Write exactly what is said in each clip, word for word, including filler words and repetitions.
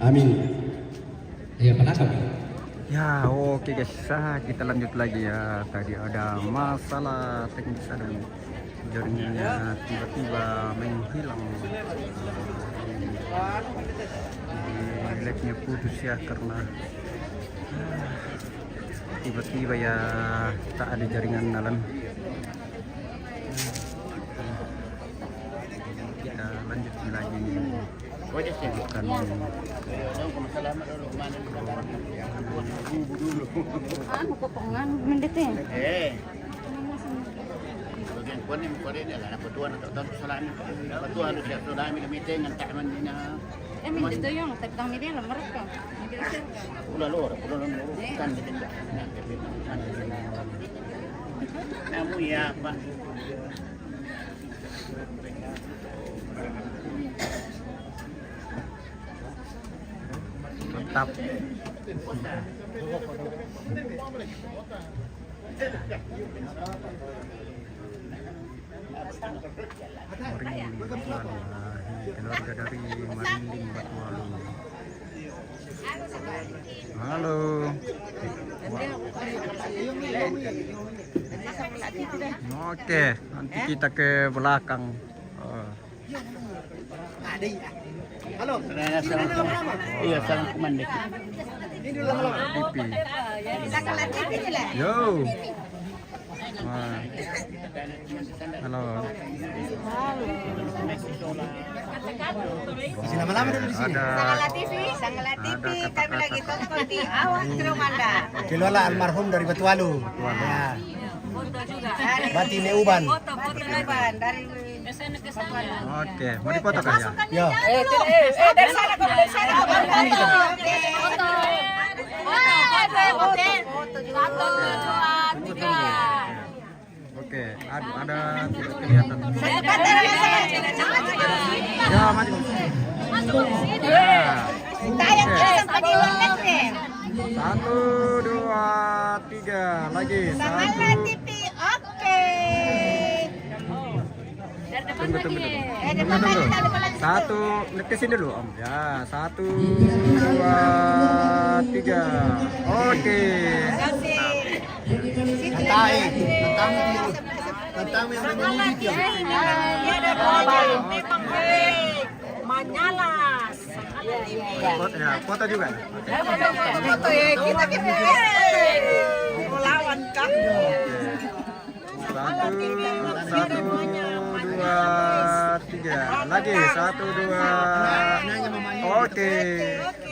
Amin. Ya, penangkap. Ya, oke guys, ah, kita lanjut lagi ya. Tadi ada masalah teknis, ada jaringannya tiba-tiba menghilang. Di lag-nya putus ya, karena, ah, tiba-tiba ya tak ada jaringan dalam. Kita lanjut lagi nih. Bukan. Anu, kok pengen mendete? Eh. Bagian kuan ni, kuan ni lah, apa tuan atau tuan salah ni. Apa tuan lu siap sudah ambil meeting, entah mana ni nak. Eh, minta tu yang, tapi kami dia lah mereka. Ulah lu, ulah lu, kan dia tidak. Namun ya, Pak. Mantap. Merinding Batualu. Nah, ini keluarga dari Merinding Batualu. Halo. Oke, nanti kita ke belakang. Oh. Halo. Salam. Iya, salam komandan. Ini dulu, halo. T V. Yo. Wah. Halo. Masih lama-lama dulu di sini. Ada, Sangala T V, Sangala ada T V, kami lagi kata-kata tonton di Awan Kerumanda. Kelola almarhum dari Batualu. Batualu. Ya. Dari Bati Neuban. Bati Neuban, dari Oke, mau dipotong kah ya? Ya. Eh, eh, eh, dari sana, dari sana. Oke. Oke, aduh, ada tidak kelihatan. Ya, maju. Ya. Oke. Satu, dua, tiga, lagi. Satu. Oke. Tunggu, tunggu, tunggu. Tunggu, tunggu. Satu, ke sini dulu, Om. Ya, satu, dua, tiga. Oke. Santai. Tentang, tentang yang menyanyi itu. Memang baik. Manyalas. Foto, ya, foto juga. Foto ya, kita, kita. Mau lawan kah? Satu, satu, dua, tiga. Lagi, satu, dua. Oke.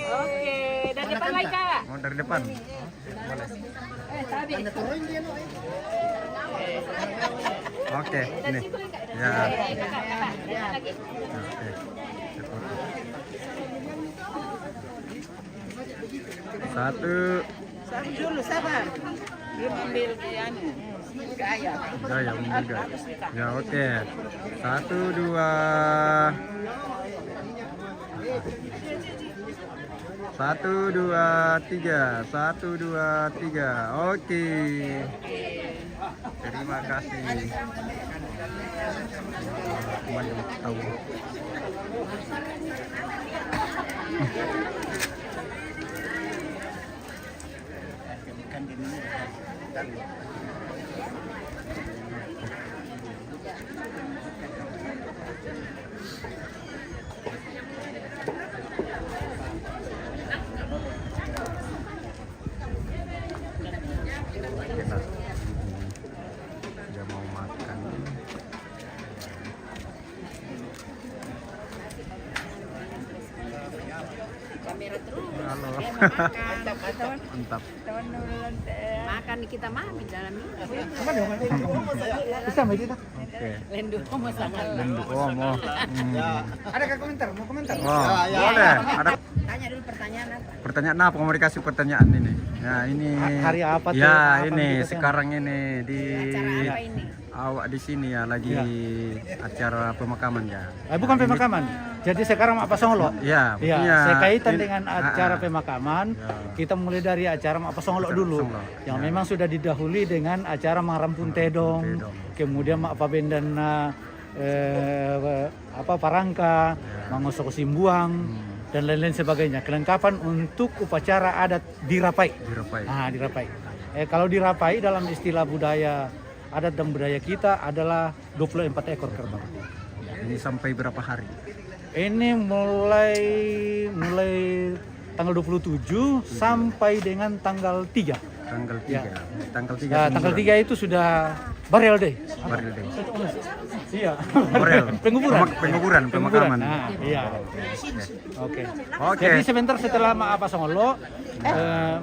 Oke, dari depan lagi, Kak. Mau dari depan? Boleh. Oke, ini. Ya. Oke. Satu. Sabar dulu, sabar. Belum ambil ke anu, ke ayah. Udah ya, ambil gak? Ya, oke. Satu, dua. Satu, dua, tiga. Satu, dua, tiga. Oke. Terima kasih. Teman yang tahu. Dia mau makan. Halo. Mantap. Makan kita mah di dalam ini. Bisa, Mbak Dita? Oke. Lendu Omo sama. Lendu Omo. Hmm. Ada komentar? Mau komentar? Oh, boleh. Ada Tanya dulu pertanyaan apa? Pertanyaan apa? Mau dikasih pertanyaan ini. Ya, ini. Ha-, hari apa tuh? Ya, apa ini kita sekarang ini di acara apa ini? Awak di sini ya lagi acara pemakaman ya. Eh, bukan pemakaman. Jadi sekarang Mak Pasonglo. Ya, ya, maksudnya saya kaitan ini, dengan acara pemakaman. Ya. Kita mulai dari acara Mak Pasonglo dulu. Pasonglo. Yang memang sudah didahului dengan acara Marampun Tedong, kemudian Mak Pabendan, eh, apa, Parangka, Mangosok Simbuang. Hmm. dan lain-lain sebagainya. Kelengkapan untuk upacara adat di Rapai. Di Rapai. Ah, di Rapai. Eh, kalau di Rapai dalam istilah budaya adat dan budaya kita adalah dua puluh empat ekor kerbau. Ini sampai berapa hari? Ini mulai mulai tanggal dua puluh tujuh sampai dengan tanggal tiga. Tanggal tiga. Ya. Tanggal tiga. Ya, tanggal tiga itu sudah burial day. Burial day. Iya. Burial. Penguburan. Pemak-, penguburan, pemakaman. Nah, iya. Oke. Oke. Jadi sebentar setelah ma apa songolo, eh,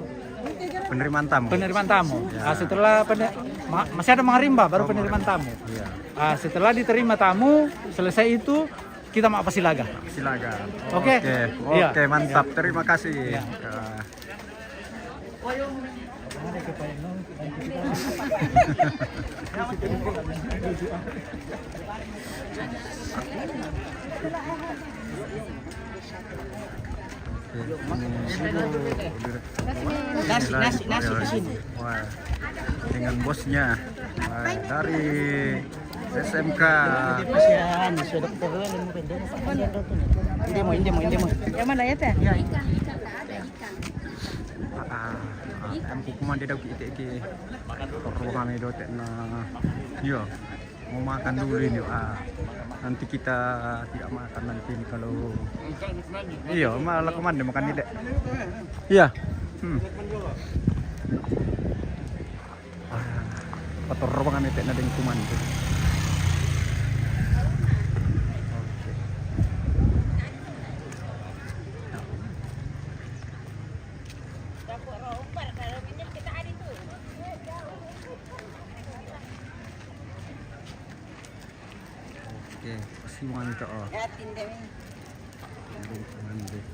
penerimaan tamu. Penerimaan tamu. Ya. Ah, setelah pene- ma- masih ada mangarimba, baru penerimaan tamu. Iya. Ah, setelah diterima tamu, selesai itu kita mau apa silaga. Silaga. Oke. Oke. Iya. Oke, mantap. Iya. Terima kasih. Iya. Ah. Nasi, nasi, nasi di sini. Wah, dengan bosnya. Wah, dari S M K. Kasihan, sudah dokter dulu, ilmu pendek. Ini mau, ini mau, ini mau. Yang mana ya, Teh? Iya, iya. Ah, ah, ah, em kukuman dia dau ki ite ki. Ruangan itu tek na. Iya. Mau makan dulu ini, ah. Nanti kita tidak makan nanti ini kalau, iya, malah kemana makan ini, Dek? Iya. Hmm. Ah, kotor banget tek na deng kuman tu. Oke. Oke, pasti mau minta, oh. Ya, tinda ni. Aduh, jangan deh.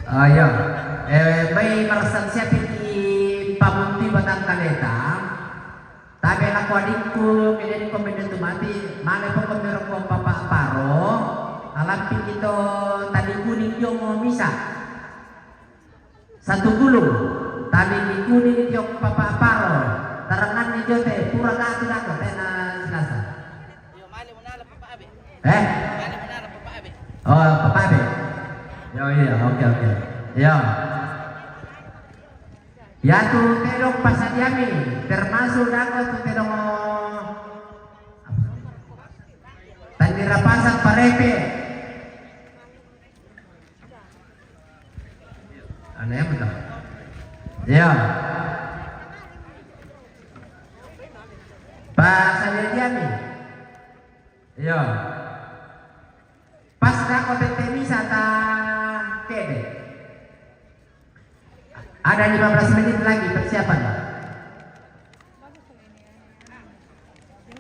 Ayo, eh, mai marassan siapi pamunti batang kaleta. Tabe' lako adikku, kedeni ko mende tu mati, male poko miro ko Papa Paro, alampi ito tali kuning dio misa. Satu gulung, tali kuning dio Papa Paro, tarangan ni dio te, pura gatu dako, tena silasa. Eh? Oh, Papa Abe. Yo, iya, oke, oke. Yo. Ya, tu tedong pasadiami, termasuk dako tu tedong tandira pasang parepe. Aneh betul. Ya. Pasadiami. Ya. Pas dako tete misa ta kede. Ada lima belas menit lagi persiapan.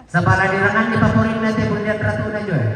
Sabala dirangan di paporinna te bundian ratuna joe.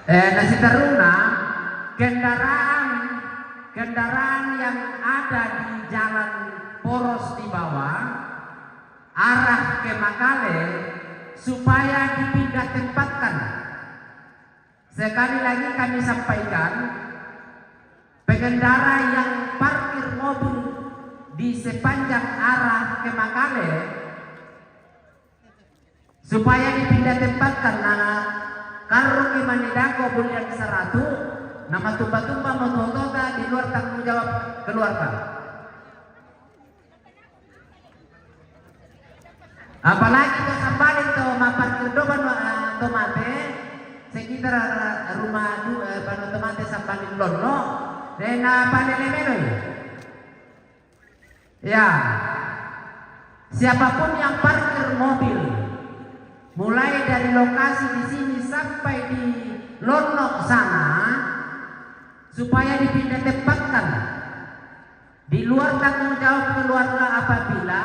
Eh, na siteruna, kendaraan, kendaraan yang ada di jalan poros di bawah, arah ke Makale, supaya dipindah tempatkan. Sekali lagi kami sampaikan, pengendara yang parkir mobil di sepanjang arah ke Makale, supaya dipindah tempatkan, na karruki manidako bulian saratu, na matumba-tumba mototota di luar tanggung jawab keluarga. Apalagi to Sambalin to maparkir doban, eh, to mate, sekitar, eh, rumah du-, eh, pano to mate Sambalin lonno, dena panele menoi. Ya, siapapun yang parkir mobil, mulai dari lokasi di sini sampai di Lono sana, supaya dipindah tempatkan di luar tanggung jawab keluarga apabila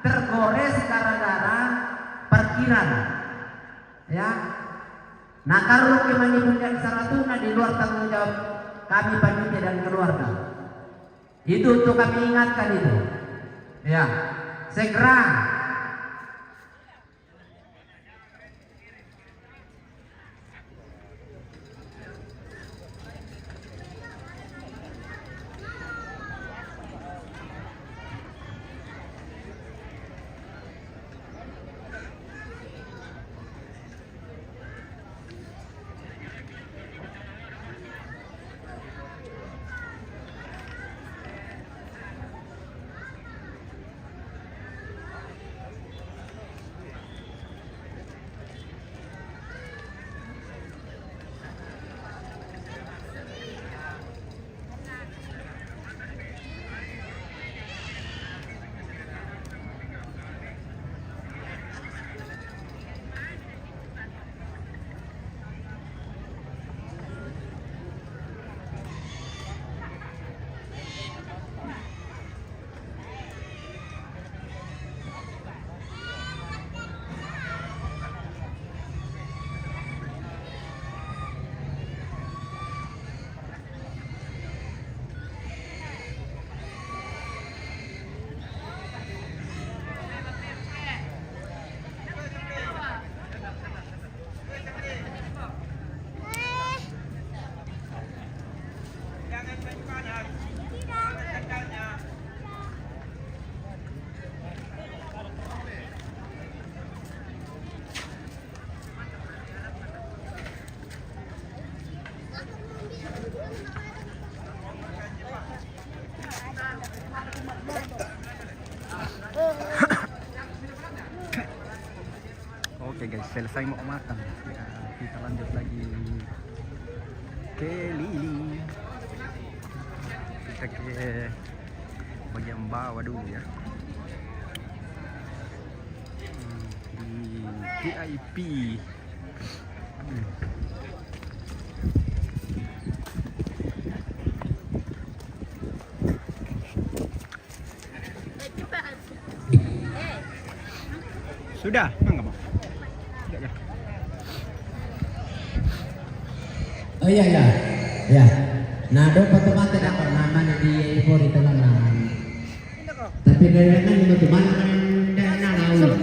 tergores gara-gara parkiran. Ya, na karruki manibundian saratuna di luar tanggung jawab kami panitia dan keluarga. Itu untuk kami ingatkan itu. Ya, segera. Selesai mau makan. Ya, kita lanjut lagi keliling. Kita ke bagian bawah dulu ya. Hmm, di V I P. Hmm. Sudah, mangga, Bang. Sudah, ya. Oh iya, iya. Ya. Nah, dong foto mate dah kok namanya di Pori teman. Tapi dari mana mau teman? Dari mana?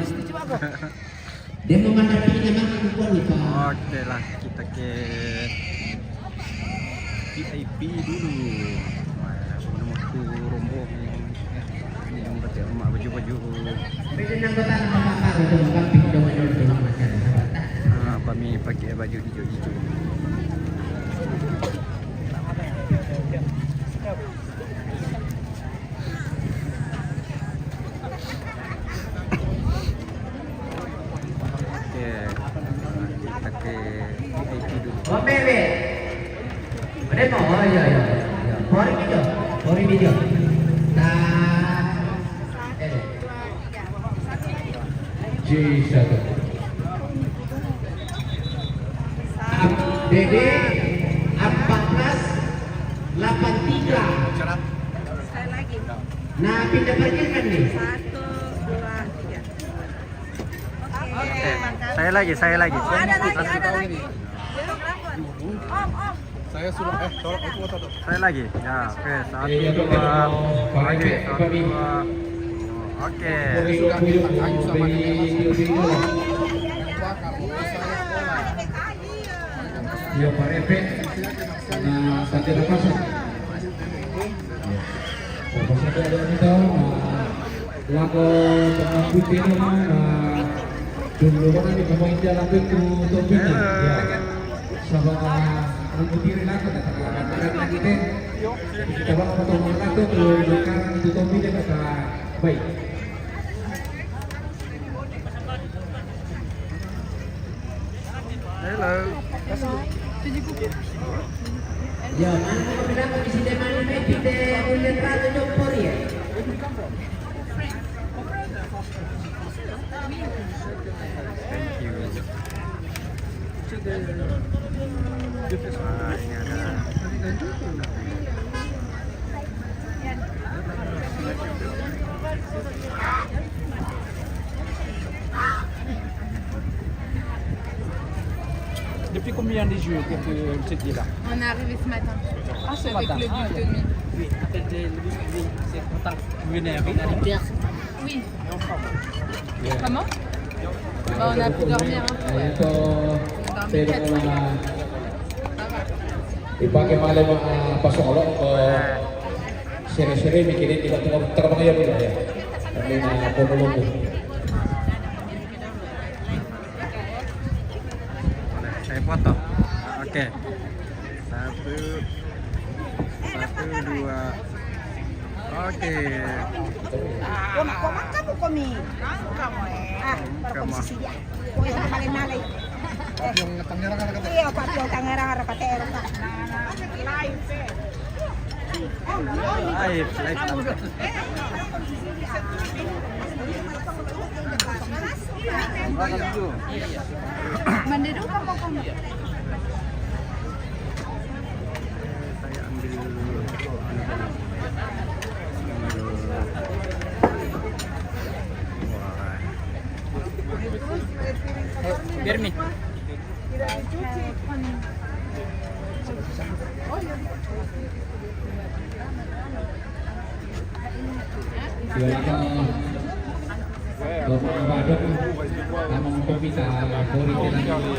Dia mau mana pilih memang aku pun lupa. Oke lah, kita ke V I P dulu. Wah, belum aku rombong. Ini yang berarti rumah baju-baju. Beda nang kota nama apa? Untuk makan pik dong, dong, dong, makan. Ah, kami pakai baju hijau-hijau. Oke, kita ke V I P dulu. Bebe. Ada mau? Oh iya, iya. Iya. Mari video. Mari video. Nah. Eh. G satu. Dede empat belas delapan tiga. Sekali lagi. Nah, pindah pergi kan nih? Satu, dua, tiga. Oke, makasih. Saya lagi, saya lagi. Oh, ada lagi, ada lagi. Om, om. Saya suruh, eh, tolong, tolong, tolong. Saya lagi. Ya, oke, satu, dua. Oke, satu, dua. Oke. Sudah kita kayu sama dia. Iya, Pak Repe. Nah, sampai lepas. Iya. Lepas sampai ada kita, nah, lagu tengah putih ni, nah, dulu kan ni kamu indah lagu tu, tu putih. Ya. Sabab, ah, mengikuti lagu tak terlalu lagi deh. Kita bawa foto lagu tu, bukan itu topi dia kata, baik. Hello. Ya, mana kau bilang kau di sini mana, mesti deh, boleh terang tu jumpa dia. Thank you. Wah, ini ada. Depuis combien de jours que tu, tu es là? On est arrivé ce matin. Ah, ce matin. Avec le bus de nuit. Oui, avec le bus de nuit, c'est pour ça. Vous venez avec la terre. Oui. Comment? Bah, on a pu dormir un peu, ouais. On a dormi quatre, cinq heures. Ça va. Ipake male ma, ah, pasolo, eh, sere-sere mikirin di batu terbang ya, Bu, ya. Kami na kono lobo. Saya foto. Oke. Satu, satu, dua. Oke. Kau nak, kau makan apa kau ni? Ah, baru kau sisi dia. Kau yang paling nalai. Iya, papi yang tangerang, ada kata erang, Pak. Live, live. Mandi dulu apa kamu? Saya ambil dulu. Wah. Ayo, biar mi. Silakan. Bapak Badut, kamu mungkin bisa beri kita di,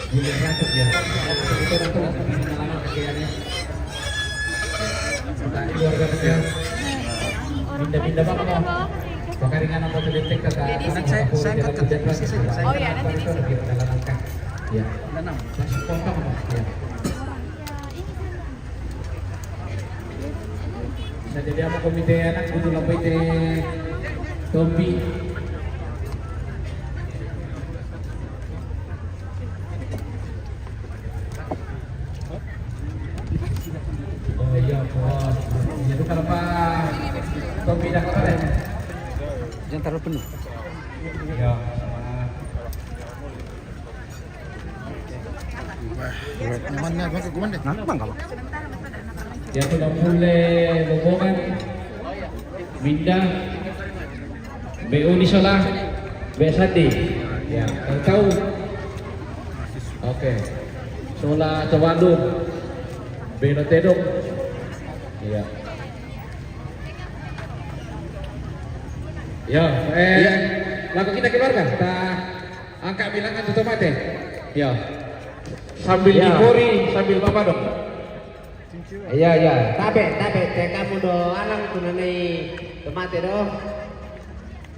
di Ratu ya. Kita Ratu, kita lama kerjanya. Keluarga besar. Pindah-pindah, Bang, ya. Pakaringan apa tu detik kata. Saya, saya angkat ke sini, saya, saya. Oh, ya, nanti di sini. Ya. Masih potong, Bang. Ya. Bisa jadi apa komite anak butuh lebih deh. Topi. Taruh penuh. Ya, sama. Wah, mana, mana, mana? Nah, Bang, kalau. Ya, sudah mulai rombongan. Minda. Be Uni Sola. Be Sandi. Ya, tahu. Oke. Sola Cawalung. Be Lotedok. Iya. Ya, eh, iya. Lagu kita keluarga. Kita angkat bilangan tu tomate. Ya. Sambil ya. Dipori, sambil bapadong. Iya, iya. Tabe, tabe. Te kamu do alang tu nanai tomate do.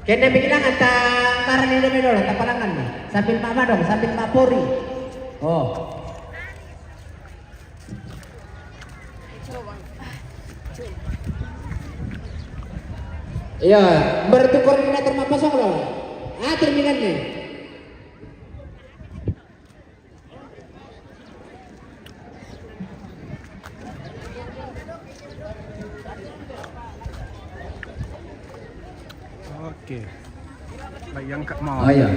Kena bilangan ta antara ni demi dola, ta palangan ni. Sambil bapadong, sambil bapori. Oh. Iya, bertukar meter mapasong lo. Ah, termingan ni. Oke. Baik, yang Kak mau. Oh, iya.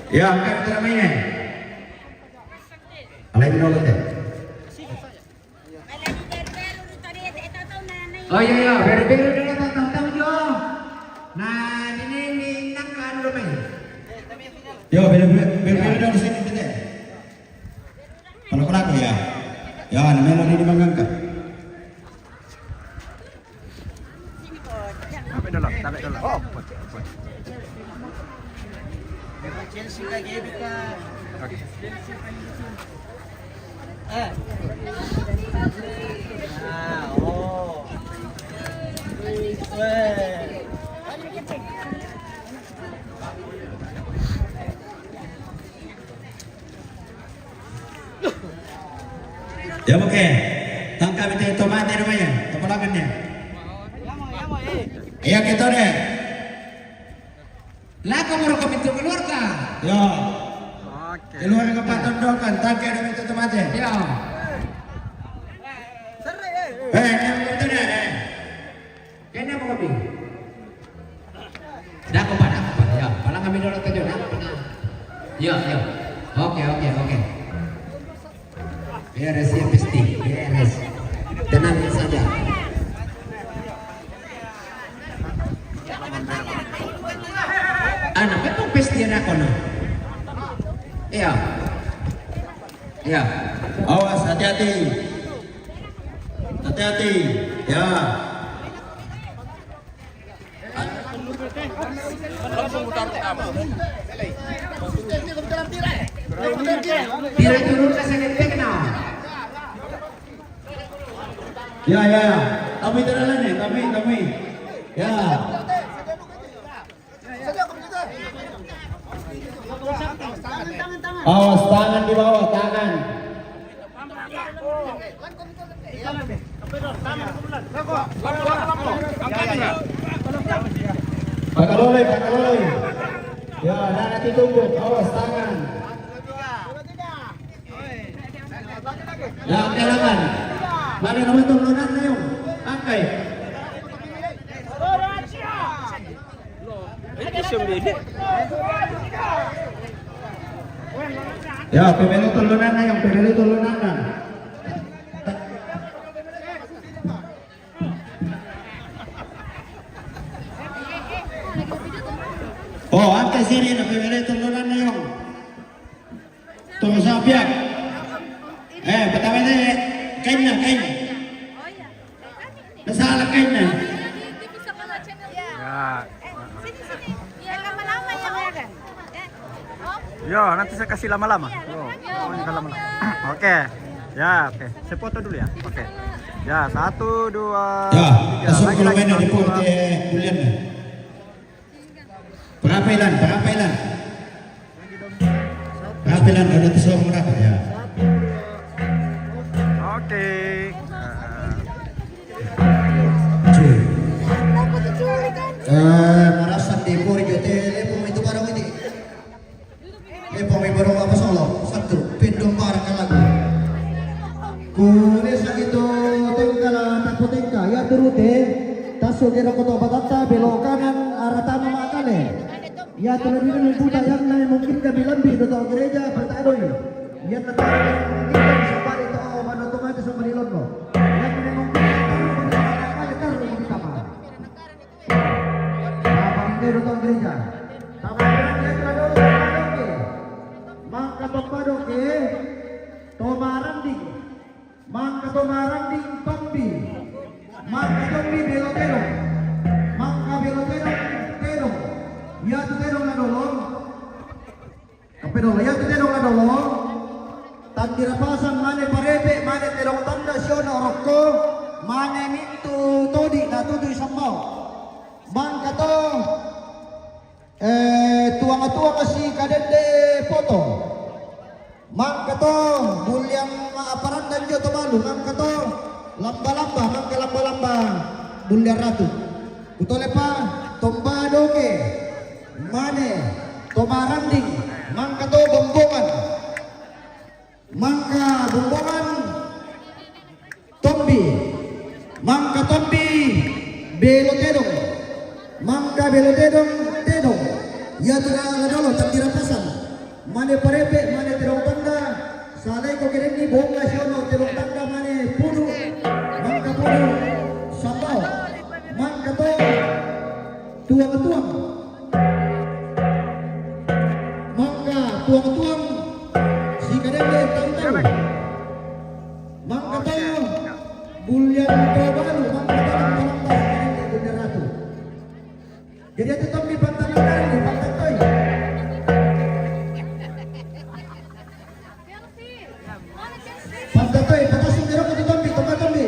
Ya, angkat kita main. Alai minolo te. Oh iya, iya, berbeda dengan tahu-tahu jo. Nah, ini, ini nak anu lo main. Yo, beda, beda, beda, beda dulu sini kita. Kalau pelaku ya. Ya, namanya lo ini mangangkat. Tabe dulu, tabe dulu. Oh, oke, oke. Chelsea ka, Gaby ka. Oke. Eh. Ah, oh. Weh. Ya, oke. Tangkap itu tomate namanya, kepalakannya. Iya, kita deh. Lah, kamu rekam itu keluarga. Ya. Oke. Keluarga Pak Tondokan, tangkap itu tomate. Ya. Eh, yang itu deh. Eh. Kena mau kopi. Dako, Pak, dako, Pak. Ya, palang kami dulu tujuh, dako, Pak. Ya, ya. Oke, oke, oke. Beres ya, pasti. Beres. Tenang saja. Anak itu pasti dako, nah. Iya. Iya. Awas, hati-hati. Hati-hati. Ya. Tira turun ka sakit pekna. Ya, ya. Kami tira lani, kami, kami. Ya. Awas, tangan di bawah, tangan. Pakaloloi, pakaloloi. Ya, nana titumbuk, awas tangan. Ya, angkai lawan. Mana nama tu nona na yung? Angkai. Ya, pemelo tolonan na yung, pemelo tolonan na. Oh, angkai sini na, pemelo tolonan na yung. Tunggu sa piak. Eh, pertama ini kainna, kainna. Nasalah kainna. Ya. Ya, nanti saya kasih lama-lama. Oh, oh, ini kalau lama. Oke. Ya, oke. Saya foto dulu ya. Oke. Ya, satu, dua, ya, tiga. Langsung lagi, kalau lagi, main satu, di dua. Bulan. Berapa, Ilan? Berapa, Ilan? Berapa, Ilan? Ada tuh suruh berapa ya? Oke. Cuy. Eh, marasan di Puri Jote, lepung itu barang ini. Lepung itu barang apa solo? Satu, pindong barang lagu. Kule sa itu tengkala tapo tengka, ya turute. Tasu kira koto batata, belok kanan, arah tanah makale. Iya, tu lebih dulu buta yang naik mungkin kami lebih tu tahu gereja pertadoi. Iya, tetap mungkin kami sampai itu, oh, mana tu mati sama di lono. Yang naik mungkin kami berapa kali taruh di kamar. Apa itu tu tahu gereja? Tahu gereja telah dulu sampai oke. Mangka tombadoke, tomaranding. Mangka tomaranding tombi. Mangka tombi belo tedong. Mangka belo tedong, tedong. Iya tu tedong na dolo. Kape dolo, iya tu tedong na dolo. Tandira pasang mane parepe, mane tedong tanda siona orokko, mane mintu todi na tutu isambao. Mangka to, eh, tuang-tuang si kadende poto. Mangka to, bulliang aparandan jo to balu, mangka to, lamba-lamba, mangka lamba-lamba, bulliang ratu. Utolepa, tombadoke, mane, tomaranding, mangka to, bombongan, mangka bombongan, tombi. Mangka tombi belo tedong. Mangka belo tedong, tedong. Iya tu na dolo tandira pasang. Mane parepe, mane tedong tanda. Salai ko kerenni bonga siono tedong tanda mane pudu. Mangka pudu sambao. Mangka to tuang-tuang. Mangka tuang-tuang si kadende tau-tau. Mangka to bulliang to balu, mangka to lamba-lamba si kadende bunda ratu. Jadi itu tombi pantan lingkaran ni pantan toi. Pantan toi, patasu jeruk itu tombi, tomba tombi.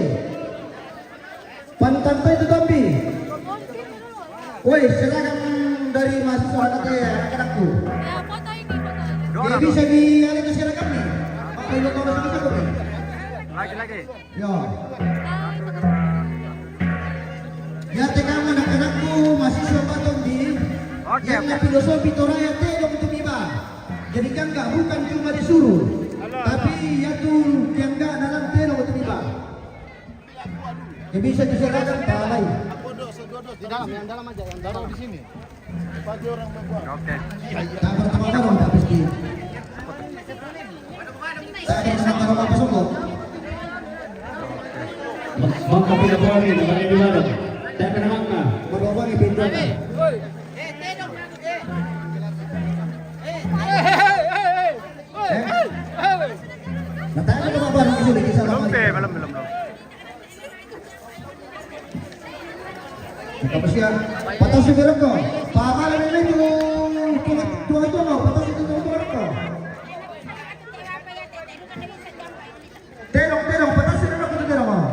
Pantan toi itu tombi. Woi, silakan dari mahasiswa anak saya, anak-anakku. Ya, foto ini, foto. Dia bisa di alih ke silakan nih. Apa yang kau masuk ke situ nih? Lagi, lagi. Yo. Ya, tekamu anak-anakku, mahasiswa Batombi. Oke, yang oke. Filosofi Toraya tedong tu miba. Jadi kan nggak bukan cuma disuruh, tapi ya tu yang nggak dalam tedong tu miba. Ya bisa diserahkan palai. Di dalam, yang dalam aja, yang dalam di sini. Bagi orang membuat. Oke. Tak bertemu dong, tak pasti. Tak bertemu dong, apa sungguh? Mangka pila bari na mane di ladang. Tak kena mangka. Berapa bari pintu? Eh? Nah, tak ada berapa bari itu di kisah. Belum deh, belum, belum, belum. Apa sih ya? Patasi berapa? Pamala ini tu, tu, tu, tu, tu, patasi tu, tu, tu, tu. Tedong, tedong, patasi tedong, tu tedong.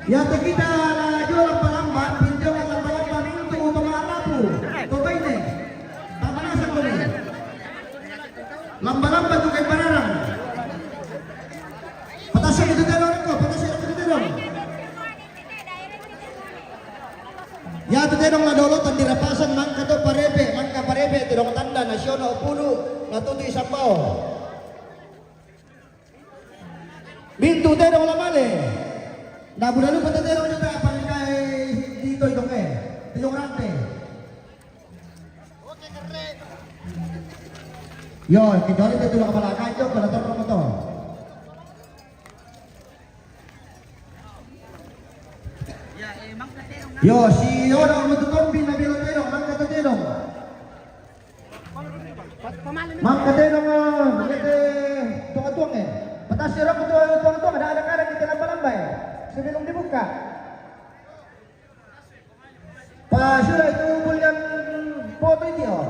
Ya, te kita la jual lamba-lamba, pinjam lamba-lamba, mintu utama arapu. Toba ini. Tamana sa kami. Lamba-lamba tu kai bararang. Patasi itu tedong ko, patasi itu tedong. Ya, tu tedong la dolo tandira pasang mangka to parepe, mangka parepe tedong tanda nasional pulu, na tutu isambao. Mintu tedong la male. Na buda lupa tedong juta apa ni kai di toi dong eh. Tedong rante. Yo, kecuali itu tulang kepala kacau, kepala terpotong. Yo, si orang untuk kombi na belo tedong, mangka tedong. Mangka tedong, eh, ngete tuang-tuang eh. Patasi orang untuk tuang-tuang, ada, ada karang di lamba-lamba eh. Sebelum dibuka. Pas sudah itu bulian foto itu, oh.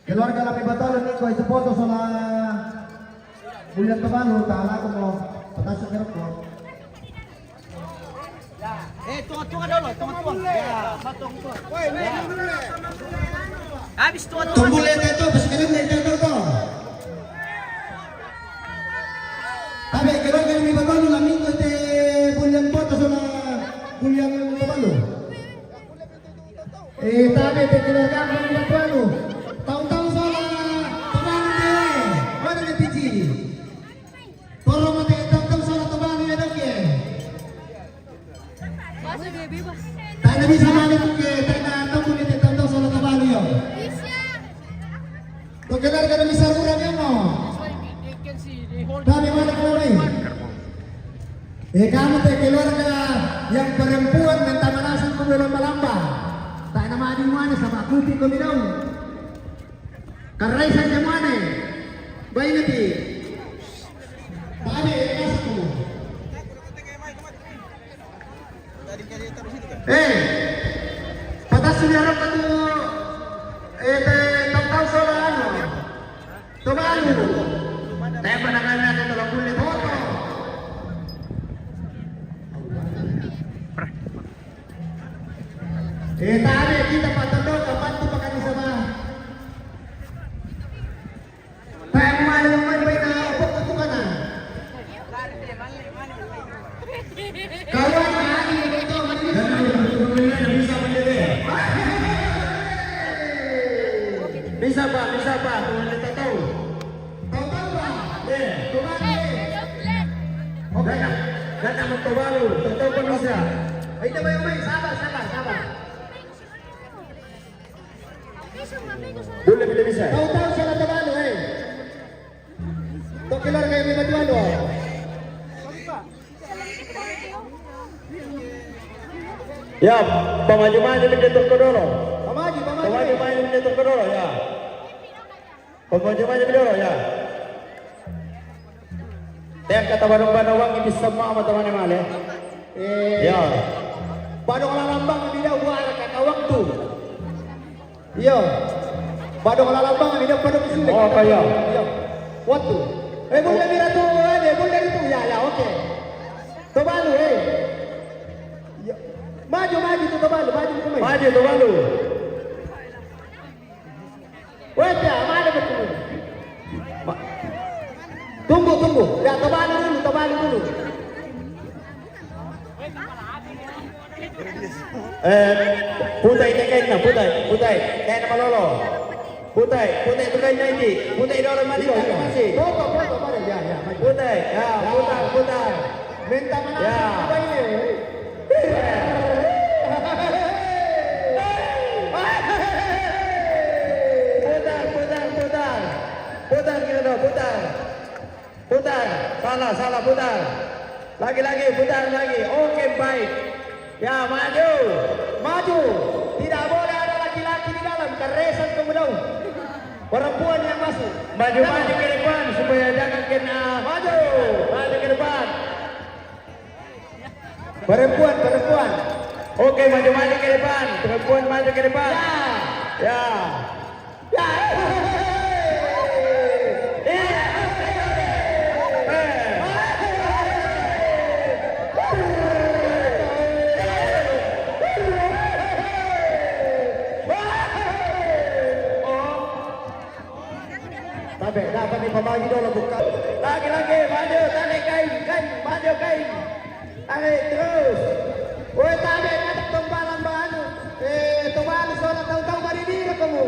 Keluarga lami batalu ni ko itu foto sola bulian tabalu, tala ko mo patasu kerok ko. Eh, tunga-tunga dulu, tunga-tunga. Ya, matong tuh. Habis tunga-tunga. Tumbul itu, pas kalian itu tuh. Tabe keluarga lami batalu lami ko te bulian foto sola bulian tabalu. Eh, tabe te keluarga lami batalu. Tahu-tahu sola, teman te. Mana ni P G? Toro mate tahu-tahu sola teman ni ada ke. Bahasa dia bebas. Tak ada bisa mana tu ke, tak ada tahu Eh, kamu te keluarga yang perempuan minta malasan ko lamba-lamba. Tak nama di mana sama kupi ko minum. Karai saja mana. Baik nanti. Tadi kasih. Eh, patas sudah harap tu. Eh, te tahu soal anu. Coba anu. Tembak dengan nanti tolong boleh foto. Eh, tadi kita patah doa, bantu pakai sama. Tayo mo mali mo may na opok ko kana. Kawan ani ko to mali. Bisa menjadi. Bisa pa, bisa pa. Kung ano tataw. Tataw pa. Eh. Tumali. Okay. Gana, gana magpabalo. Tataw pa bisa. Ay, ito ba yung may? Sabar, sabar, sabar. Boleh, boleh bisa. Tahu-tahu salah terbalik, eh. Tok keluar kayak batu anu. Ya, pamaju-maju begitu ke dulu. Pamaju, pamaju. Pamaju-maju begitu ke dulu, ya. Pamaju-maju ke dulu, ya. Teka tabanong-banong wangi bisa mama teman male. Eh, ya. Badong lalambang bida buara kata waktu. Iya. Badong lalambang bida badong sulit. Oh, apa ya? Iya. Waktu. Eh, boleh mira tu, eh, boleh itu. Ya, ya, oke. Tobalu, eh. Ya. Maju, maju tu Tobalu, maju tu. Maju Tobalu. Weh, ya, mana betul? Ma- Tunggu, tunggu. Ya, Tobalu dulu, Tobalu dulu. Eh, putai, kain na, putai, putai. Kain na malolo. Putai, putai, tu kain na iti. Putai, dolo mali, iya, iya, masih. Foto, foto, mari, ya, ya, maju. Putai, ya, ya. Putar, putar. Minta mana? Ya. Coba ini. Putar, putar, putar. Putar kita dulu, putar. Putar. Salah, salah, putar. Lagi, lagi, putar lagi. Oke, baik. Ya, maju. Maju. Tidak boleh ada laki-laki di dalam. Keresan kamu dong. Perempuan yang masuk. Maju, maju ke depan supaya jangan kena. Maju. Maju ke depan. Perempuan, perempuan. Oke, maju-maju ke depan. Perempuan maju ke depan. Ya. Ya. Ya. Eh. Tabe, dapat ni pamagi dolo buka. Lagi, lagi, maju, tarik kain, kain, maju kain. Tarik terus. Woi, tabe, kata tembalan baru. Eh, tembalan soalnya tahu-tahu mari diri kamu.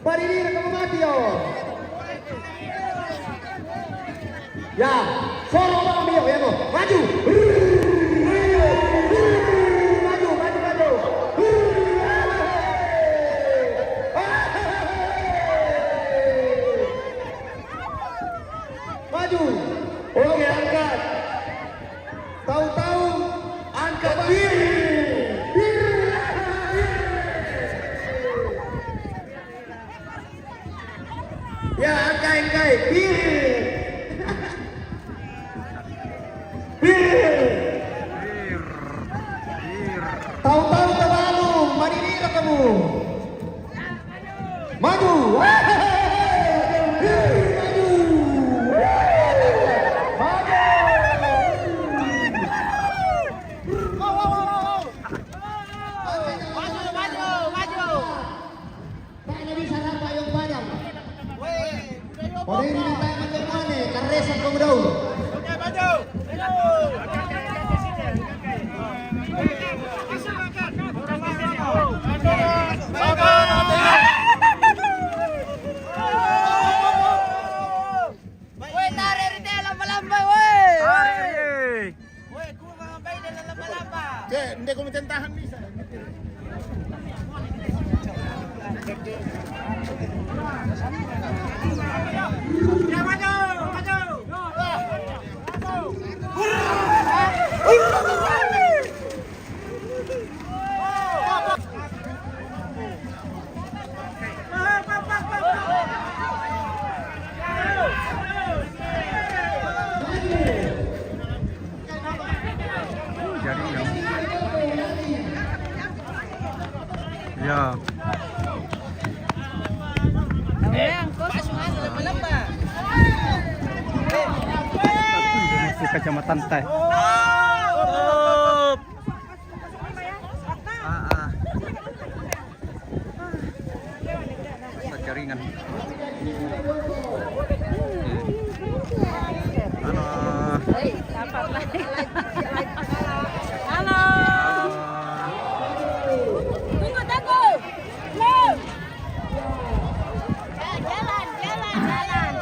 Mari diri kamu mati, yo. Ya, solo bang, ayo, ya, no. Maju. Maju, maju, maju. Maju. Oke, angkat. Tahu-tahu angkat. Bir. Bir. Ya, angkai, angkai. Bir. Bir. Tahu-tahu terlalu, mari diri kamu. Maju. Bir, maju. Maju. Maju, maju, maju. Tana bisa rapa yang padang. Weh, udah yuk, Bang. Ini minta yang mana, karesan kau dong. Oke, maju. Maju. Weh, tarik di dalam malam, weh. Tarik. Weh, kurang apa ini dalam malam, Pak? Cek, ndek kau minta tahan bisa. Ya, maju, maju. Sama tante. Ah, ah. Agak ringan. Halo. Halo. Tunggu, tunggu. Jalan, jalan, jalan.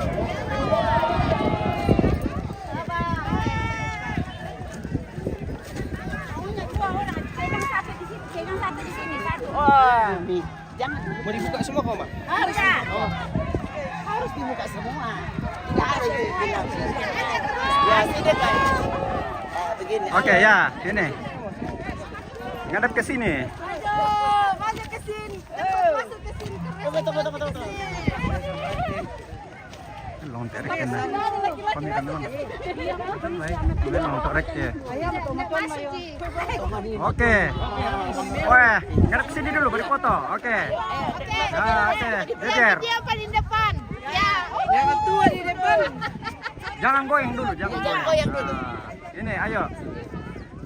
Pegang satu di sini, pegang satu di sini, satu. Oh, jangan. Mau dibuka semua kau, Mak? Harus. Harus dibuka semua. Tidak ada yang bilang. Ya, sini, Pak. Eh, begini. Oke, ya, sini. Ngadep ke sini. Aduh, masuk ke sini. Masuk ke sini terus. Tunggu, tunggu, tunggu, tunggu. Long tarik kena. Kami kan long. Baik, kami long tarik ya. Oke. Weh, ngadep sini dulu, baru foto. Oke. Ya, oke. Jejer. Dia paling depan. Ya. Yang ketua di depan. Jangan goyang dulu, jangan goyang. Jangan goyang dulu. Nah, ini, ayo.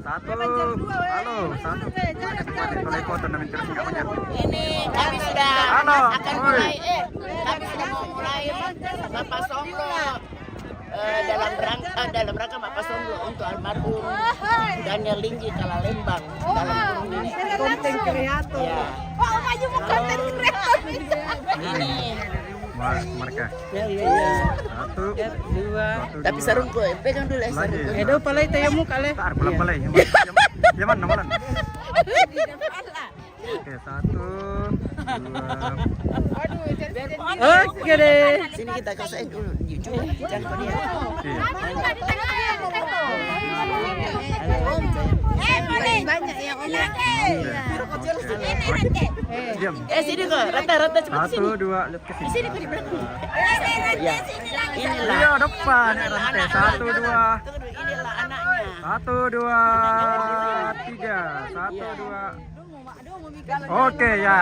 Satu, halo, satu. Kalau ikut tenang, terus nggak banyak. Ini kami sudah Halo, akan oi. mulai, eh, kami sudah mau mulai Bapak Songlo, eh, dalam rangka, eh, dalam rangka Bapak Songlo untuk almarhum Daniel Linggi Kalalembang dalam kurung ini. Konten kreator. Ya. Pak, Bapak juga konten kreator. Ini. Wah, mereka. Ya, ya, ya. Satu. Ya, dua. Satu, Tapi dua. Sarungku, eh, pegang dulu, eh, Lagi. Sarungku. Eh, do, palai tayo mo, kale. Tar, pelan-pelan. Yang mana, yang mana, yang mana? Oke, satu, dua. Oke deh. Sini kita kasih dulu, jujur. Jangan dia. Oke. Eh, boleh. Banyak yang Om. Oke. Diam. Eh, sini kok, rata-rata cepat sini. Satu, dua, lihat ke sini. Di sini, di belakang. Ya. Inilah. Iya, depan, ya, rantai. Satu, dua. Tunggu dulu, inilah anaknya. Satu, dua, tiga. Satu, dua. Oke, ya.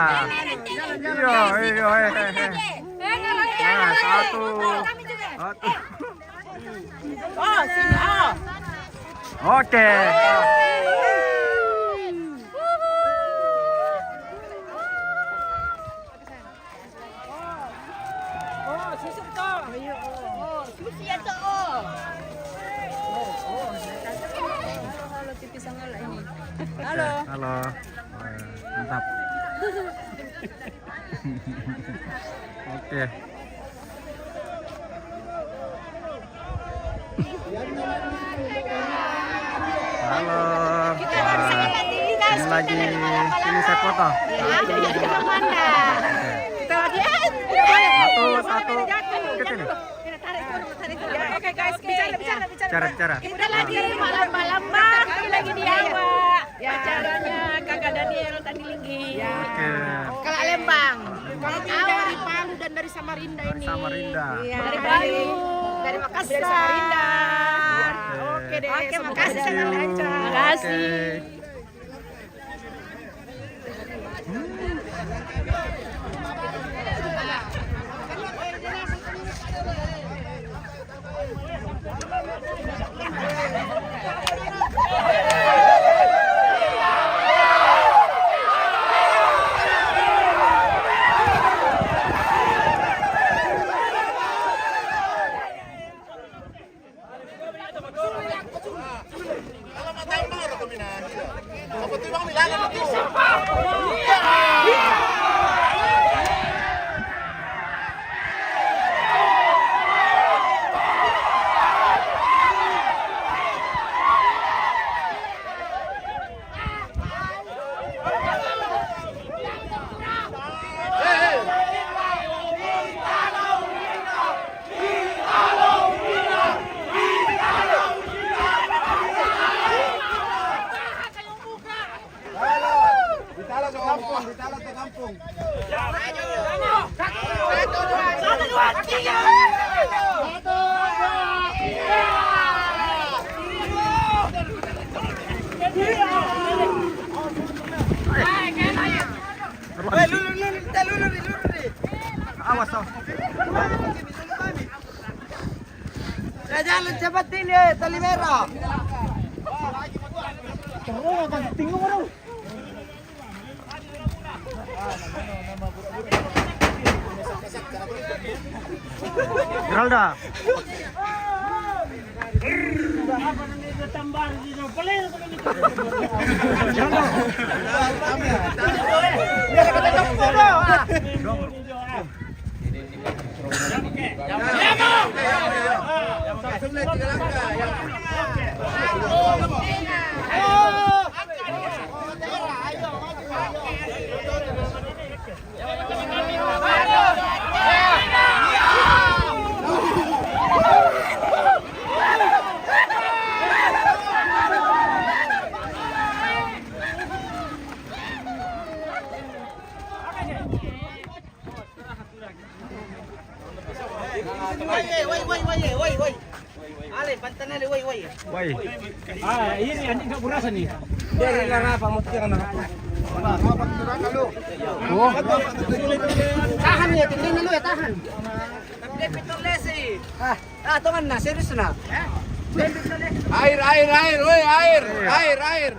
Iya, iya, eh, eh, eh. Nah, satu. Satu. Oh, sini, oh. Oke. Oh, susu to. Ayo. Oh, susu ya to. Oh, oh. Halo, halo, T V Sangala ini. Oke, halo. Halo. Wah, mantap. Oke. Halo. Wah, ini lagi, ini saya foto. Satu, dua. Oke. Kita lagi, eh, tidak boleh. Satu, satu. Jatuh, jatuh. Oke, guys, bicara, bicara, bicara. Bicara, bicara. Kita lagi malam-malam, Bang. Kami lagi di Jawa. Ya, acaranya Kakak Daniel Tani Linggi. Ya. Oke. Kalalembang. Kami dari Palu dan dari Samarinda ini. Samarinda. Iya. Dari Palu. Dari Makassar. Dari Samarinda. Oke deh, oke, semoga makasih, Kakak Lanca. Makasih. Oke. Jalan cepat ini, eh, tali merah. Terus, kan, tinggal, bro. Geralda. Woi, woi, woi, woi, woi, woi. Ale, pantanale, woi, woi. Woi. Ah, ini anjing gak berasa nih. Dia rela apa mau tiga anak. Oh. Tahan ya, tinggal dulu ya, tahan. Tapi dia betul sih. Ah, ah, teman nah, serius nah. Air, air, air, woi, air, air, air.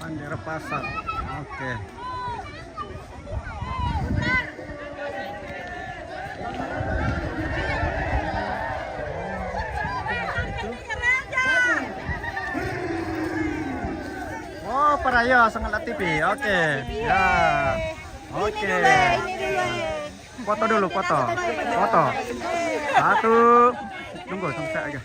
Bandera pasang. Oke. Oh, para ya, Sangat Lat T V. Oke. Ya. Oke. Ini dulu, ini dulu. Foto dulu, foto. Foto. Satu. Tunggu, tunggu saya aja.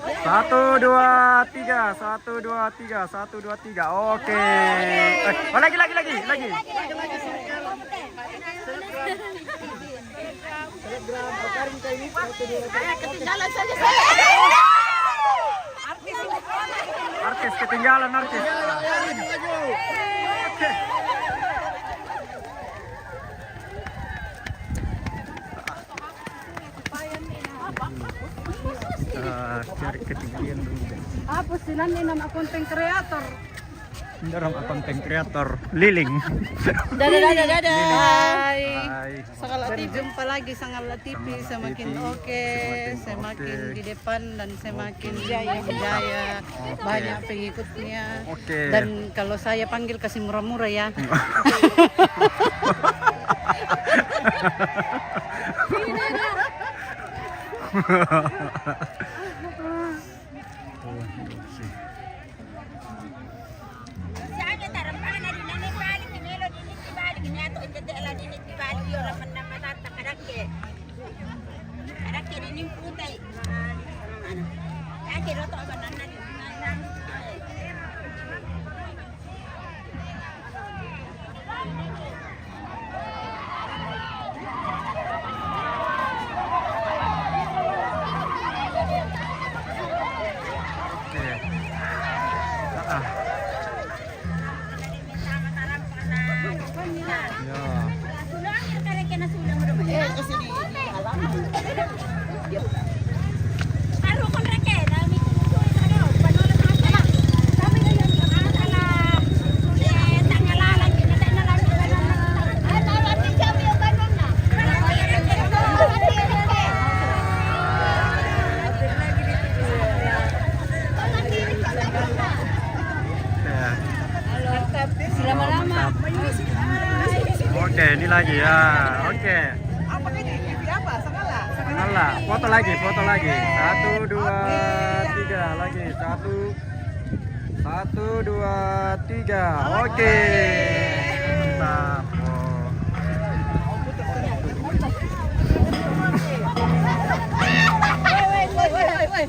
Satu, dua, tiga. Satu, dua, tiga. Satu, dua, tiga. Oke. Eh, oh, lagi, lagi, lagi, lagi. Ketinggalan saja saya. Artis ketinggalan, artis. Ah, cari ketinggian dulu deh. Apa sih, nanti nama konten kreator? Ini orang konten kreator Liling. Dadah, dadah, dadah. Hai. Hai. Berjumpa lagi Sangat Lat T V, semakin oke, semakin di depan dan semakin jaya. Oke. Banyak pengikutnya. Oke. Dan kalau saya panggil kasih murah-murah ya. Siya tarapana di nene balik, di melo di niti balik, di nyato ente te la di niti balik, yo ramen nama tata karakke. Karakke di nimputai. Kake roto banana di nana. Oke. Ah, ah. Ya. Ya. Selama-lama. Oke, ini lagi ya. Oke. Apa ini? T V apa? Sangala? Sangala. Foto lagi, foto lagi. Satu, dua, tiga, lagi. Satu, satu, dua, tiga. Oke. Mantap. Oh. Woi, woi, woi, woi, woi.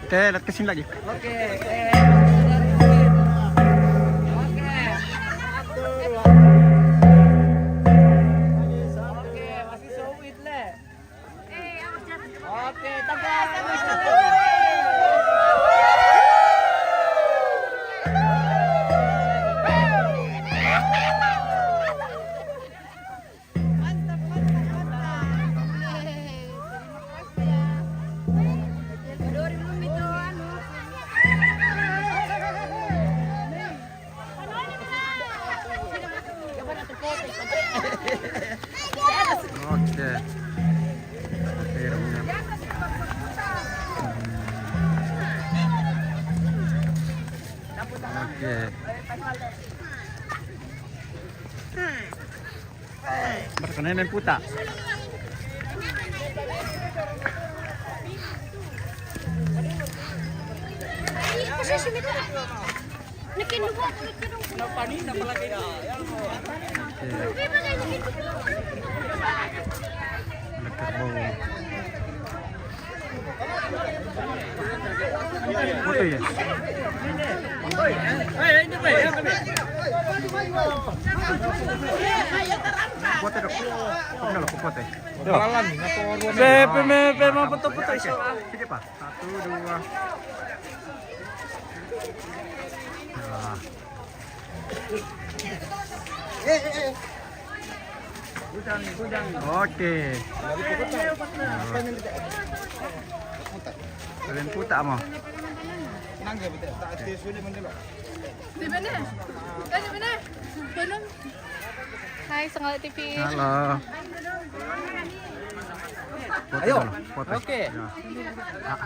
Oke, lihat ke sini lagi. Oke, oke. Oke. Oke, masih sawit, Le. Oke, tegas, tegas. Mantap, mantap, mantap. Terima kasih ya. Dori belum itu, anu. Oke. Oke, irungnya. Oke. Berkenaan main puta. Oke. Ada kerbau. Foto ya? Foto dong. Foto dong, foto. Pe, pe, me, pe, mau foto-foto iso. Sini, Pak. Satu, dua. Nah. Oke. Kalian puta mau? Di mana? Eh, di mana? Belum. Hai, Sengal T V. Halo. Foto dulu, foto. Oke. Ya. Ah, ah.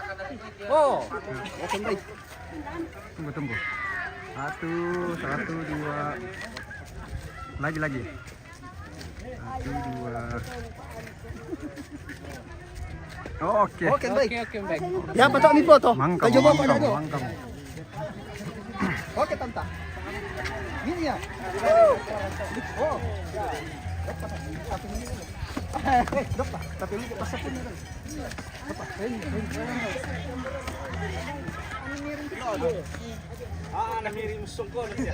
Oh. Oke, baik. Tunggu, tunggu. Satu, satu, dua. Lagi, lagi. Satu, dua. Oh, oke. Oke, baik. Oke, oke, baik. Ya, Pak Tok, ini foto. Mangkam, coba, mangkam, Pak Tok. Mangkam. Oke, Tanta. Ini ya. Oh. Eh, dokter, tapi lu pas aku nih. Ah, namiring sungkol siya.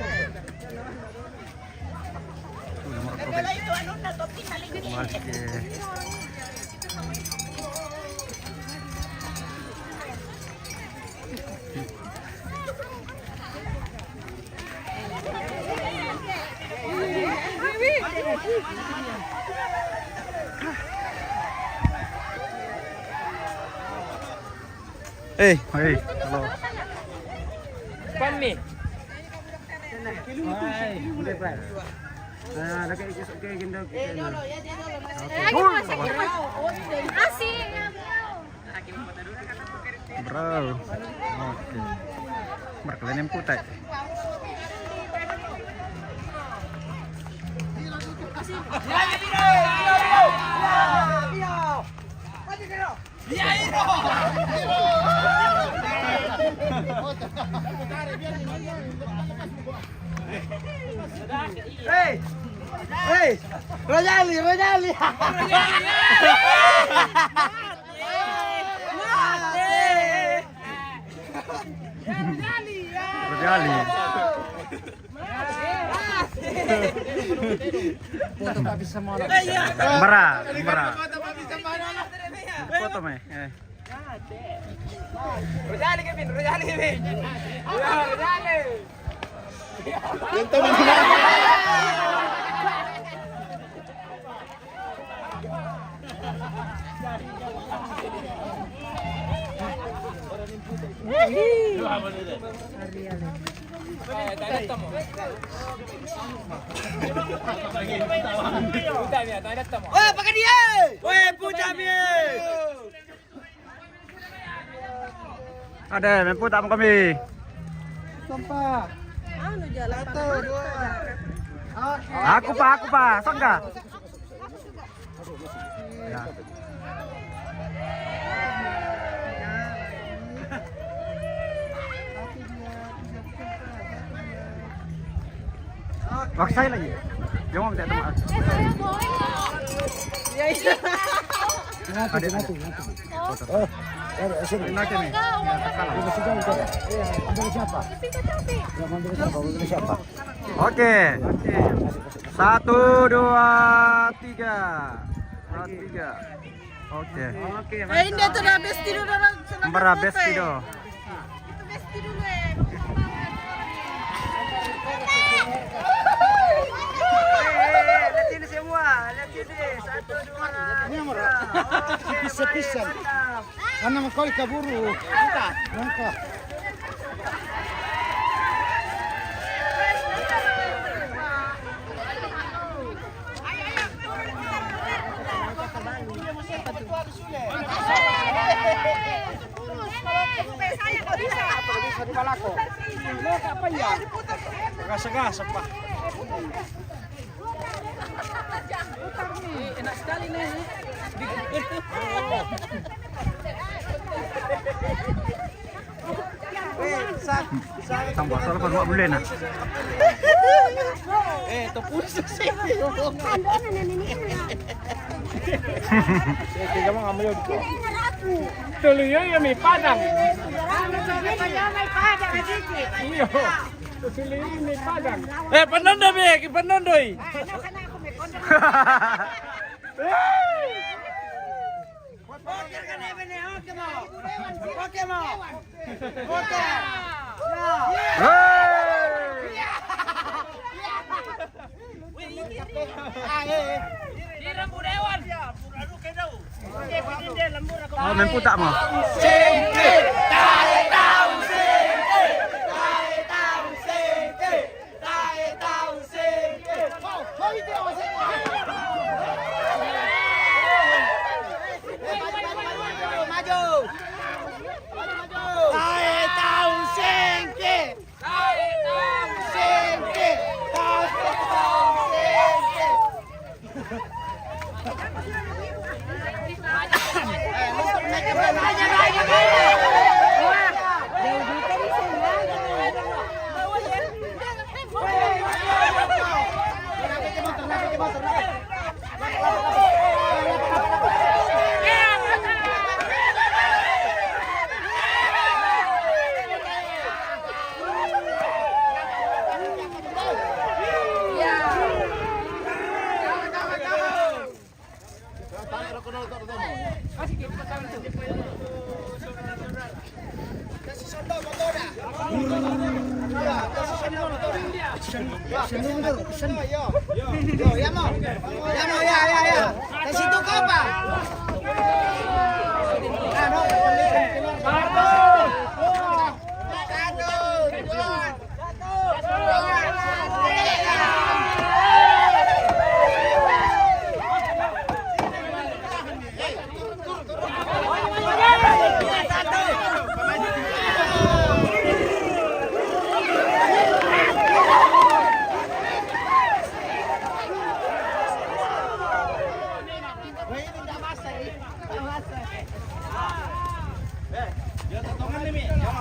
Udah merekam. Oke. Eh, hei, halo. Pan mi. Hai, udah, Pak. Nah, ada kayak gitu, kayak gitu. Oke. Ayo, Mas, ayo, Mas. Asik. Bro. Oke. Berkeliling putar. Hei, hei, Rojali, Rojali. Rojali. Foto tak bisa mana. Berat, berat. Foto meh. Eh. Rojali, Kevin, Rojali, Kevin. Rojali. Yang tahu. Weh, pakai dia. Weh, puja mi. Ada, main putar kami. Sumpah. Anu jalan. Satu, dua. Aku, Pak, aku, Pak. Sangga. Ya. Wah, saya lagi. Jangan minta teman. Eh, saya boy. Adik, adik. Oh, ya, ya, sini. Ini lagi nih. Ambil siapa? Ya, ambil siapa? Ambil siapa? Oke. Satu, dua, tiga. Satu, tiga. Oke. Oke, eh, ini tuh udah habis tidur, udah senang. Berhabis tidur. Itu besti dulu, eh. Eh, eh, eh, lihat sini semua, lihat sini. Satu, dua, tiga. Oke, baik, mantap. Karena kau kabur. Mantap. Gas, gas, apa? Enak sekali nih. Tambah salah, bukan mak boleh, nah. Eh, tepung sih. Tolong ya, mi Padang. Iya. Tolong ya, mi Padang. Eh, Panondo, be, Panondo, eh. Oh, main putak mau.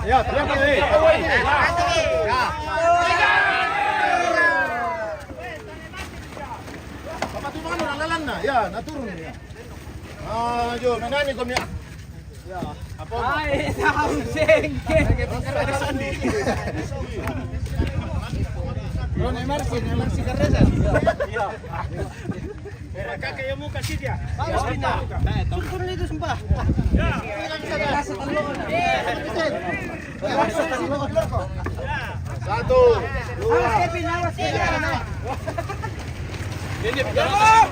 Ya, terima kasih. Ya. Sama tu mana orang lalan na? Ya, na turun ya. Ah, jo, mana ni kau ya? Ya, apa? Ai, tahu sengke. Ada sandi. Bro, neymar sih, neymar sih kerja. Iya. Kakak yang muka sih dia. Turun itu sumpah. Satu, dua. Ini bicara.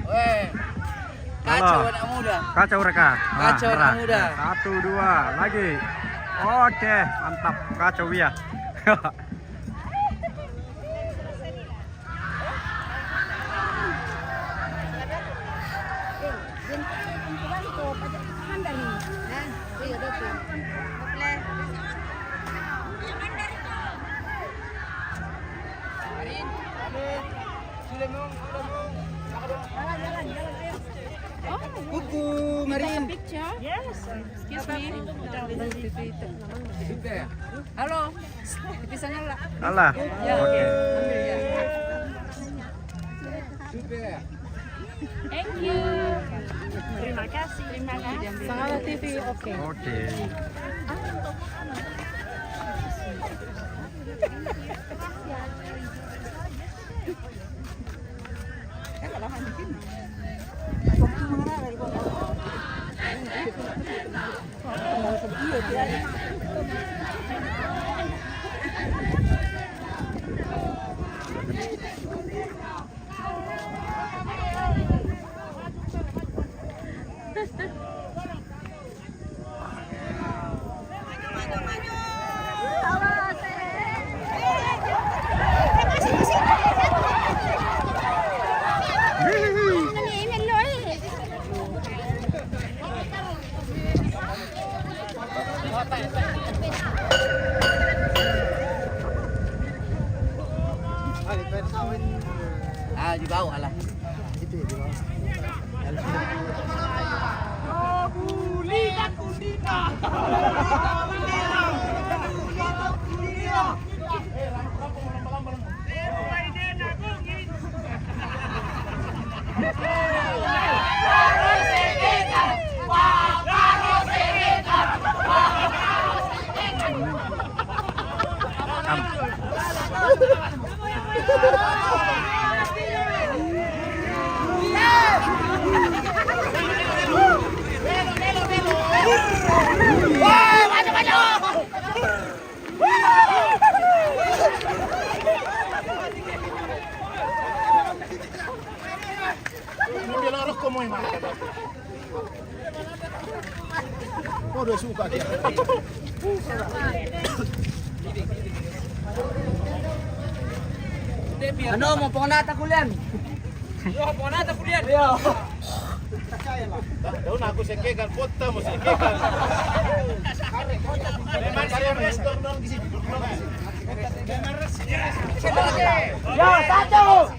Weh, kacau anak Kacau reka. Kacau reka muda. Satu, dua, lagi. Oke, mantap. Kacau ya. Kuku, Marin. Picture? Yes. Excuse me. Halo. Di sana lah. Alah. Ya. Oke. Ambil ya. Thank you. Terima kasih. Terima kasih. Sangala T V, oke. Oke. Ah, di bawah lah. Itu ya, di bawah. Oh, dia suka dia. Ano, mau pengenata kulian? Yo, pengenata kulian. Yo. Daun aku sekekan, kota mau sekekan. Yo, satu.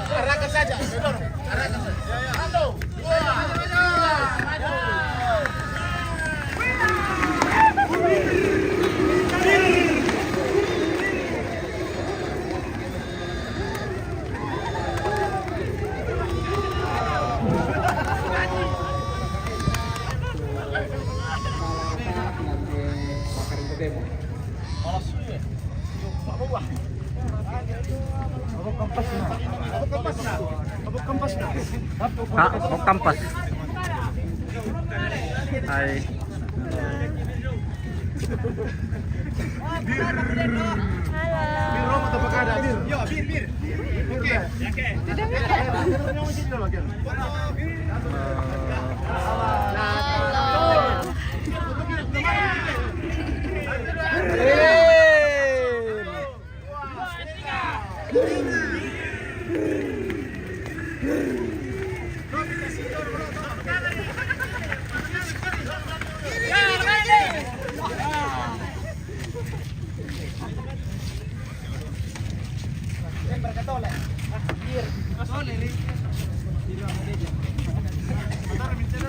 Arahkan saja, arahkan saja. Satu, dua, tiga, maju. Ah, mau kampas. Hai. Bir. Bir, Romo, apa kabar? Bir. Yo, bir, bir. Oke.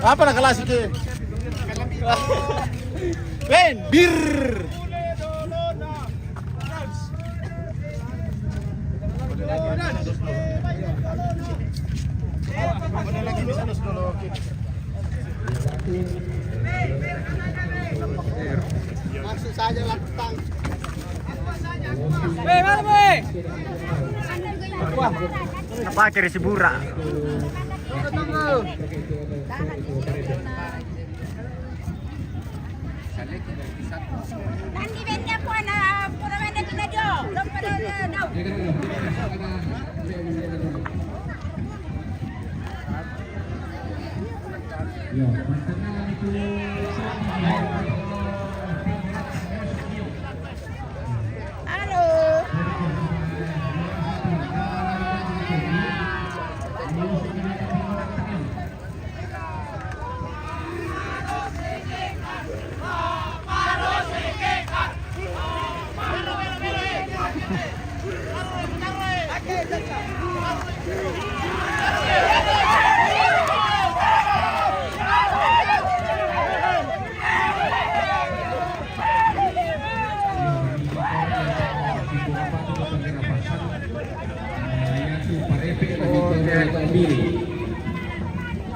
Apa na kalasi ke? Ben, bir. Napake ri Sibura.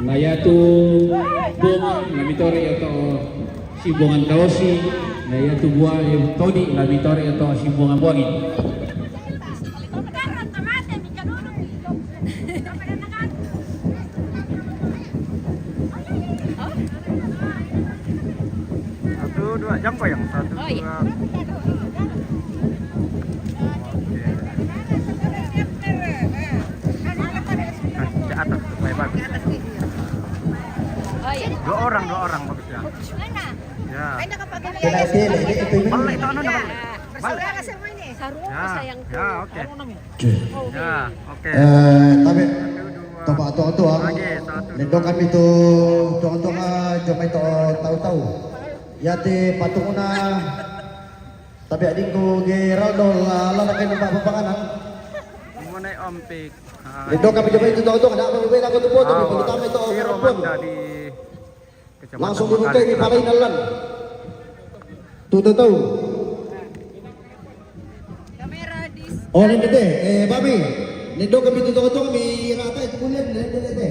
Na yatu Bonga, na mitore yato Sibongan Taosi, na yatu Bua Todi, na mitore yato Sibongan Buangi. Satu, dua, jangko yang satu, oh, iya, dua. Oke. Nah, ke atas supaya bagus. Oh, iya. Dua orang, dua orang bagus ya. Ya. Balik itu anu, balik. Balik. Sarua, ya, sayang. Ya, oke. Ya, oke. Eh, tabe', topa' to, to, ah. Lagi, satu, dua. Leddo' kami tu, to, to, ah, jomai to, tau-tau. Yate patungna, tabe' adingku Geraldo la, la, la, kena papanganan. Mengenai ompik. Ah, leddo' kami jomai tu, to, to, ada apa beda aku tu foto, oh, pertama itu, siro Geraldo. Manda di Langsung dibuka ini pala inallan. Tu tau. Oh, ni te. Eh, Bami. Ni do kami tu tau, mi rata itu bulan, ni te.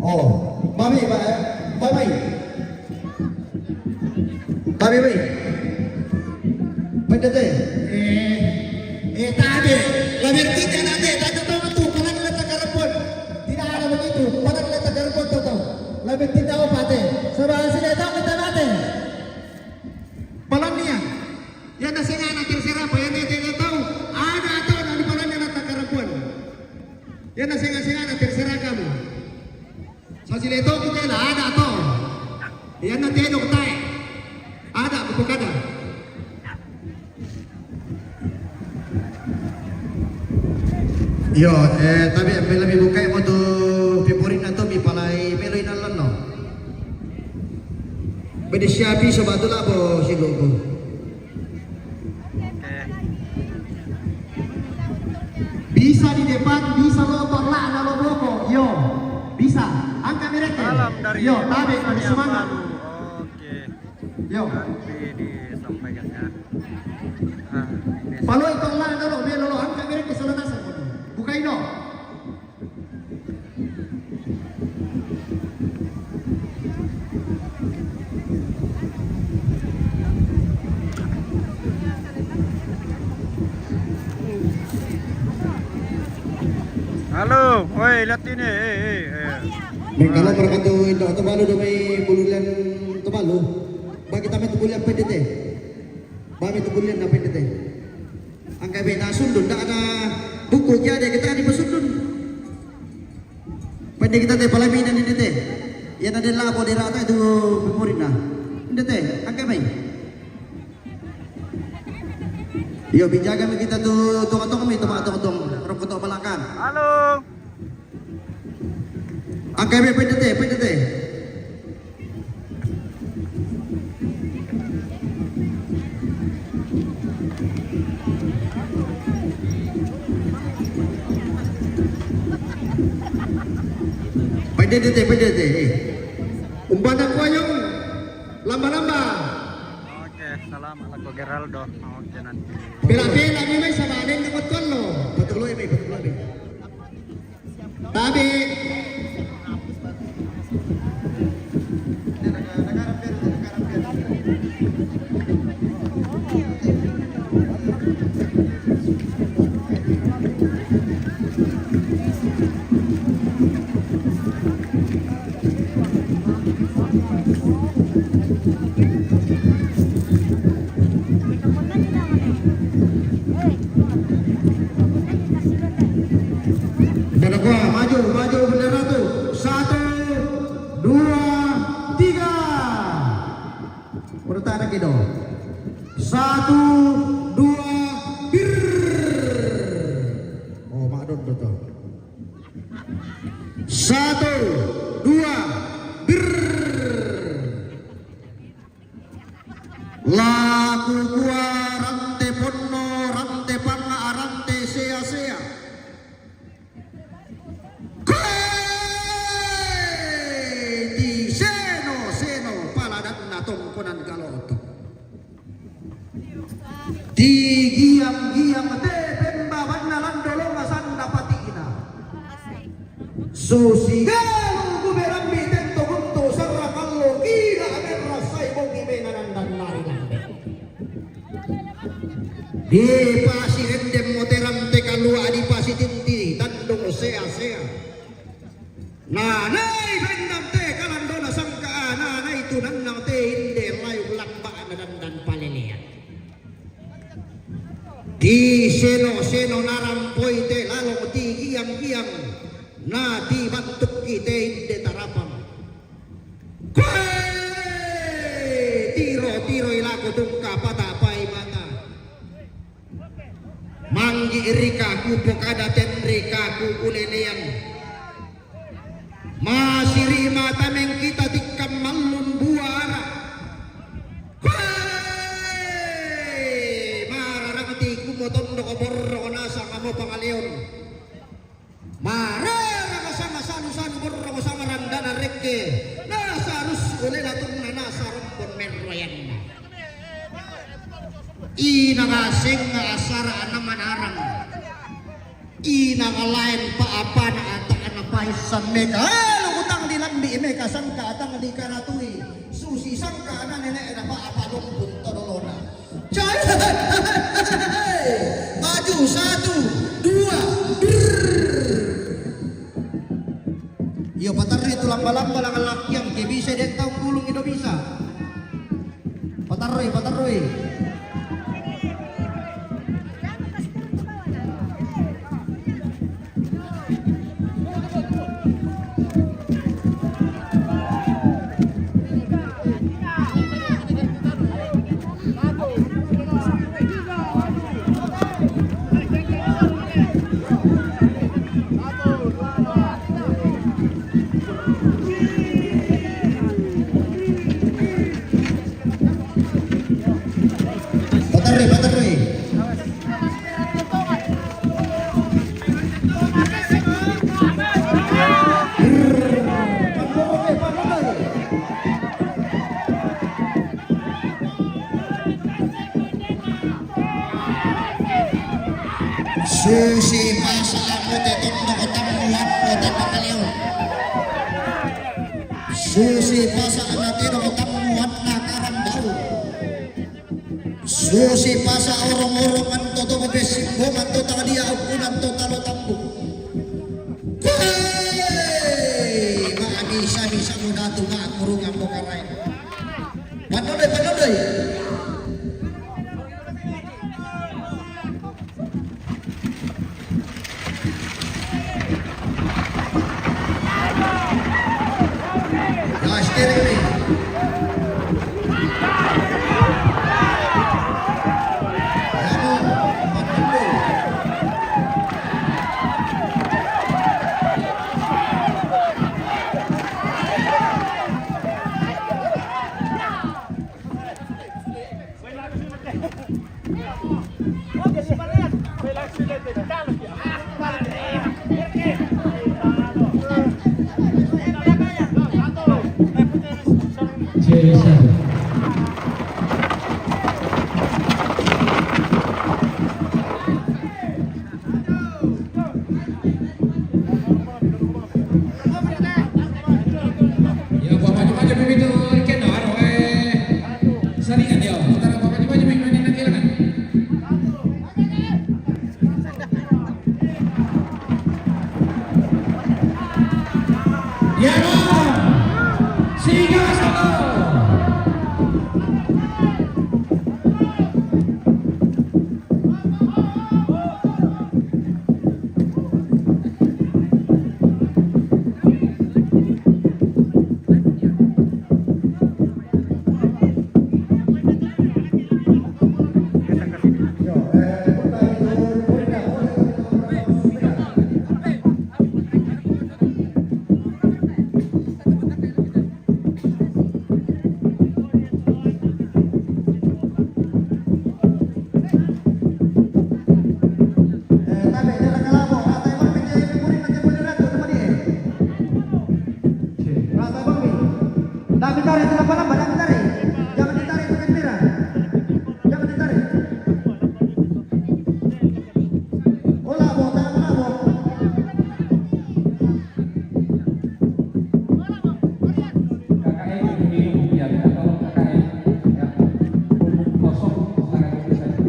Oh, Bami, Ba-, eh, Bami. Tabe', wei. Pendete. Eh, eh, tabe'. Labertita nate, tabe' tau tu, palang la takarapon. Tidak ada begitu, palang la takarapon tau. Labertita o pate. Sebab sini tau kita mate. Palang niya. Yang na sengana terserah apa, yang na tidak tahu. Ada atau na di palang la takarapon. Yang na senga-sengana terserah kamu. Sa sile to' ku kela, ada to. Iyanna te'edo' tae'. Ada' ku pokada. Iyo, eh, tabe' melo mi bukai mo tu pipori'na to mi palai melo inallanno. Bede siapi soba tu labo sigogo. Oke. Bisa di depan, bisa lo to' la na lo bloko. Iyo. Bisa. Angka' mi reke. Salam dari, iyo, tabe', Bosnia, semangat. Palu. Oke. Iyo. Nanti disampaikan ya. Ah, ini. Palu itu la na lo, melo lo, angka' mi reke sola nasang. Bukai do. Halo, woi, lihat ini, eh, eh, eh. Mengkalo mereka tu, Indo, tu balu do mai bululan tu balu. Bagi kami tu bulan pendete. Bami tu bulan na pendete. Angka' be na sundun, ndak ada buku jadi kita di pasundun. Pande kita te palaminan ini te. Iya na de labo de rata itu pemurina. Ini te, angka' mai. Iyo, bijaga mi kita tu, tong-tong mi, tong-tong, tong. Rokok tok balakan. Halo. Angka' mai, pendete, pendete. Pendete, pendete, eh. Umbana kuayong, lamba-lamba. Oke, salam ala ko Geraldo. Oke, nanti. Bela-bela mi mai sama aden na betul lo. Betul lo, eh, mai, betul lo, eh, mai. Tabe'. Udah kuat, maju, maju bendera tuh. Satu, dua, tiga. Udah tak ada gitu. Satu, dua, bir. Oh, Mak Don tuh. Satu, dua, bir. Laku kua rante ponno, rante panga, rante sea-sea. Koe ti seno-seno paladanna tongkonan galoto. Ti giang-giang te pembabanna lando longa sanda patina. Susi galu kuberambi tento guntu sarra kallo, gila merra sai bongi mena nandannari lambe. Dipasirendeng moterang te kalua, dipasitinti tandung sea-sea. Nanai bennang te kalandona sangka, nanai tunannang te inde layung lamba'na dandan palelean. Ti seno-seno narampoi te lalong, ti giang-giang na ti battukki te inde tarapang. Koe tiro-tiroi lako tungka patapai mata. Manggi rikaku pokada tenre kaku uleleang. Masiri mata mengkita tikkang mallung buara. Koe mararang tiku motondok borrong nasang amo pangaleon. Mararang sanga sanu-sanu borrong sanga randana rekke. Nasarus ulena tunna nasarombon merroyanna. Inanga sengnga asara ana manarang. Inanga laen pa apana ata'na paissan meka. Eh, lo utang dilambi meka sangka atang dikaratui. Susi sangka ana nene'na pa apa lumpun todolona. Cai. Maju satu, dua, drrrr. Iyo, patarri tu lamba-lamba langan lakkiang, ke bisa de' tau kulung ido bisa. Patarrui, patarrui. Patarrui, patarrui. Susi pasa' amo te tondok tammuanna te pangaleon. Susi pasa' na tedong tammuanna karambau. Susi pasa' orong-orongan to tau pessimbongan to tau dia ukkunan to talo tambu. Hei, ma'bisa-bisa mo datu ma'kurungan mo karaeng. Panodoi, panodoi. Ya, buah maju-maju begitu, Riken, no, anu, eh, saringan dia. Sekarang buah maju-maju, main-main, nanti lah kan. Ya, no. Siga satu. Ndak ditarik, itu lamba-lamba, ndak ditarik. Jangan ditarik, itu kan merah. Jangan ditarik. Olah, Bo, tangan olah, Bo. K K M itu minum, ya, minta tolong K K M. Ya. Punggung kosong, silakan duduk saja.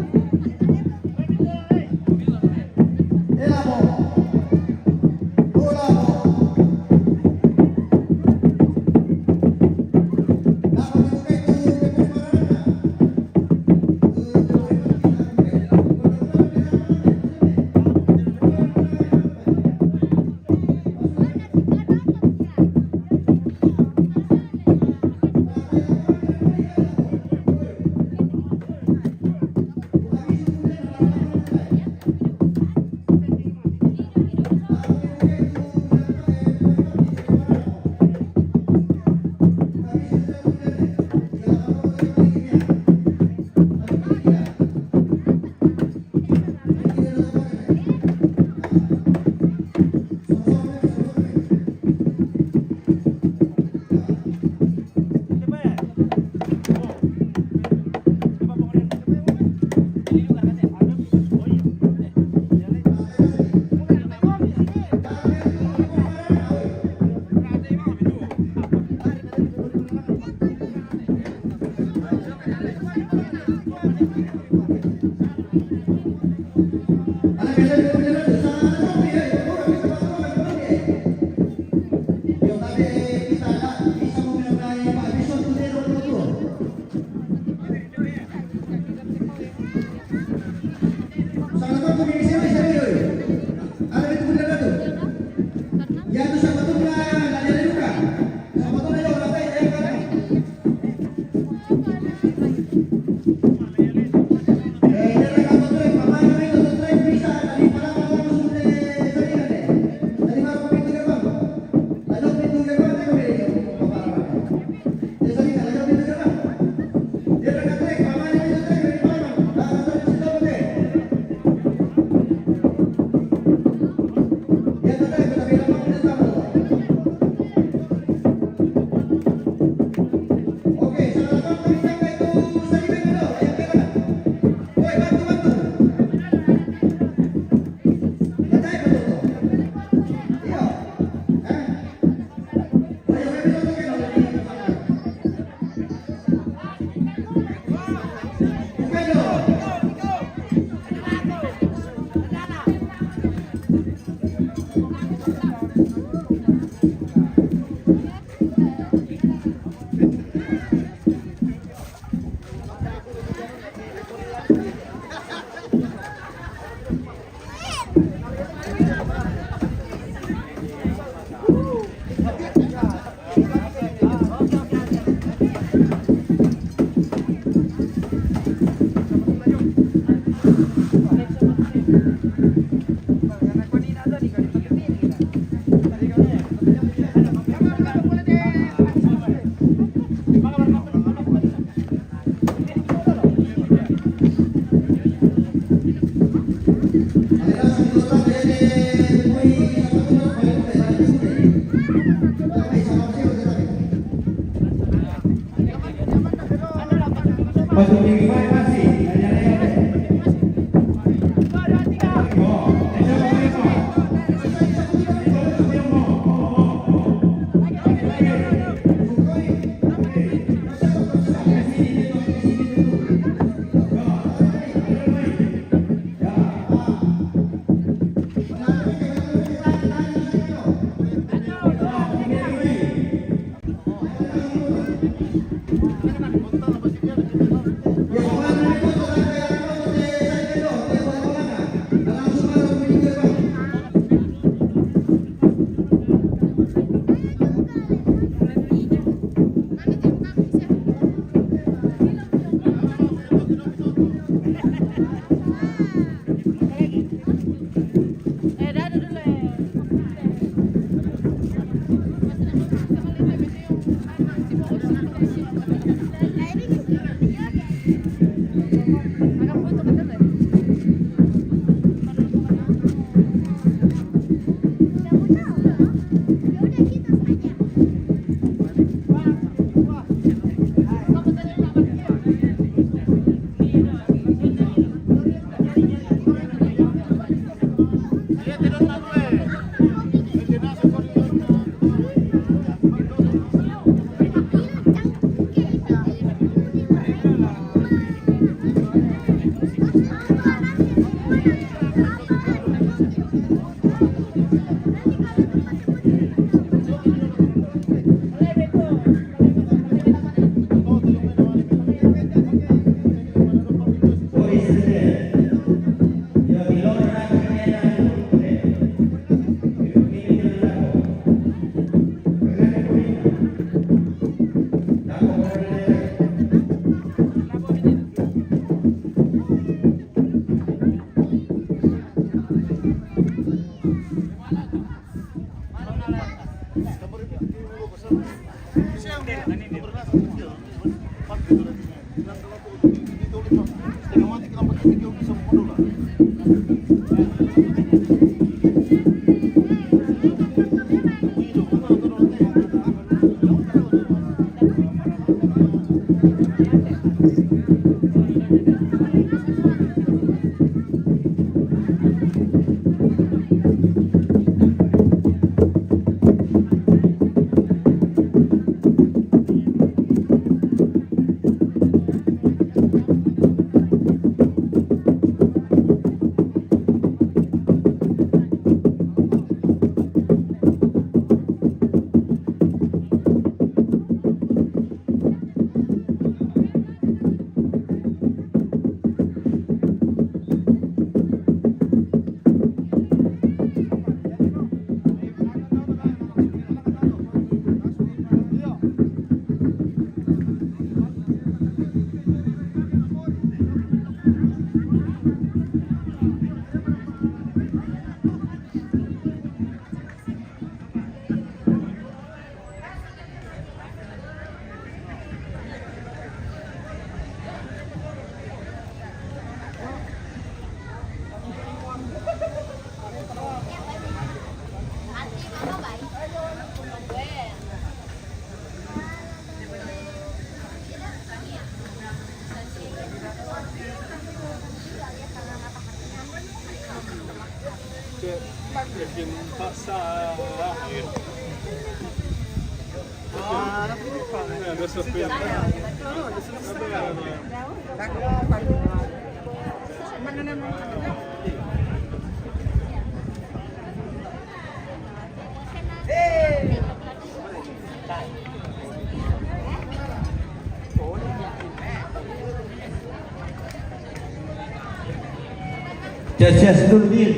Cas, cas dulu, Bil.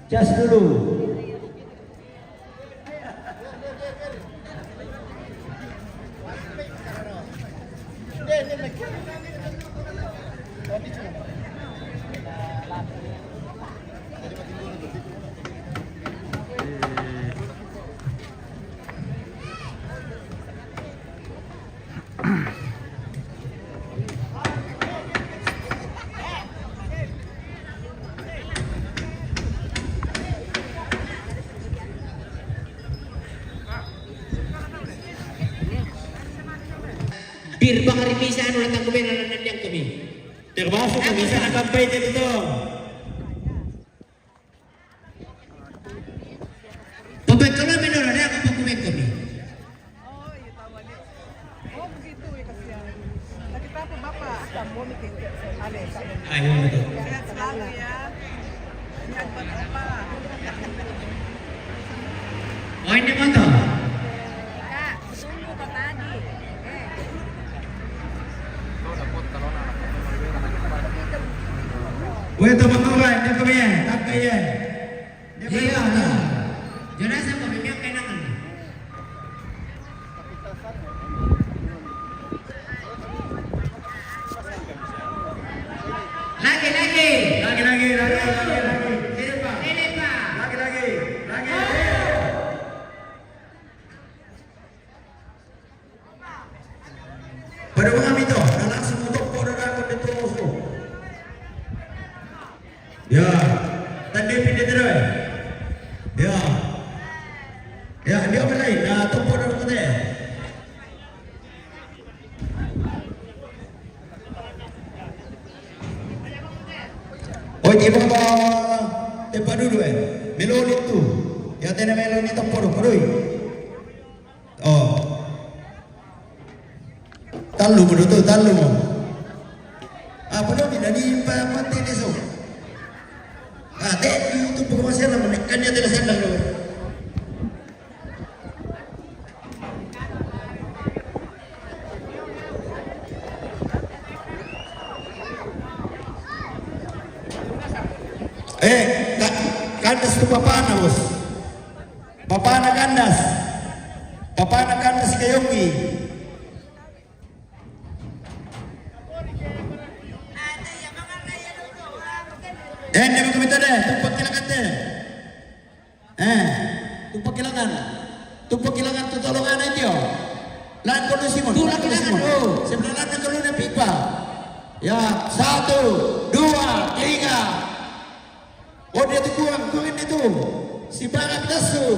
Cas dulu. Pir bakar bisa anu datang ke bela dan yang kami. Termasuk yang bisa akan pay itu. Pabekalo mi no rada ka pakuwento mi. Oh, begitu ya, kasihan. Sakit apa, Bapak? Ayo, betul. Sehat selalu ya. Sehat buat Bapak. Oh, ini motor. Kak, tunggu Bapak tadi. Weh, teman-teman, dia kami ya, tak kaya. Iya, iya. Jangan sampai memang kena kan. Lagi, lagi. Lagi, lagi, lagi, lagi, lagi. Sini, Pak. Sini, Pak. Lagi, lagi, lagi. Ayo. Pada mengambil tu, Ibu ba tempat duduk, eh. Meloni tu. Ya, tena meloni tempat duduk, perui. Oh. Tallu mo tu, tallu mo. Ah, padahal bila ni pa mati ni so. Ah, te, itu pokok masalah, kan dia tidak sadar tu. Eh, ka-, kandas tu papana, bos. Papana kandas. Papana kandas kayongi. Eh, dia begitu deh, tumpak kilakan deh. Eh, tumpak kilangan. Tumpak kilangan tu tolong anak itu. Lan kalau Simon. Tulang kilangan, oh. Sebelah lan kalau na pipa. Ya, satu, dua, tiga. Oh, dia tu kuang, kuang ini tu. Si barang dasu.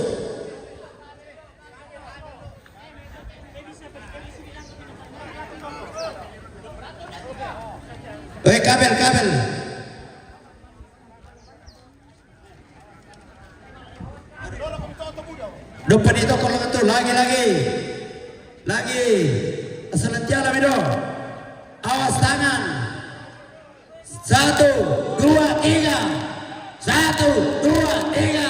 Eh, kabel, kabel. Dopa di toko lengan tu, lagi, lagi. Lagi. Asal tiada mi do. Awas tangan. Satu, dua, tiga. Satu, dua, tiga.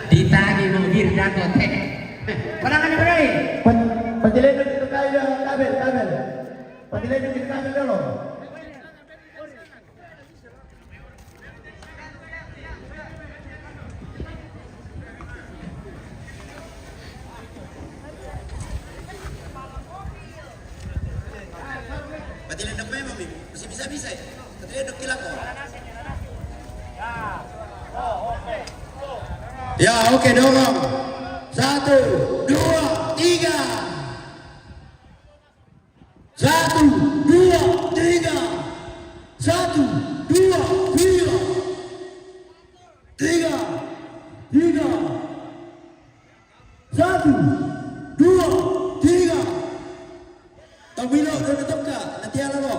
Ditagi mo bir dago te. Padangan ni Bray. Pat-, patiledo kita kayo ng kabel, kabel. Patiledo kita kayo ng kabel. Patiledo ko memang, Mi. Masih bisa-bisa, eh. Patiledo ko kila ko. Ya, oke, dorong. Satu, dua, tiga. Satu, dua, tiga. Satu, dua, tiga. Tiga, tiga. Satu, dua, tiga. Tomilo, dua toka, nanti ala lo.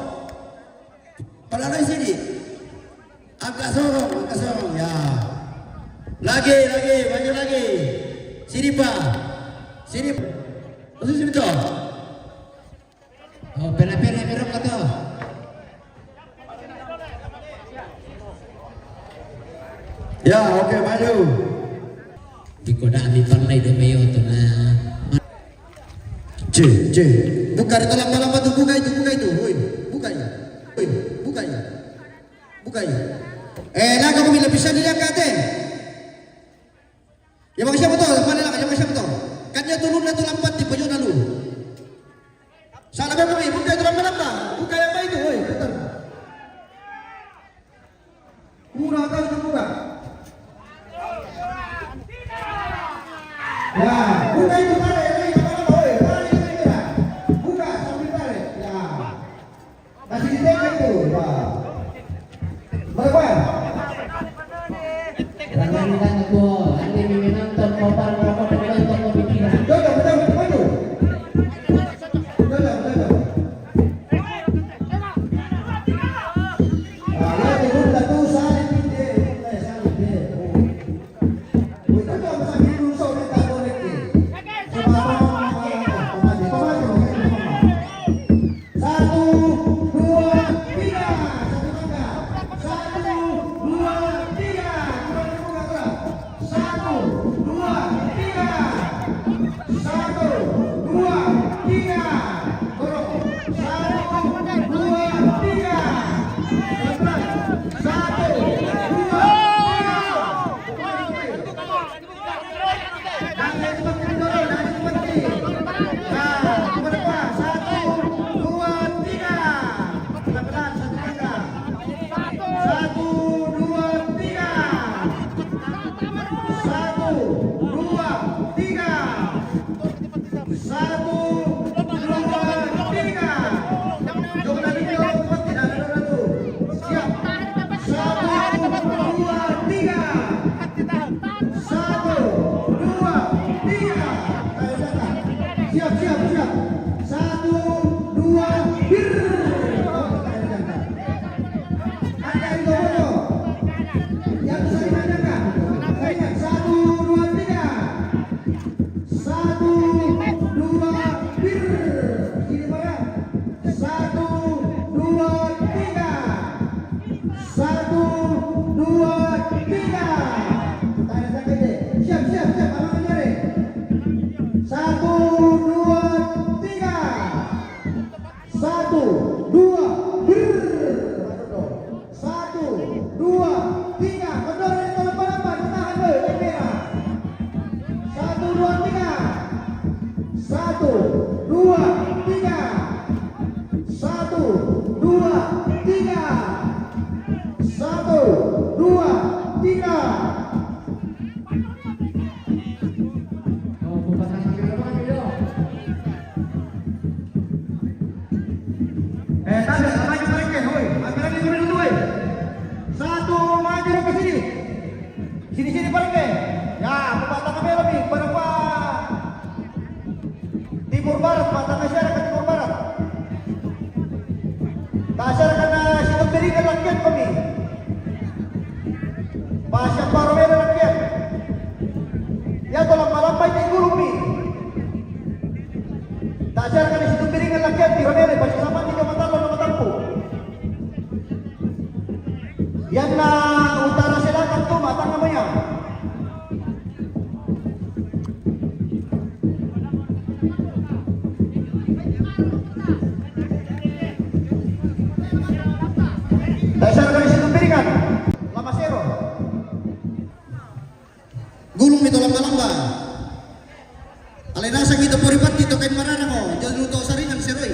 Palalai sini. Angkat sorong, angkat sorong. Ya. Lagi, lagi, maju lagi. Sini, Pak. Sini. Masuk sini, toh. Oh, pele-pele, merong ka to. Ya, oke, maju. Di koda mi pernah itu mayo tu na. Cih, cih. Buka itu lamba-lamba tu, buka itu, buka itu. Woi, buka itu. Woi, buka itu. Buka itu. Eh, na kamu bila bisa dilihat kate? Ya, bang siapa tu? Mana nak? Ya, bang siapa tu? Kan dia turun dah tu lambat di pojok lalu. Salah apa ni? Buka itu lamba-lamba. Buka yang baik tu, woi, putar. Kurang tahu tu buka. Ya, buka itu tarik, tarik lamba-lamba, woi, tarik itu dia. Buka sambil tarik. Ya. Masih ditembak itu, Pak. Berapa? Jangan ditanya, Bos. Nanti menonton, Bapak, Bapak, penonton, Bapak, pikiran. Cocok, betul, betul, betul. Cocok, cocok. Ah, ya, turun satu, saling, eh, saling, eh, oh. Satu, dua, tiga. Satu, dua, tiga. Kurang dibuka, kurang. Satu, dua, tiga. Satu, dua, tiga. Dorong. Satu, dua, tiga. Pelan-pelan. Satu, dua, tiga. Jangan seperti itu, jangan seperti. Nah, nomor dua, satu, dua, tiga. Pelan-pelan, satu langkah. Satu, dua, tiga. Satu, dua, tiga. Satu, dua, tiga. Jom lagi, jom, seperti dah, dah, dah, dah. Siap. Dua, tiga. Tahan, tahan, tahan. Siap, siap, siap. Abang aja deh. Satu, dua, tiga. Satu, dua, brrrr. Satu, dua, tiga. Kendor dari tolong penambat. Tahan, weh, kamera. Satu, dua, tiga. Satu, dua, tiga. Satu, dua, tiga. Satu, dua, tiga. Eh, tabe, maju mereka, hoi. Ambil lagi dulu, hoi. Satu, maju ke sini. Sini, sini, Pak Rete. Ya, Bapak Tangabelo, mi, pada Pak Timur Barat, Pak Tangasiara ke Timur Barat. Tasiara ke na Situmbiringan lakian kami. Pak Siamparo Melo lakian. Ya, tolong malampai di gulung, mi. Tasiara ke na Situmbiringan lakian, di Romele, Pak Sisaman di Jomatan, Jomatan Tampu. Yan na utara selatan tu, matang namanya. Dasar dari Situmbiringan, Lamasero. Gulung mi to lamba-lamba. Alai nasang ito Poripatti to kain mararang o, jauh to Saringan seroi.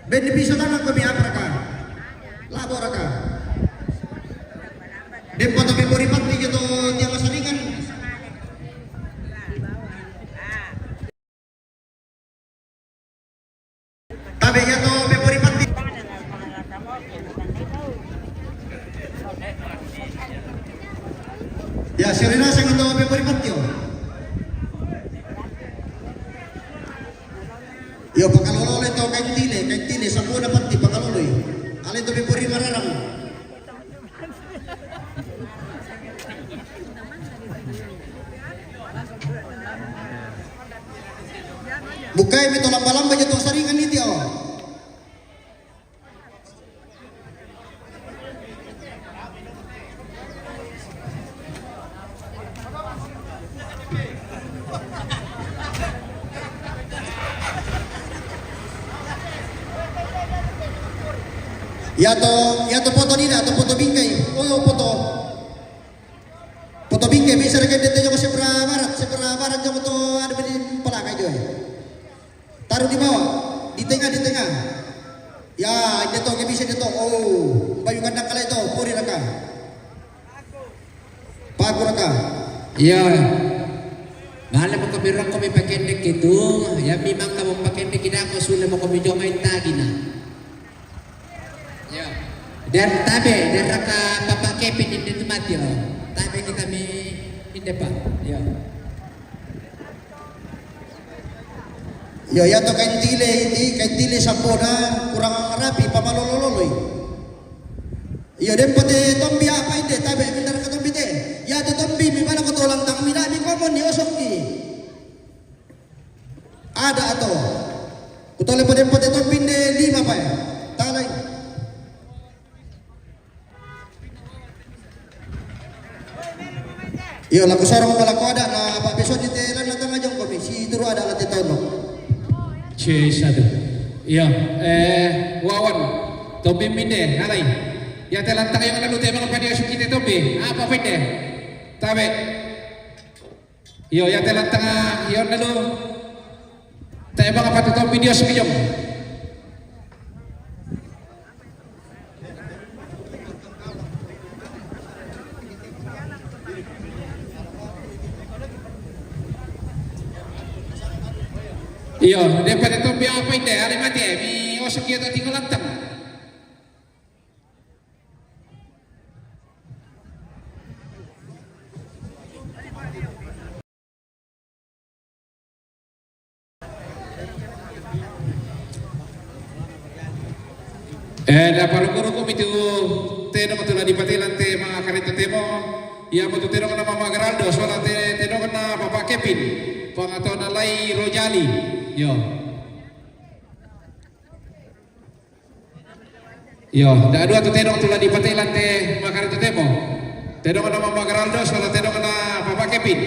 Ben di piso tangan ko mi apa raka. Labo raka. Dempa to mi Poripatti jauh to tiang Saringan. Tabe ya to mi Poripatti. Ya, sirina sing to mi Poripatti, oh. Yo, pakalolo le to kain tile, kain tile, sampona patti pakalolo, eh. Ale to mi Pori mararang. Bukai mi to lamba-lamba jauh to Saringan iti, oh. Ya to, ya to poto nina, to poto bingkai. Oh, poto. Poto bingkai, bisa raka inde to jauh sebelah barat, sebelah barat jauh to ada bini pelaka jauh. Taruh di bawah, di tengah, di tengah. Ya, inde to, bisa inde to. Oh, bayu kandang kalai to, Pori raka. Paku raka. Iya. Male mo ko mi raka mi pakende itu, ya memang kamu pakende kita ko sule mo ko mi jomai tagina. Iya. Dan tabe, dan raka papa kepin inde tu mati, oh. Tabe kita mi inde pa. Iya. Yo, ya to kain tile ini, kain tile sampona kurang rapi, pamalolo-loloi. Yo, dempa te tombi apa inde, tabe mindar ka tombi te. Ya to tombi mi bala ko to lantang mi dami komon ni osokki. Ada ato. Kutole pa dempa te tombi inde lima pa, eh. Talai. Iyo, lako sorong ko lako ada na apa beso di te lan na tanga jong ko mi si turu ada la te tau no. Cesadu. Iyo, eh, Wawan. Tombi mi inde, alai. Ya te lantang yang lalu te maka pada suki te tombi. Apa pede? Tabe. Iyo, ya te lantang, iyo lalu. Te maka pada tombi dia suki jong. Iyo, dempa te tombi apa inde, ale mate, mi osok iyo to tinggal lantang. Eh, da paruku-ruku mi tu tedong tu la di patelan te ma kareta temo. Iya mo tu tedong nama ma Geraldo, sola te tedong na Papa Kevin. Pangato na lai Rojali. Yo. Iyo, nda dua tu tedong tu la dipatei lan te makare tu temo. Tedong na Mama Geraldo, sola tedong na Papa Kevin.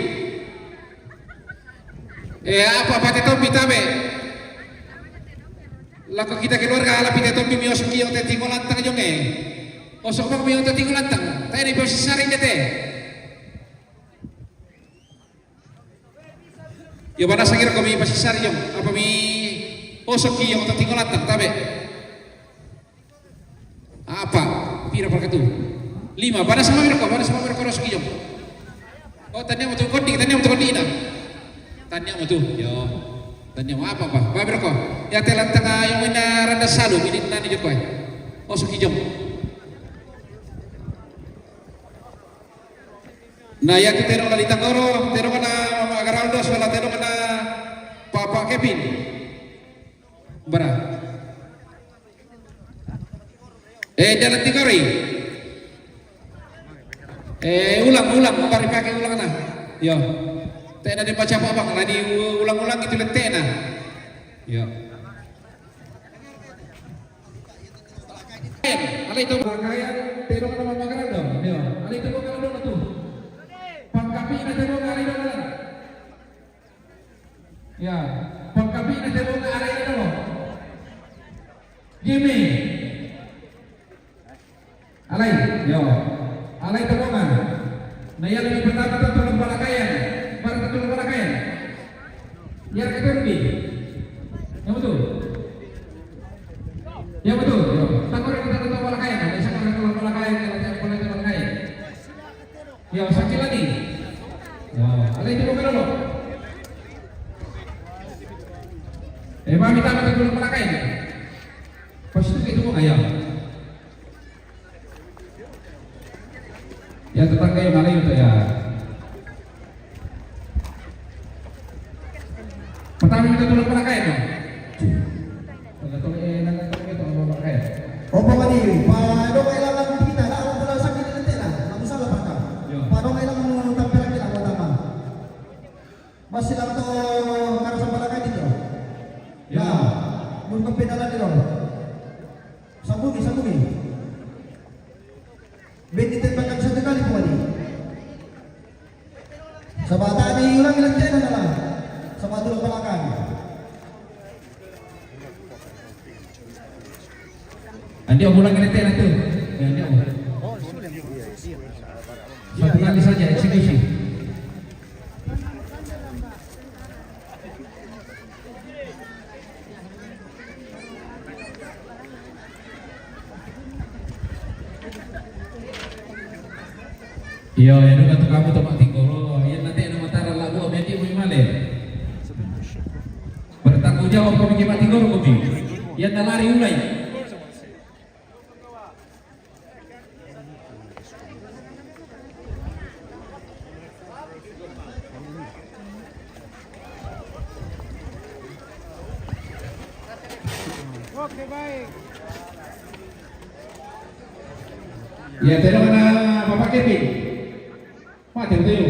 Eh, apa pate tombi tabe? Lako kita keluarga ala pite tombi mi osok iyo te tingo lantang jong e. Osok bang mi iyo te tingo lantang. Tae di posisi sari ndete. Iyo, bana sangir ko mi pasisari iyo. Apa mi osok iyo te tingo lantang tabe? Apa? Pira parkatu? Lima. Bana sama mi roko, bana sama mi roko, rosok iyo. Oh, tania mo tu kondi, tania mo tu kondi na. Tania mo tu. Iyo. Tania mo apa, apa? Ba mi roko. Iyo te lantang iyo mina randa salu, ini nani joko e. Osok iyo. Na, iyo tu tedong la di Tanggoro, tedong na Mama Geraldo, sola tedong na Papa Kevin. Bara. Eh, dalan Tigori. Eh, ulang, ulang, bari pake ulang na. Iyo. Tena di baca apa bang, la di ulang-ulang itu letena. Iyo. Alai tu pakaian, tedong na Mama Geraldo. Iyo. Alai tu Mama Geraldo tu. Pangkapi na tedong na alai tu. Iyo. Pangkapi na tedong na alai tu. Jimmy. Alai, iyo. Alai tedong na. Na, iyo lebih pertama tu tulung palakaian. Baru tu tulung palakaian. Iyo, itu lebih. Yang betul. Yang betul. Iyo. Takut kita tetap palakaian. Ada siapa yang tulung palakaian, kalau tidak boleh tulung palakaian. Iyo, sakila ni. Iyo, alai itu bukan dulu. Eh, mami tak ada tulung palakaian. Pas itu itu bukan, iyo. Iyo, tetangga iyo, mana itu iyo. Pertama minta tulung palakaian iyo. Kalau tulung, eh, nanti tulung itu tulung palakaian. Opo mani, padong ilangan kita, na, opo la sakit itu na, na masalah paka. Iyo. Padong ilangan tampil lagi na, utama. Masih lang to karasan palakaian itu. Iyo. Na, mun ko pinalan itu. Sambungi, sambungi. Bini tembakan satu kali po ni. Sabata ni ulang ilang tena na la. Sabatu la palakan. Andi ulang ilang tena tu. Ya, andi ulang. Satu kali saja eksekusi. Iyo, iyo, nunga tu kamu tomak tinggoro. Iyo, nanti anu mataran labu, abis itu mui male. Bertanggung jawab kami kimak tinggoro kami. Iyo, na lari ulai. Oke, baik. Ya, terima kasih, Bapak Kevin. Pak, thank you.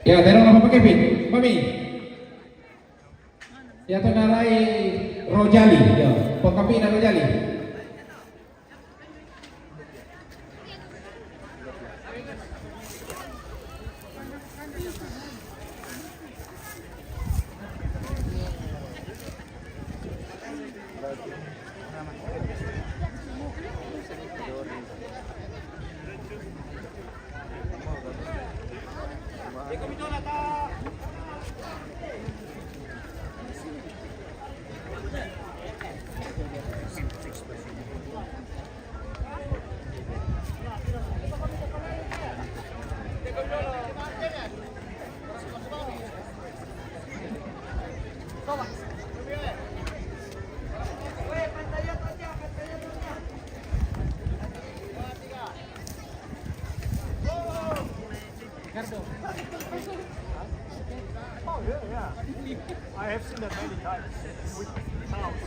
Ya, terong apa pakai pin? Mami. Ya, tu na rai Rojali. Ya, pengkapi na Rojali. Oh, yeah, yeah. I have seen that many times with cows.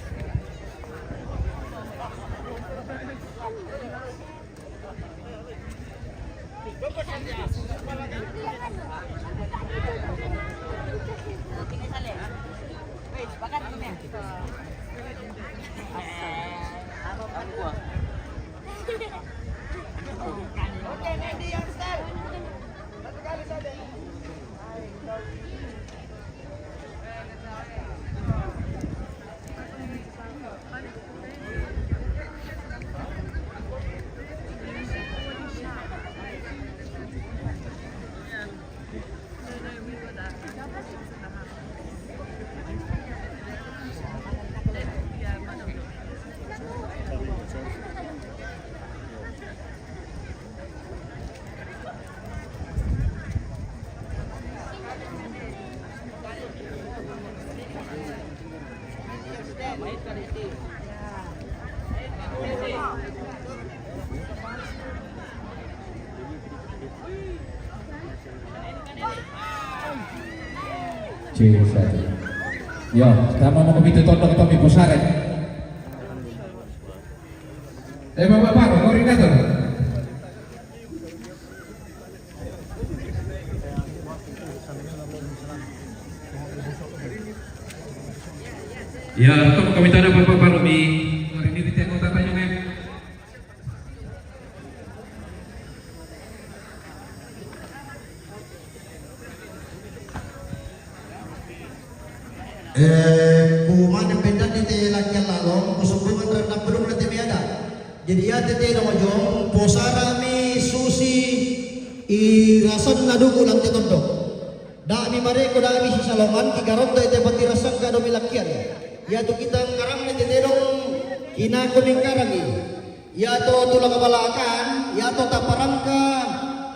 Cek satu. Yo, tama mo ko mi tu tondok, to mi pusare. Eh, Bapak Paro, koordinator. Ya, to ko mi tanda, Bapak Paro, mi koordinator, anggota tanyo, eh. Eh, kumaa ni bendan di te lakian lalong, kusumbungan rendah belum nanti miada. Jadi ya te te dong ojong, posara mi susi i rasan na dugu lan te tondok. Dak mi mareko, dak mi sisalongan, ki garoto ite pati rasan ka do mi lakian. Ya tu kita ngarang ni te te dong, kina ko mi karangi. Ya to tulang balakan, ya to taparangka,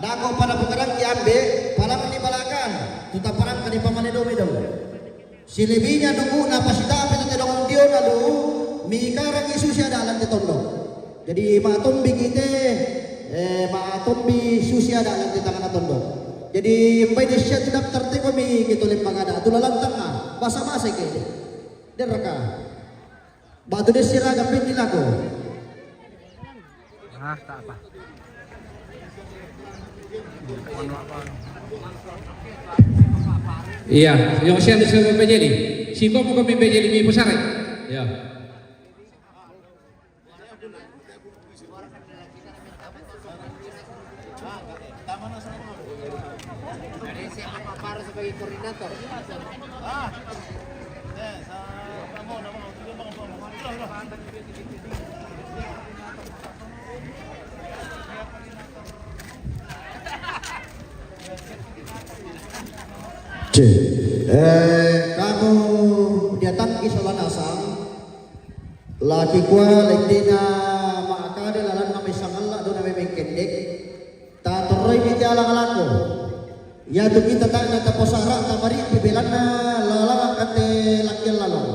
dako pada pakarang ki ambe, parang ni balakan, tu taparangka ni pamane do mi do. Silebihnya dugu na pasitapi tu te dong dio na lu, mi karang i susi ada lan te tondok. Jadi matombi kite, eh, matombi susi ada lan te tangana tondok. Jadi mbai de sia tu daftar te ko mi kito lembang ada, tu lalantang ah, basa-basa ke. Deraka. Batu de sira gape ni lako. Ah, tak apa. Iya, yang sian di sana P J D. Si Bob bukan P J D, mi pusare. Iya. Cek. Eh, kamu dia tangki sola nasang. Laki kua lendena ma'akade lalan na mai sangalla do na mai mengkendek. Tatorroi mi te alang-alangku. Iatu kita ta'na taposara tamari pi belanna lalang kate lakian lalong.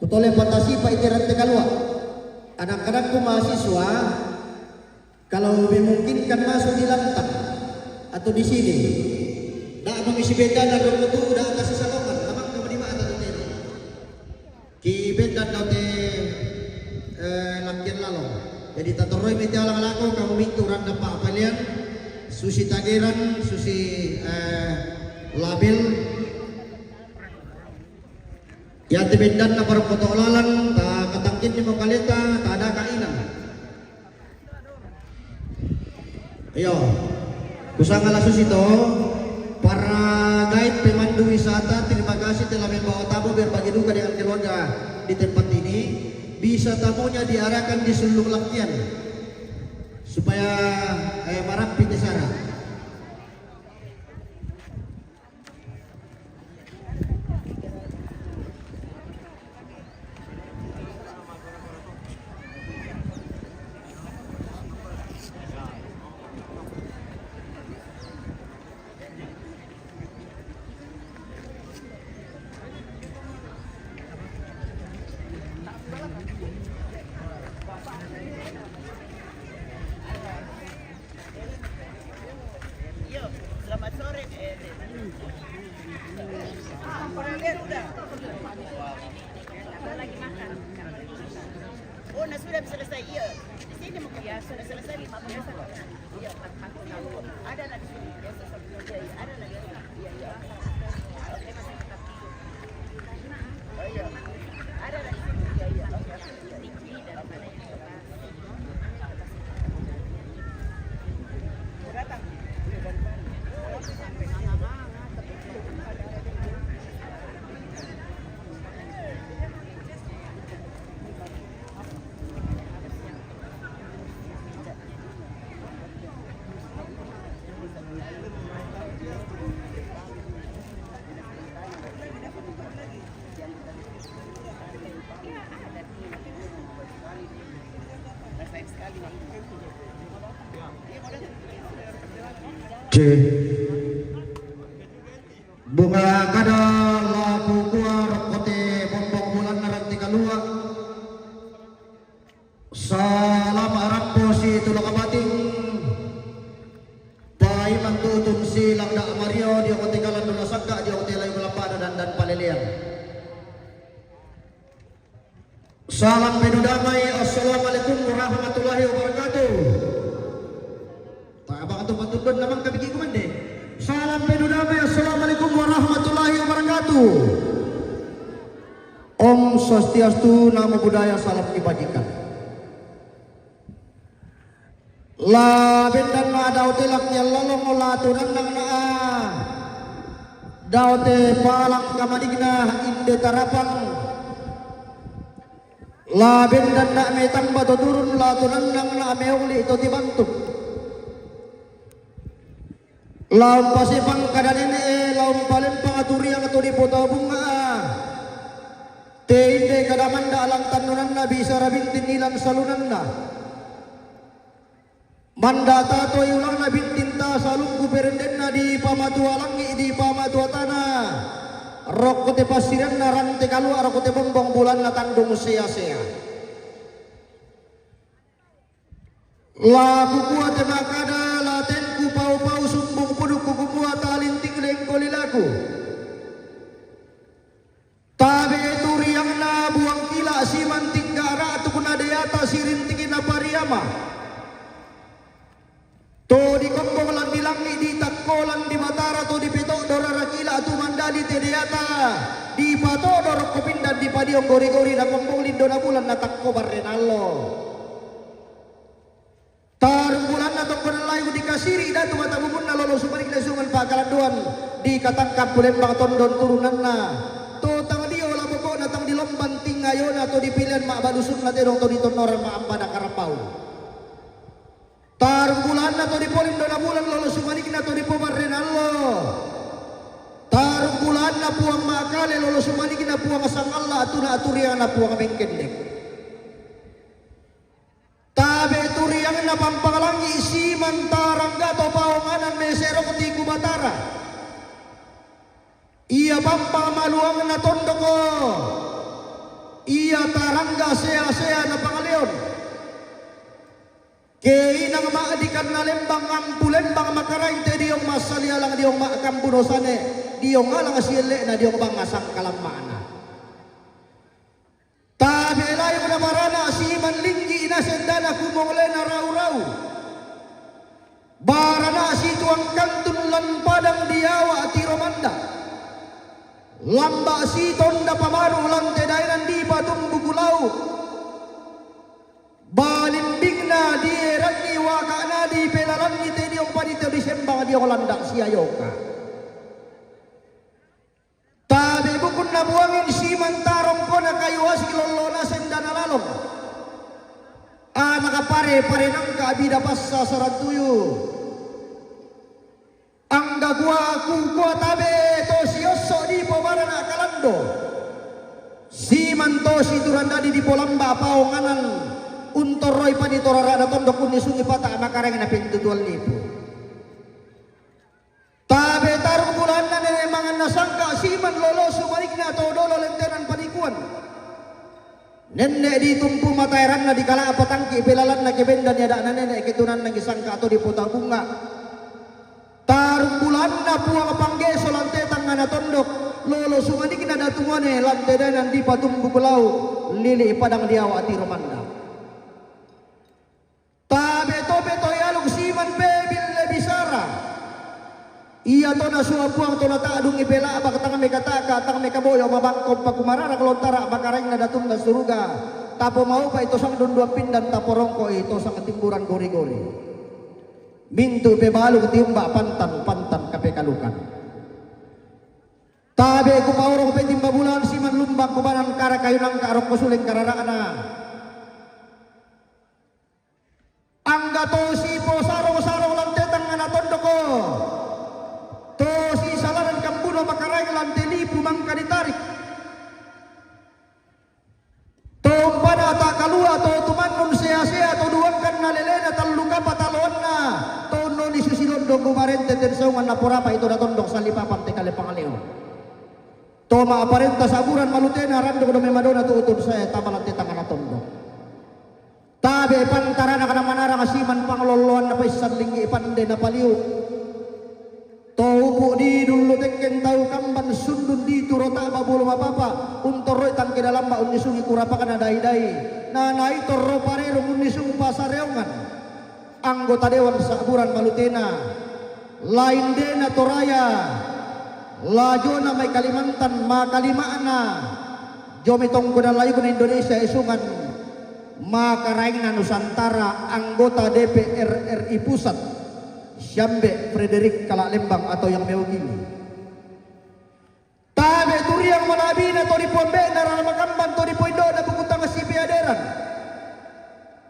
Kutole patasipa ite rante kalua. Anak-anakku mahasiswa, kalau memungkinkan masuk di lantang atau di sini, dak mengisi benda dan rukutu, dak atas sesakongan, tamang kamu di mata tu tena. Ki bendan dau te, eh, lakian lalong. Jadi tatorroi mi te alang-alangku, kamu mintu randa pa apalian, susi tageran, susi, eh, label. Ya te bendan na baru koto lalan, ta katangkin ni mo kaleta, ta ada kainan. Iyo. Kusanga lasu sito, para guide pemandu wisata, terima kasih telah membawa tamu berbagi duka dengan keluarga di tempat ini. Bisa tamunya diarahkan di sulung lakian supaya, eh, marapi te sara. Iyo, selamat sore. Eh, ah, kurang lihat udah. Ada lagi makan. Oh, nah, sudah selesai. Iya. Di sini mungkin. Ya, sudah selesai lima belas. Iya, empat puluh. Ada lagi sini. Biasa satu. Iya, iya, ada lagi. Iya, iya. Oke, masih tetap. Oh, iya. Ada lagi sini. Iya, iya. Oke. Cek. Bunga kada laku kua rokkote bombong bulan na ranti kalua. Salama rampo si tulung abating. Paimang tutun si langda Mario di okote Ando nasangka' dio te layu' malamba'na dandan palelean. Salam pedu damai, assalamualaikum warahmatullahi wabarakatuh. Ta'abang tu patudon namang kabiki kumande. Salam pedu damai, assalamualaikum warahmatullahi wabarakatuh. Om Swastiastu, Namo Buddhaya, salam kebajikan. La bendanna dao te lak niallalong, la tunannangna dao te palang kamadingna inde tarapang. La bendanna metamba to turun, la tunannangna meoli to tibantuk. La umpasepang kada nene'e, la umpalempang turiang to dipotau bunga. Te inde kada manda' alang tannunanna, bisara bintin ilan salunanna. Manda' tato iulangna bintinta, salungku perendenna, dipamatua langi', dipamatua tana. Rokko te passirenna rante kalua', rokko te bombong bulanna tandung sea-sea. La kukua te makkada, la tengku pau-pau sumbung pudukku, kumua talinting lengko lilaku. Tabe' turiangna Puang Kila, simanting ga'ra tukuna deata, sirinting na pariama. To dikombong lan di langi', ditakko lan di Batara, to dipeto'do rara Kila, tu mandali te deata, dipato'do rokko pindan, dipadiong gori-gori, nakombong lindona bulan, natakko barrena allo. Tarung bulanna tokko nallai dikasiri' datu mata bubunna, lolo sumanikna sungan pakalanduan, dikatangkap pulembang tondon turunanna. To tang dio la boko'na, tang dilomban tingayona, to dipilian ma'balusunna tedong, to ditonnoran ma'ambana karambau. Tarung bulanna to dipolindona bulan, lolo sumanikna to dipobarrena allo. Tarung bulanna Puang Ma'kale, lolo sumanikna Puang Sangalla, atuna aturiangna Puang Mengkendek. Tabe' turiangna pampang langi', siman tarangga to paonganan, mese' rokko tiku Batara. Ia pampang maluangna tondoko, ia tarangga sea-sea na pangaleon. Ke inang ma'dikanna lembang, ampu lembang makaraeng te diong massali alang, diong ma'kambuno sane, diong alang sielle'na, diong bangnga sangkalamma'na. Tabe' layuk na barana, siman linggi' naseng dana, kumolena rau-rau. Barana situang kantun lan padang diawa' tiro manda. Lamba' sitonda pamaru' lan te daenan dipatumbuk lau'. Balimbingna dieranni, waka'na dipelalanni te diong panitia disembang, diong landa' siayoka. Tabe' bukunna buangin, siman tarongkona kayu asik, lollo naseng dana lalong. Ana kapare-pare nangka bida passa sarantuyu. Angga kua, kukua tabe' to siosso' dipobarana kalando. Siman to siturang dadi dipolamba paonganan, untorroi pani to rara'na tondok, unnisungi pata' makaraeng na pentutuan lipu. Tabe' tarung bulanna nene' manganna sangka', siman lolo sumanikna to dolo lentenan panikuan. Nenne' ditumpu mataeranna, dikala'pa tangki' pelalanna, ke bendan ada'na nene', ke tunannangi sangka' to dipotau bunga. Tarung bulanna Puang Panggeso lan te tangngana tondok, lolo sumanikna datu muane lan te daenan dipatumbuk lau', lili' padang diawa' tiro manda. Tabe' to pe to ialuk, siman pe bille bisara. Ia to nasua Puang to nata'dungi pela'bak, tang mekata'ka, tang mekaboyo, mabangko pakumararak lontara' makaraengna datunna suruga. Tapomaupa'i to sang dundua pindan, taporongko'i to sang timburan gori-gori. Mintu' pebaluk tiumba' pantan, pantan kapekalukan. Tabe' kupaorong pe timba bulan, siman lumbang kubanan kara kayu nangka rokko suleng karara'na. Angga to siposarong-sarong lan te tangngana tondoko, to sisalaran kambuno makaraeng lan te lipu mangka ditarik. To umpana ta kalua, to tumannun sea-sea, to duangkanna lelena, tallu kapa taloanna, to noni susi londong gumarente tensaungan, naporapa'i to natondong sallipapan te kale pangaleo. To ma'parenta saburan malutena, randuk dome madona tu'utun sae tamalan te tangana tondok. Tabe' pantarana kana manarang, siman panglolloanna paissan linggi' pande napaliu'. To'u pu' di dullu tekken tau kamban sundun di turo ta'ba bulu mapapa, untorroi tangke dalamma unnisungi kurapakna dai-dai, na nai torro parerung unnisung pasareongan. Anggota dewan sa'buran malutena, la indena Toraya, la jona mai Kalimantan makalima'na, jomai tongkonan layukna Indonesia isungan makaraengna Nusantara, anggota D P R R I pusat, siambe' Frederick Kala Lembang atau yang mewakili. Tabe' tu riang mala'bina to dipoambe'na rara makamban to dipoindo'na buku tangngasipeaderan.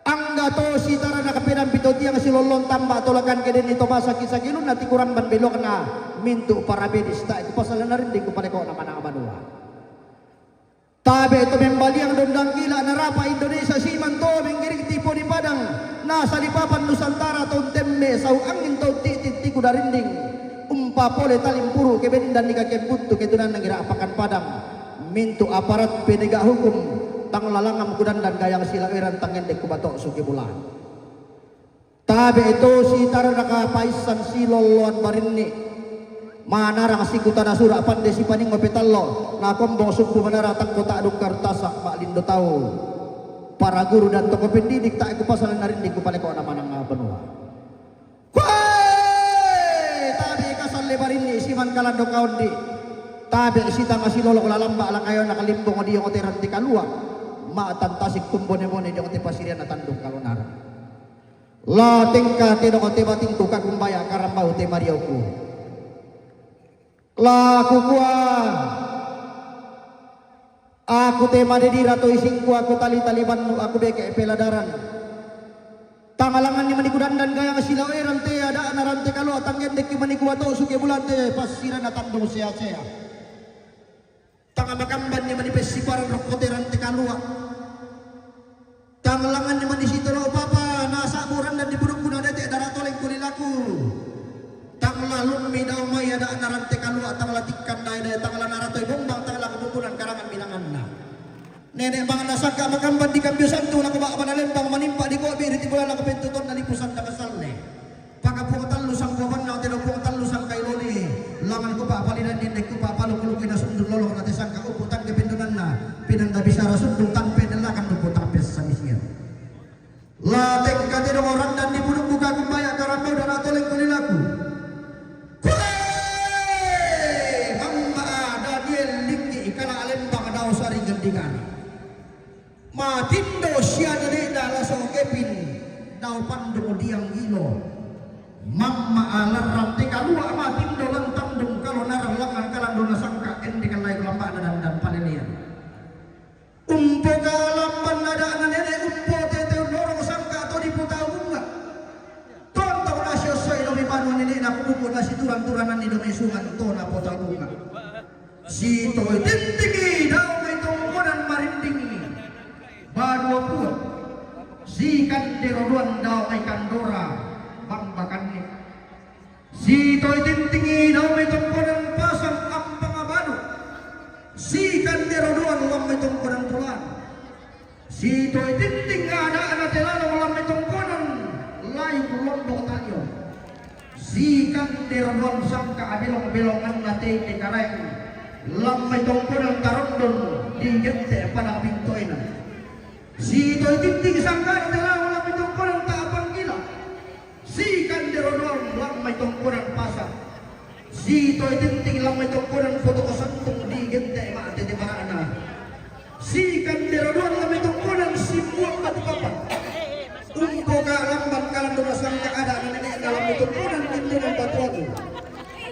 Angga to sitara nakapedampi to tiang silolloan tamba to lakan kedenni to masaki-saki lunna tikuramban beloakna mintu' parabedis tae' kupasalena rinding kupaleko'na manang banua. Tabe' to membaliang dondang gila narapa Indonesia siman to menggiring tipo di padang, na salipapan Nusantara to untemme sau angin to unti'ti' tiku darinding, umpapole talimpuru' kebendan nika kembuntu ketunanna ngira pakan padang, mintu' aparat penegak hukum, tang lalangam kudandan gayang sila'eran tang ende' kubato' suke bulan. Tabe' to sitara nakapaissan silolloan barinni, manarang sikutana sura' pande sipaningngo petallo, nakombong sumpu manarang takko ta'dung kartasa' ma'lindo tau. Para guru dan tokoh pendidik tae' kupasalena rinding kupaleko'na manang banua. Koe! Tabe' kasalle barinni siman kalando kaondi. Tabe' sitanga silolok lalamba' lakayona kalimbong diongo te rante kalua'. Ma'tan tasik tumbone-bone diongo te pasirianna tandung kalonara. La tengka tedong te batingku kakumbaya karambau te marioku. La kukua, aku te madedira to isingku, aku tali-tali bannu, aku beke' peladaran. Tangalanganni mani kudandan gayang sila'eran te ada'na rante kalua' tang endekki mani kubato' suke bulan te passiranna tandung sea-sea. Tang makambanni mani pessiparan rokko te rante kalua'. Tang langanni mani sitolo papa, nasa'bu randan di pudukku nadete' dara toleng kulilaku. Tang lalummi dao mai ada'na rante kalua', tang latikkan dae-dae, tang lanaratoi bombang, tang lakabumbunan karangan minanganna. Nene' manganna sangka makamban di kambio santu lako ba'bana lembang manimpa di kobi riti bulana ko pentu tonna lipu sanda kasalle. Paka puang tallu sangkua bannang te dao puang tallu sangka iloli. Langan ku pa'palidan ninde ku pa'palu kuluki na sundun lolok na te sangka upu tangke pendonanna. Pinanda bisara sundun tampe dellakan duku tampe samisian. La tengka te dao randan di pudukku kakumbaya karambau dana toleng kulilaku. Kue! Mamma Daniel Linggi ikala alembang dao sari gendikari. Matindo sia dede'da laso kepin dao pandung diang gilo. Mamma alarrang te kalua' matindo lantandung kalonara langan kalandung nasangka ende kalai lamba'na dandan palelean. Umpoka lamban ada'na nene' umpo tete lorong sangka to diputau bunga. Tontong nasi ossoi domi banua nene'na kubuku nasi turan-turananni domi sungan to napotau bunga. Sitoi tintingi dao mai tongkonan marinding banua puang. Sikande rodoan dao mai kandora bangbakanni. Sitoi tintingi dao mai tongkonan pasang ampang abanu. Sikande rodoan lam mai tongkonan pulan. Sitoi tinting ada'na te lalong lam mai tongkonan layu lombok talio. Sikande rodoan sangka abelong-belonganna te te karaeng lam mai tongkonan tarondon di gente pada pintoina. Sitoi tinting sangka te lalong lam mai tongkonan ta panggila. Sikande rodoan lam mai tongkonan pasar. Sitoi tinting lam mai tongkonan potoko santung di gente ma'te te bara'na. Sikande rodoan lam mai tongkonan simbuang batu papan. Umpoka lamban kalandung sangka ada'na nene'na lam mai tongkonan pintunan batuan.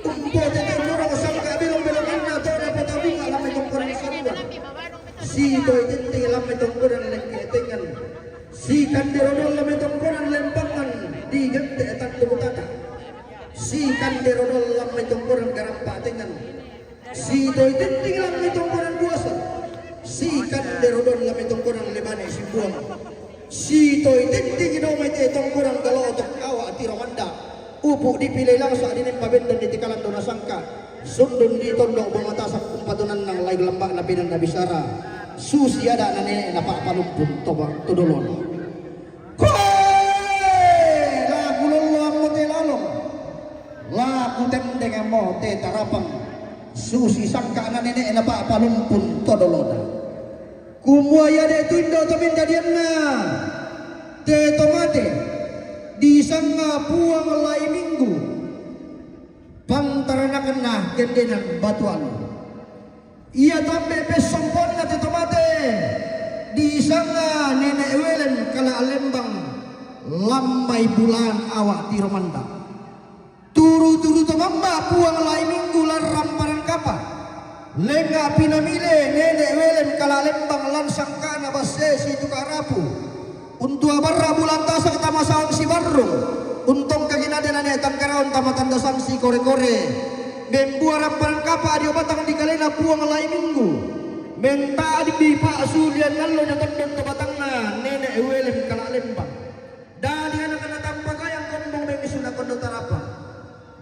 Umpo tete lorong sangka belong-belonganna to napotabunga lam mai tongkonan saruan. Sitoi tinting lam mai tongkonan lengke tengan. Sikande rodoan lam mai tongkonan lembangan di gente tantu butata. Sikande rodoan lam mai tongkonan garampa tengan. Sitoi tinting lam mai tongkonan buasa. Sikande rodoan lam mai tongkonan lebane simbuang. Sitoi tinting dao mai te tongkonan galo'o tokkawa tiro manda. Upu' dipilei langsa' dinempa bendan di tikalan dona sangka. Sundun di tondok bamatasak umpatunannang lai lamba'na pinanda bisara. Susi ada'na nene'na pa'palumpun toba tudolon. Koe! La kulollo ammo te lalong. La kutendeng susi sangka'na nene'na pa'palumpun to dolona. Kumua iade' tu indo' to mendadianna te to mate disanga Puang Lai Minggu, pantaranakanna kendenan batu allu. Ia tambe' pessompoanna te to mate disanga Nene' Welen Kala' Lembang, lammai bulaan awa' tiro manda'. Turu-turu to mamba Puang Lai Minggu lan ramparan kapa'. Lenga' pinamile Nene' Welen Kala' Lembang lan sangka'na basse situka' rapu. Untu' abarra bulaan tasa' tama saong sibarrung, untongka ginade nane' tangkaraon tama tandasang sikore-kore. Membua ramparan kapa' dio batang dikalena Puang Lai Minggu. Menta'di pa'sulian allo dio tondon to batanna Nene' Welen Kala' Lembang. Dadi ana'-ana' Tampakajang Kombong Bengi Suna Kondo Tarapa.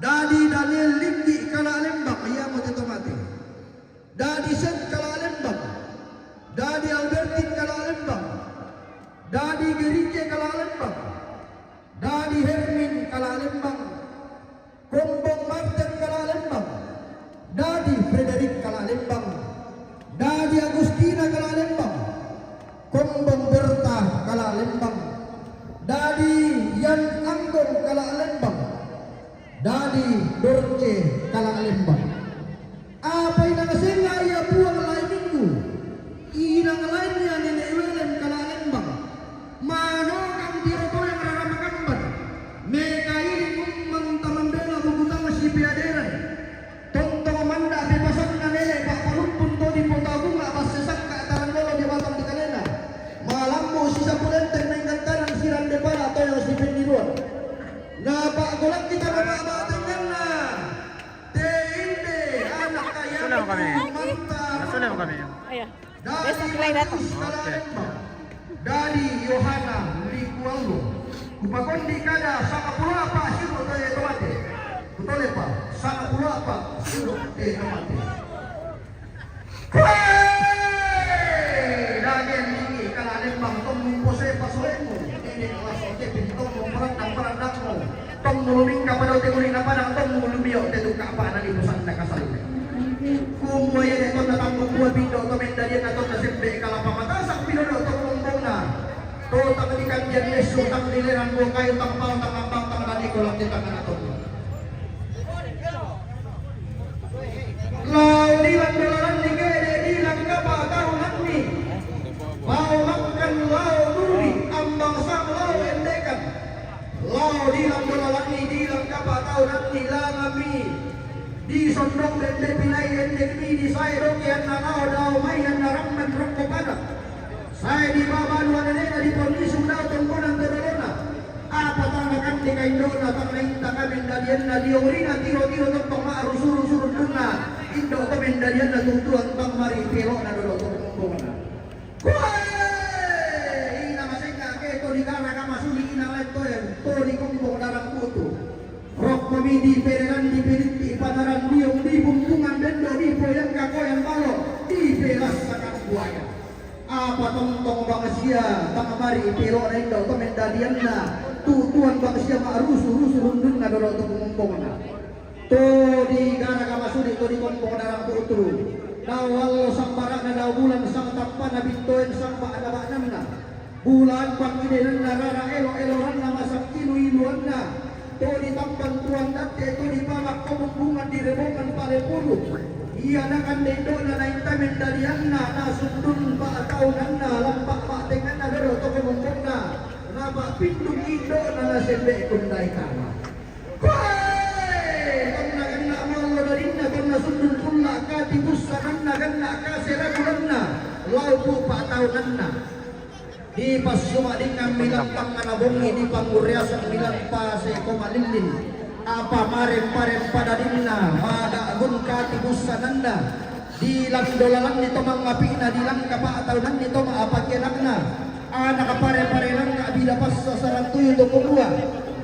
Dadi Daniel Linggi Kala' Lembang, iamo te to mate. Dadi Seth Kala' Lembang. Dadi Albertin Kala' Lembang. Dadi Gerike Kala' Lembang. Dadi Hermin Kala' Lembang. Kombong Martin Kala' Lembang. Dadi Frederick Kala' Lembang. Dadi Agustina Kala' Lembang. Kombong Berta Kala' Lembang. Dadi Yan Anggong Kala' Lembang. Dadi Dorce Kala' Lembang. Apa inang senga' ia Puang Lai Minggu? Inang lainna Nene' Welen Kala' Lembang. Manokang tiro toyang rara makamban. Mekailing ummang tamambela bubutang sipeaderan. Tontong manda' pepasanna nene' pa'palumpun to dipotau bunga' basse sangka' tarang lolo dio batang dikalena. Malambu' sisapu lenteng menggantanang sirande pala' toyang sipenniruan. Napa'golakki tama ba'tenganna. Te inde ana' kaya Sudah kami. Sudah kami. Ayo. Besok mulai datang. Oke. Dadi Yohana Likuallo. Kupakondi kada sanga pulo apa' siru' te to mate. Kutolepa, sanga pulo apa' siru' te to mate. Koe! Dadi Linggi Kala' Lembang, tommu posepa soemu. Ini kelas oke, tommu parandang-parandangmu. Tommu lumingka padao te gulina padang, tommu lumio' te tukka' pa'na di pusa'na kasalle. Kumua iade' tonna tammu bua pindo' to mendadianna tonna sembe' kalapa matasak pidodo' to kombongna. To tang dikandian lessu, tang dilerang bua kayu, tang pao, tang ambang, tang dadi kolak di tangngana tommu. Lao dilang dolalanni kede dilang kapa'taunanni. Pao makkan lao duri, ambang sang lao endekan. Lao dilang dolalanni, dilang kapa'taunanni, langammi di sondong bembe pinai endekmi di sae doke anna lao dao mai anna rammen rokko padang. Sae di babalu ananena di ponnisu dao tongkonan to dolona. Apa tang nakande kaindo'na tang nainta kamendadianna dio urina tiro-tiro tontong ma'rusu-rusu rundunna indo' to mendadianna tutuan tang mari pelo'na dodo to kombongna. Koe! Ina masenga' ke to digaraka masuli' ina lain toen, to dikombong darang butu. Rokkomi diperenan dipilitti panaran diong dibumpungan dendo dipoyangka koyang balo dipelassakan buaya. Apa tontong bangsia tang mari pelo'na indo' to mendadianna tutuan bangsia ma'rusu-rusu rundunna dodo to kombongna. To digaraka masuli' to dikombong darang butu. Dao allo sambara'na dao bulan sang tappana bintoen sang ba'na-ba'nanna. Bulaan pangidenanna rara elo'-eloranna masakkilu-iluanna. To ditamban tuan datte to dipamakko bumbungan direbongan pale pulu. Ia nakande indo'na nainta mendadianna nasundun pa'taunanna lampa' pa'tengnganna dodo to kombongna. Napa'pindung indo'na nasembe' kundai kama. Koe! Tonna ganna' mallo dadinna, tonna sundun tulla' katibussananna, ganna' kase ragulanna, laupu' pa'taunanna. Dipassuma'dingngammi lantangngana bongi, dipangurriasang milang pase ko malillin. Apa marempa-rempa dadinna, mada'gun katibussananna. Dilang dolalanni to mangapi'na, dilang kapa'taunanni to ma'apakianakna. Ana' kapare-parenanna bida passasarang tuyu to kumua,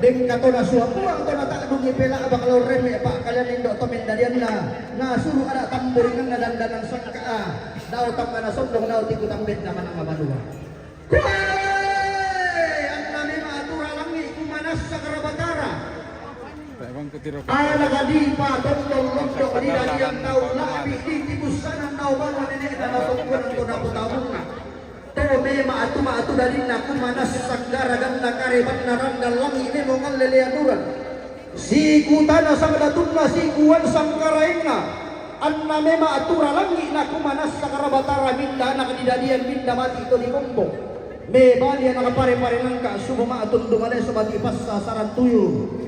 dengka to nasua Puang to nata'dungi pela'bang lao remme' pa'kalean indo' to mendadianna, nasuru' ada' tamburinganna dandanan sangka'a, dao tammana sondong dao tiku tambenna manang mabanua. Koe! Anna memang atura langi' kumanassa karabatara. Ana' kadipa tondong londo' di dadian tau la Rabu tabunna. To mema atu ma atu dadinna kumanassa garaganna karebanna randang langi' memo ngalle leanuran. Sikutana sangdatunna sikuan sangkaraenna. Anna mema atura langi' na kumanassa karabatara minda anak didadian minda mati' to dikombong. Mebali anak pare-pare nangka subu ma'tun dumaleso mati' passa sarang tuyul.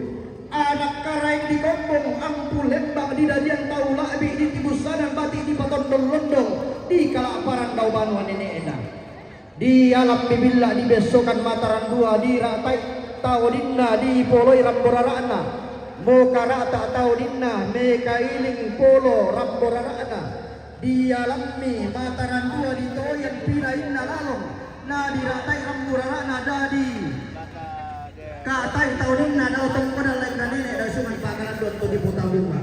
Anak karaeng dikombong, ampu lembang didadian tau la'bi' ditibussanan bati' dipatondong-londong, dikala'paran dao banua nene'na. Dialammi billa' dibessokan mataran dua, dira'tai tau dinna dipoloi rambo rara'na. Mokara'ta tau dinna mekailing polo rambo rara'na. Dialammi mataran dua ditoyan pinainna lalong, na dira'tai rambo rara'na dadi Ka'tai tau dinna dao tongkoda lai' na nene' dao suman pa'kalandon to diputabunga.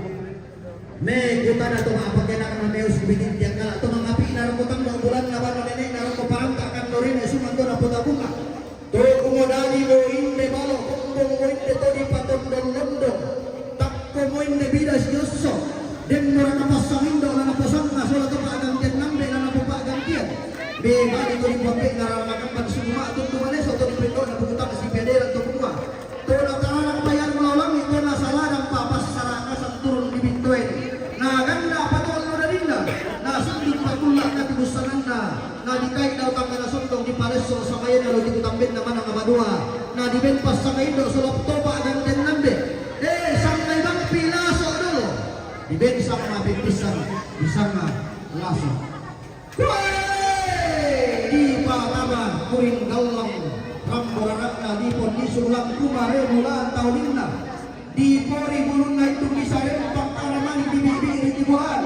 Me kutana to ma'pakena'na meus bitin tiang kala' to mangapi'na rokko tangga bulanna bano nene'na rokko paranta' kandorine suman to naputabunga. To kumodali mo inde balo kombong mo inde to dipatondon-londong. Takko mo inde bida siosso. Demmora kapassangindo' la naposanna sola to pa'gantian nambe' la napopa'gantian. Mebali to dipampe'na rara makamban subu ma'tun dumaleso to dipendo'na pukutang sipederan to kumua. To natararang payarmu lao langi' to nasaladang pa passara' kasang turung di bittoen. Na ganda' pa to allo dadinna. Na sunding pa kulla' katibussananna. Na dikai' dao tangngana sondong dipalesso samayanna lo tiku tambenna manang abadua. Na diben passangaindo' sola to pa'gantian nambe'. Eh, sangai bang pilaso' dolo. Diben samma peppissan, disanga laso. Kuae! Dipatama kuring gallang rambo rara'na, diponnisu langkuma rebu lan tauninna. Dipori bulunna itu kisarempang kana mani dibi'bi'i ri tibuan.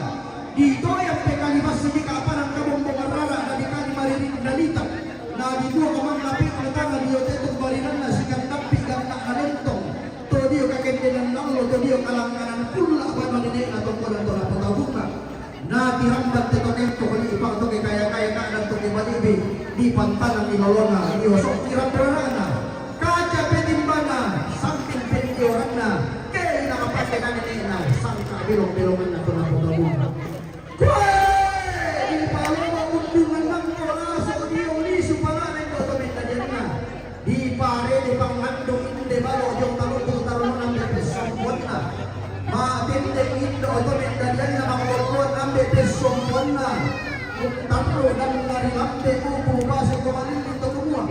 Ditoyang pe kalibassi dika'panan kabombongan rara' na dikali mariring dalita. Na dituo kamanna pi'na tana dio tetu barinanna sikandappi ganna'na lentong. To dio kakendenan allo, to dio kalanganan kulla' bano nene'na tongkonan to napotautunna. Na tirambat te to kento kali ipang to ke kaya-kaya ka'dan to ke balibi, dipantanan di lolona, dio so'ki rambo rara'na. Kaca pe timbana, samping pe dioranna, ke ina kapake na nene'na, sangka belong-belonganna to napotautunna. Kue! Dipalomo undungan nangko laso dio lisu palana indo to mendadianna. Diparede pangandung inde balo jong taluntu tarunun ambe pessompoanna. Matendeng indo to mendadianna mangolloan ambe pessompoanna. Uttarru dan lari lambe upu base ko malilli to kumua.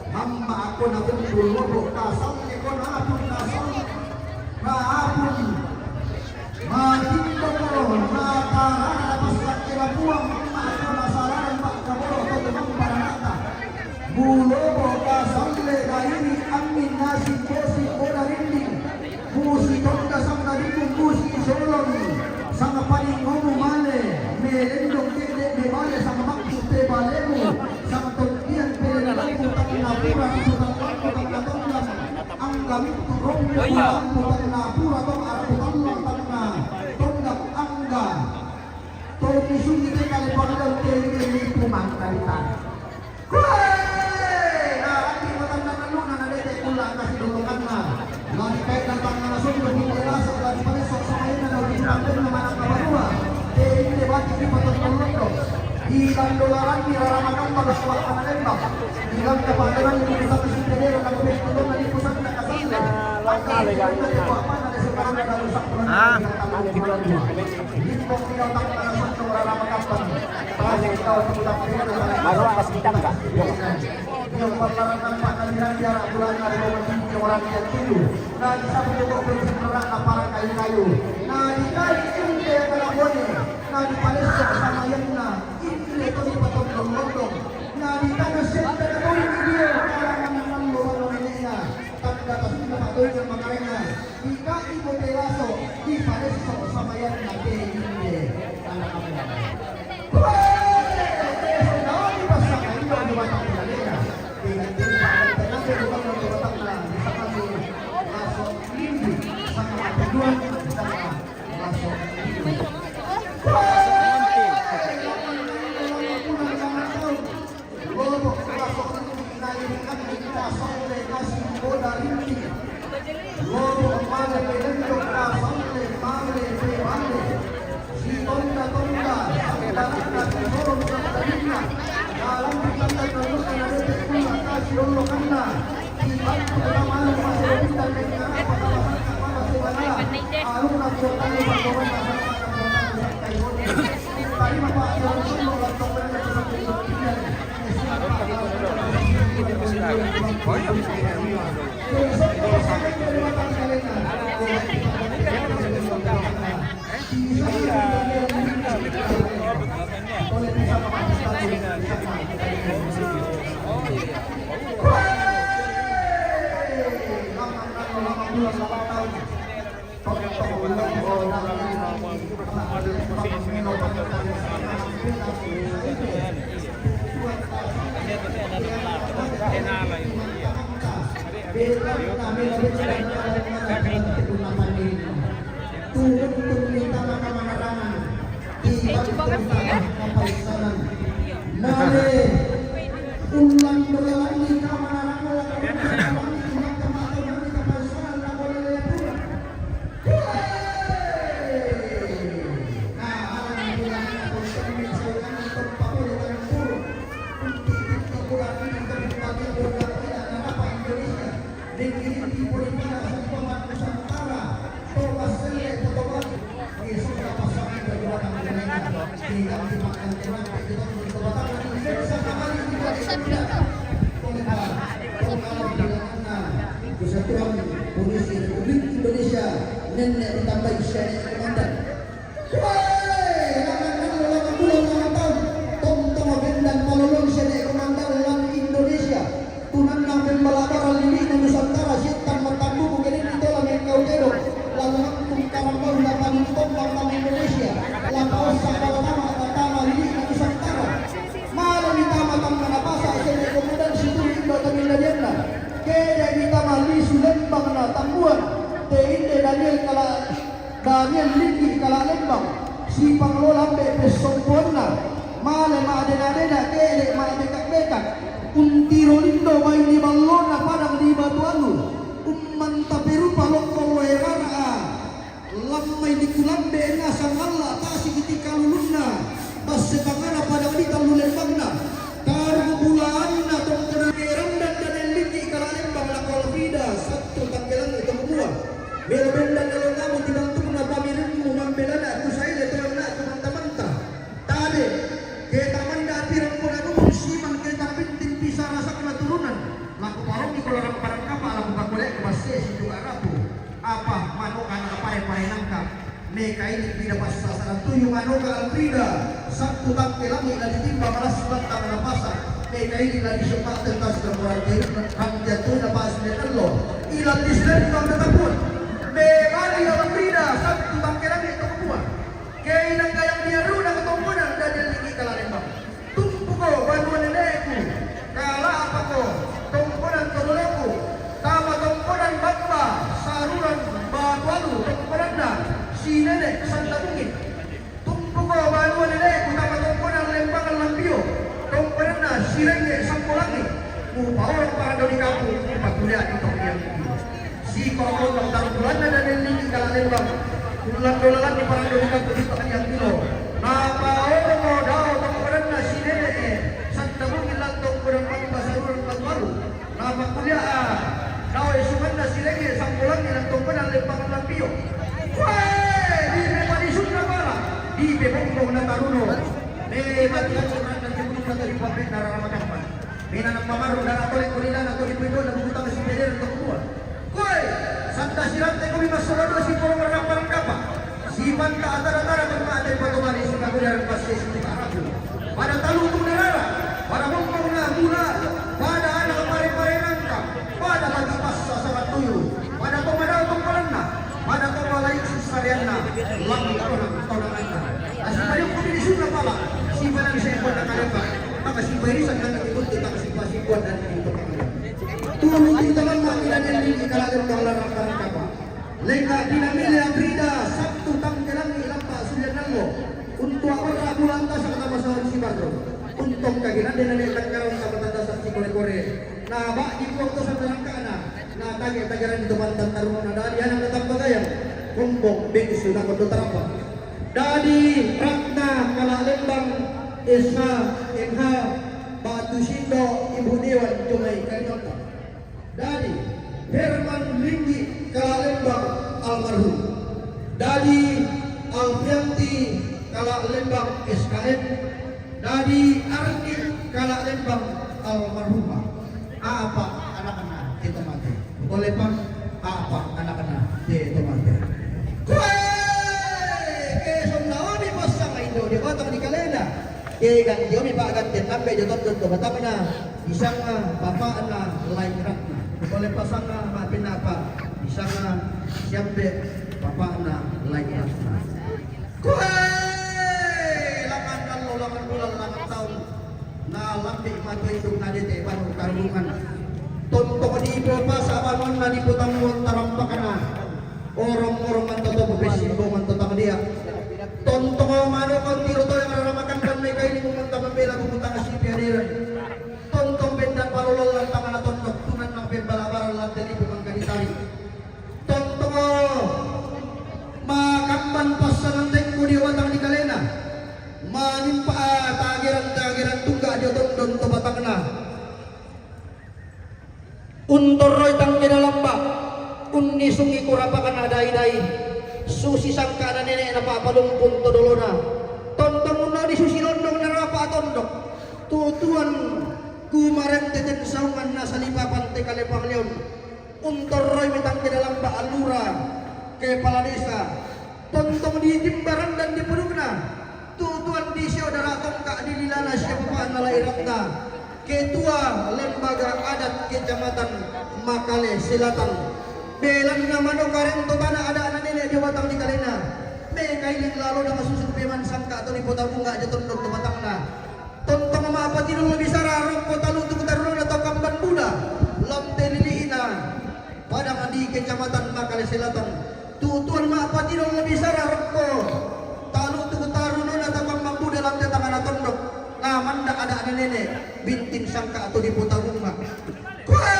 Mamma ako na kumpul lobo kasal ni ko na apun kasal na apun. Matindo ko na tarana pasakke na puang mamma ako na saran pak kaboro to tumang paranata. Mulobo kasalle gairi ammin nasi kosi ko na rinding. Musi tongga sangkadikung musi soloni, sangkapaning ngomu male, melendong kede mebale sangkabakku pe balemu, sangkatongkian pe lendongku tangna pura, sutang lakku tangna tonggang, angga mittu rompu, oh iya, tangna pura tong arku tangna tangna tonggang angga. Toki sungi te kale panggang te ini pumang dari tadi. Kue! Na, ati matanda naluna na dete kulla kasi dolokanna. Lagi kai datang na sunduk di desa, lagi paleso samaina na di pandenna manang kabanua. Te inde bati di patong londo. Di lando larangi rara makamma na suwa panalembang. Di langka panalembang di pusat si pedera na kubek tulung na di pusat na kasanda. Angka di pusat na di pusat na kasanda. Ah. Di pusat na di pusat na kasanda. Baru apa sih kita enggak? Yang berlarang nampak dari raja bulan ada orang tinggi orang yang tujuh. Nah, di samping itu bersebelah aparat kayu-kayu. Nah, di kali ini dia kena bone. Nah, di Palestina sama yang nah, ini dia tuh di potong londong. Nah, di tanah sendiri itu ini dia kalangan yang lalu neneknya. Tanda tasbih Pak Toyol Makarena, di kaki Bote Laso, di Palesso Samayan Nate Inde, anak kamu. Woi, Bote Laso, daun di pasang, ini daun di batang, tidak ada. Tidak ada, tidak ada, tidak ada, bukan daun di batang, nah, di sana di Laso Inde, sama Mati Duan, sama Laso Inde. Woi, Lobo, Laso Turun turun kita maka mangarangan. Tiba kita kapal sana. Mare ulang berlalu kita mangarangan. Kesatuan Polisi Republik Indonesia, nenne' ditambai sene' komandan. Woi, laman allo, laman bulan, laman taun, tomtong bendan palolong sene' komandan lan Indonesia. Tunanna pembalabara lili'na Nusantara, siettan mattambubu kedenni tola mengkau tedong, lalu mangkung karambau la panutombang lan Indonesia, la paossa bala tama, tama lili'na Nusantara. Malami tama tangngana pasa' sene' komandan situru' indo' tomelladianna. Kede'mi tama lisu lembang na tambuan, te inde Daniel kala Daniel Linggi Kala Lembang, sipanglola ambe' pessompoanna, male ma'dena-dena ke'de' ma'beka'-beka', untiro lindo baine ballona padang di Batu Alu, ummanta perupa lokko loe rara'a, lammai dikulambe' nasang alla' tasik tika lulunna, basse tangngana padang di tallu lembangna, taru bulaanna tongkona kerandan Daniel Linggi Kala Lembang lako Alfrida, sattu tangke langi' to kumua. Melo bendan alongamu tibantukna pamirinmu mambelana kusaile to anakku manta-manta. Tade, ke tamanda pirang puna rumung siman ke tambinting pisarasakna turunan. Laku parongiko larang parangkapa laku pakule'ku basse sijuka rapu. Apa manoka anak pare-pare nangka. Mekaili pida passa sarang tuyu manoka Alfrida. Sattu tangke langi' la ditimba malassu batta malapasa. Mekaili la disemma' tentas dan orang tiru rantian tuna pasi dan allo. Ilan dislendang tetapuan. Mebali Alfrida sattu tangke langi' to kumua. Ke inang gayang diaruna ketomponan Daniel Linggi Kala Lembang. Tumpuko banua nene'ku, kala'pako tongkonan todoloku, tama tongkonan Bamba, saruran Batu Alu tongkonanna si Nene' Sanda Bungin. Tumpuko banua nene'ku tama tongkonan Lembangan Lampio, tongkonanna si Rengge Sampolangi. Mupaorong parado di kampung, mupakuliah di tongkiang. Sipa'orong tarungkulanna Daniel Linggi Kala Lembang. Ullan dolalanni parang doli kampung di Pangadian Tilo. Napaorongko dao tongkonanna si Nene'e Sanda Bungin lan tongkonan Bamba saruran Batu Alu. Napakulia'a dao esukanna si Rengge Sampolangi lan tongkonan Lembangan Lampio. Wae, dipepadisunna pala, dipebonggong na taruno. Memati aku ranna kebunna tadi pambenna rara makamma. Mena nappamarru dara tole kulinana to dipuito na bukutang si pedere to kumua. Koe, santa sirante kumi massola dua si porong rarang parangkapa. Sipanta atara-tara kumi mate patomani si kakuliaran passe si arabu. Pada talu tu narara, pada mommong na mula, pada anak pare-pare nangka, pada lagi passa sarang tuyu, pada to madao tongkolanna, pada to malai sissareanna, langi tonang-tonanganna. Asipayung kumi disunna pala, sipanan sebuah na karepa. Takasipai risan nang ibu tu takasipai sibuat dan ibu tu. Turun di tangan mati dan yang di kalangan bang larang barang kapa. Lengka pinamili Aprida, Sabtu tangke langi lampa sulian nallo. Untuk apa rabu lantas kata masalah si barro. Untuk kaki nanti nanti tangkaran sama tanda saksi kore-kore. Nah, bak di waktu sama langkana. Nah, tagi-tagiran itu mantan taruna dadi anak tetap bagayang. Kombong bengsu na kondo tarapa. Dadi Ratna Kala Lembang S H M H Batu Sindo Ibu Dewan Jumai Kalima Herman Linggi Kalak Lembang almarhum. Dadi Alfianti Kalak Lembang S K M. Dadi Arni Kalak Lembang almarhumah. Apa anakna te tomate? Oleh pa apa anakna te tomate? Kue! Ke sonda omi passang indo' dio batang dikalena. Ke ganti omi pa'gantian nambe' dio tondon to batangna, disanga bapa'na Laing Ratna. Oleh pasanga ma'pinapa, disanga siambe' bapa'na Laing Ratna. Kue! Langan allo, langan bulan, langan taun. Na lambi' matu induk na dete banu karungan. Tontong dipopasa banuanna, dipotammuang tarampakna. Orong-orong manto to, popessimbong manto tang dia'. Tontong manoko tiro to yang raramakan dan mekailing manta mambela buku tang sipi hadiran. Tontong bendan palolon lantangana tondok, tunanna pembalabaran lante lipu mangka ditali. Tontong makamban passangan tengku dio batang dikalena. Manimpa tageran-tageran tungga' dio tondon to batangna. Untorroi tang keda lamba', unnisungi kurapakna dai-dai, susi sangka'na nene'na pa'palumpun to dolona. Tontong unnodi susi londong narapa' tondok. Tutuan kumarente ten saungan nasalipapan te kale panglion. Untorroimi tang keda lamba' allura, kepala desa, tontong ditimbaran dan dipudukna, tutuan disio dara tongka' dililana sia bapa'na Laing Ratna, ketua lembaga adat kecamatan Makale Selatan. Belanna manoka rento tana ada'na nene' dio batang dikalena. Mekailing lalona masusu peman sangka' to dipotabunga' dio tondon to batangna. Tontong ma'patidolo bisara rokko talutu' tarunona to kamban buda, lante lili'na padang di Kecamatan Makale Selatan. Tutuan ma'patidolo bisara rokko talutu' tarunona to kamban buda, lante tangana tondok. Na manda' ada'na nene', bintin sangka' to dipotabunga'. Kue!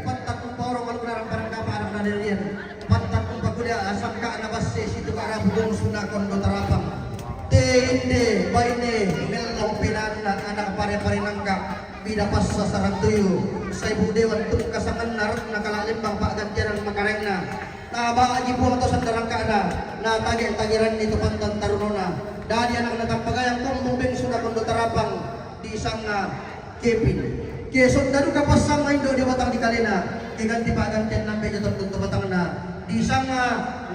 Pantan umpaorong aluk narang parang kapa anak naderian. Pantan umpakulia sangka'na basse situ karabu bongsuna kondo tarapang. Te inde baine mellong pinanna anak pare-pare nangka. Bida passa sarang tuyu. Saibu dewan tungka sanganna ratna Kalak Lembang pa'gantianan makaraengna. Naba'ji Puang to sandarangka'na, natage-tageranni to pantan tarunona. Dadi anakna tampagayang kombong bengsuna kondo tarapang, disanga Kepin. Ke sonda duka passang indo' dio batang dikalena, ke ganti pa'gantian nambe' dio tondon to batangna, disanga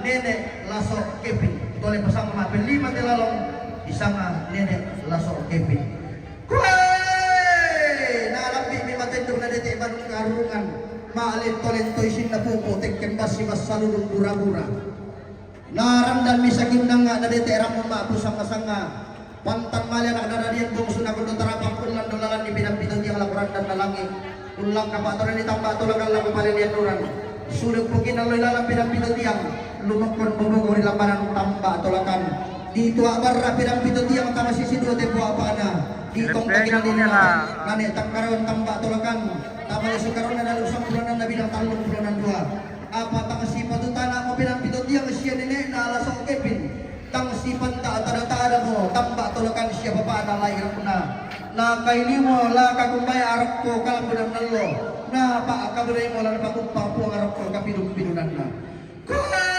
Nene' Laso' Kepin. Tole pasang ma'pellima te lalong, disanga Nene' Laso' Kepin. Kue! Na lambi'mi matendung na dete' banu karungan, ma'lento-lento isinna pupu' tekken bassi massaludung bura-bura. Narandanmi sakinnanga na dete' rammu ma'pusanga-sanga. Pantan male anak dadadian bongsuna kondo tarapang, ullando lalanni pidang pito tiang lako randanna langi'. Ullangka pa'torani tamba' tolakan lako palelean uran. Sulu' pokinalloi lalan pidang pito tiang, lumokkon bobogo ri lamanan tamba' tolakan. Ditua' barra' pidang pito tiang tama sisi dua tempo apa'na. Ditongkaki nane' takkarauan tamba' tolakan. Tama lesu karaunna dalu' sampulonan na bidang tallung pulonan dua. Apa tang sipatutana'mo pidang pito tiang sia nene'na Laso' Kepin? Tang sipanta tada-tadamo tamba' tolakan sia bapa'na Laing Ratna. Nakailimo laka kumbaya arokko kalambunan allo, napa'kabudaimo la napakuppa Puang arokko kapidun-pidunanna. Kue!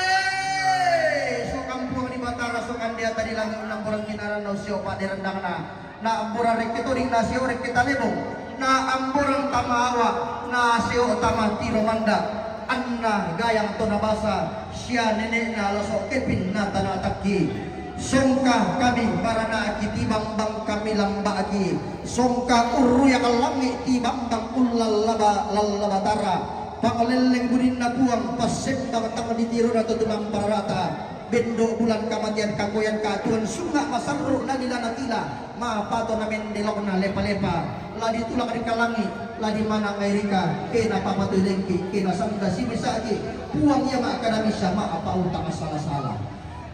Sokan Puang di Batara, sokan di ata di langi', unnamborang kinaranna ussio pa'de randangna. Na amborang rekke toding, na sio' rekke talebong, na amborang tama awa', na sio' tama tiro manda'. Anna gayang to nabasa sia nene'na Laso' Kepin na tana takki. Songka kami barana'ki tibang bang kami lamba'ki. Songka urruyak langi' tibang bang ullallaba-, lallaba tara. Panglelleng budinna Puang, passembang tang ditirona to tumang parara'ta. Bendo' bulan kamatean kakoyan katuan sunga' masarru' nalilana tila, mapato namendelokna lepa-lepa, la ditulak ri kalangi', la dimanang ngai rika, ke napapatui lengki, ke nasanda sibisa'ki, Puang ia ma'kada misa ma'pautang sala-sala.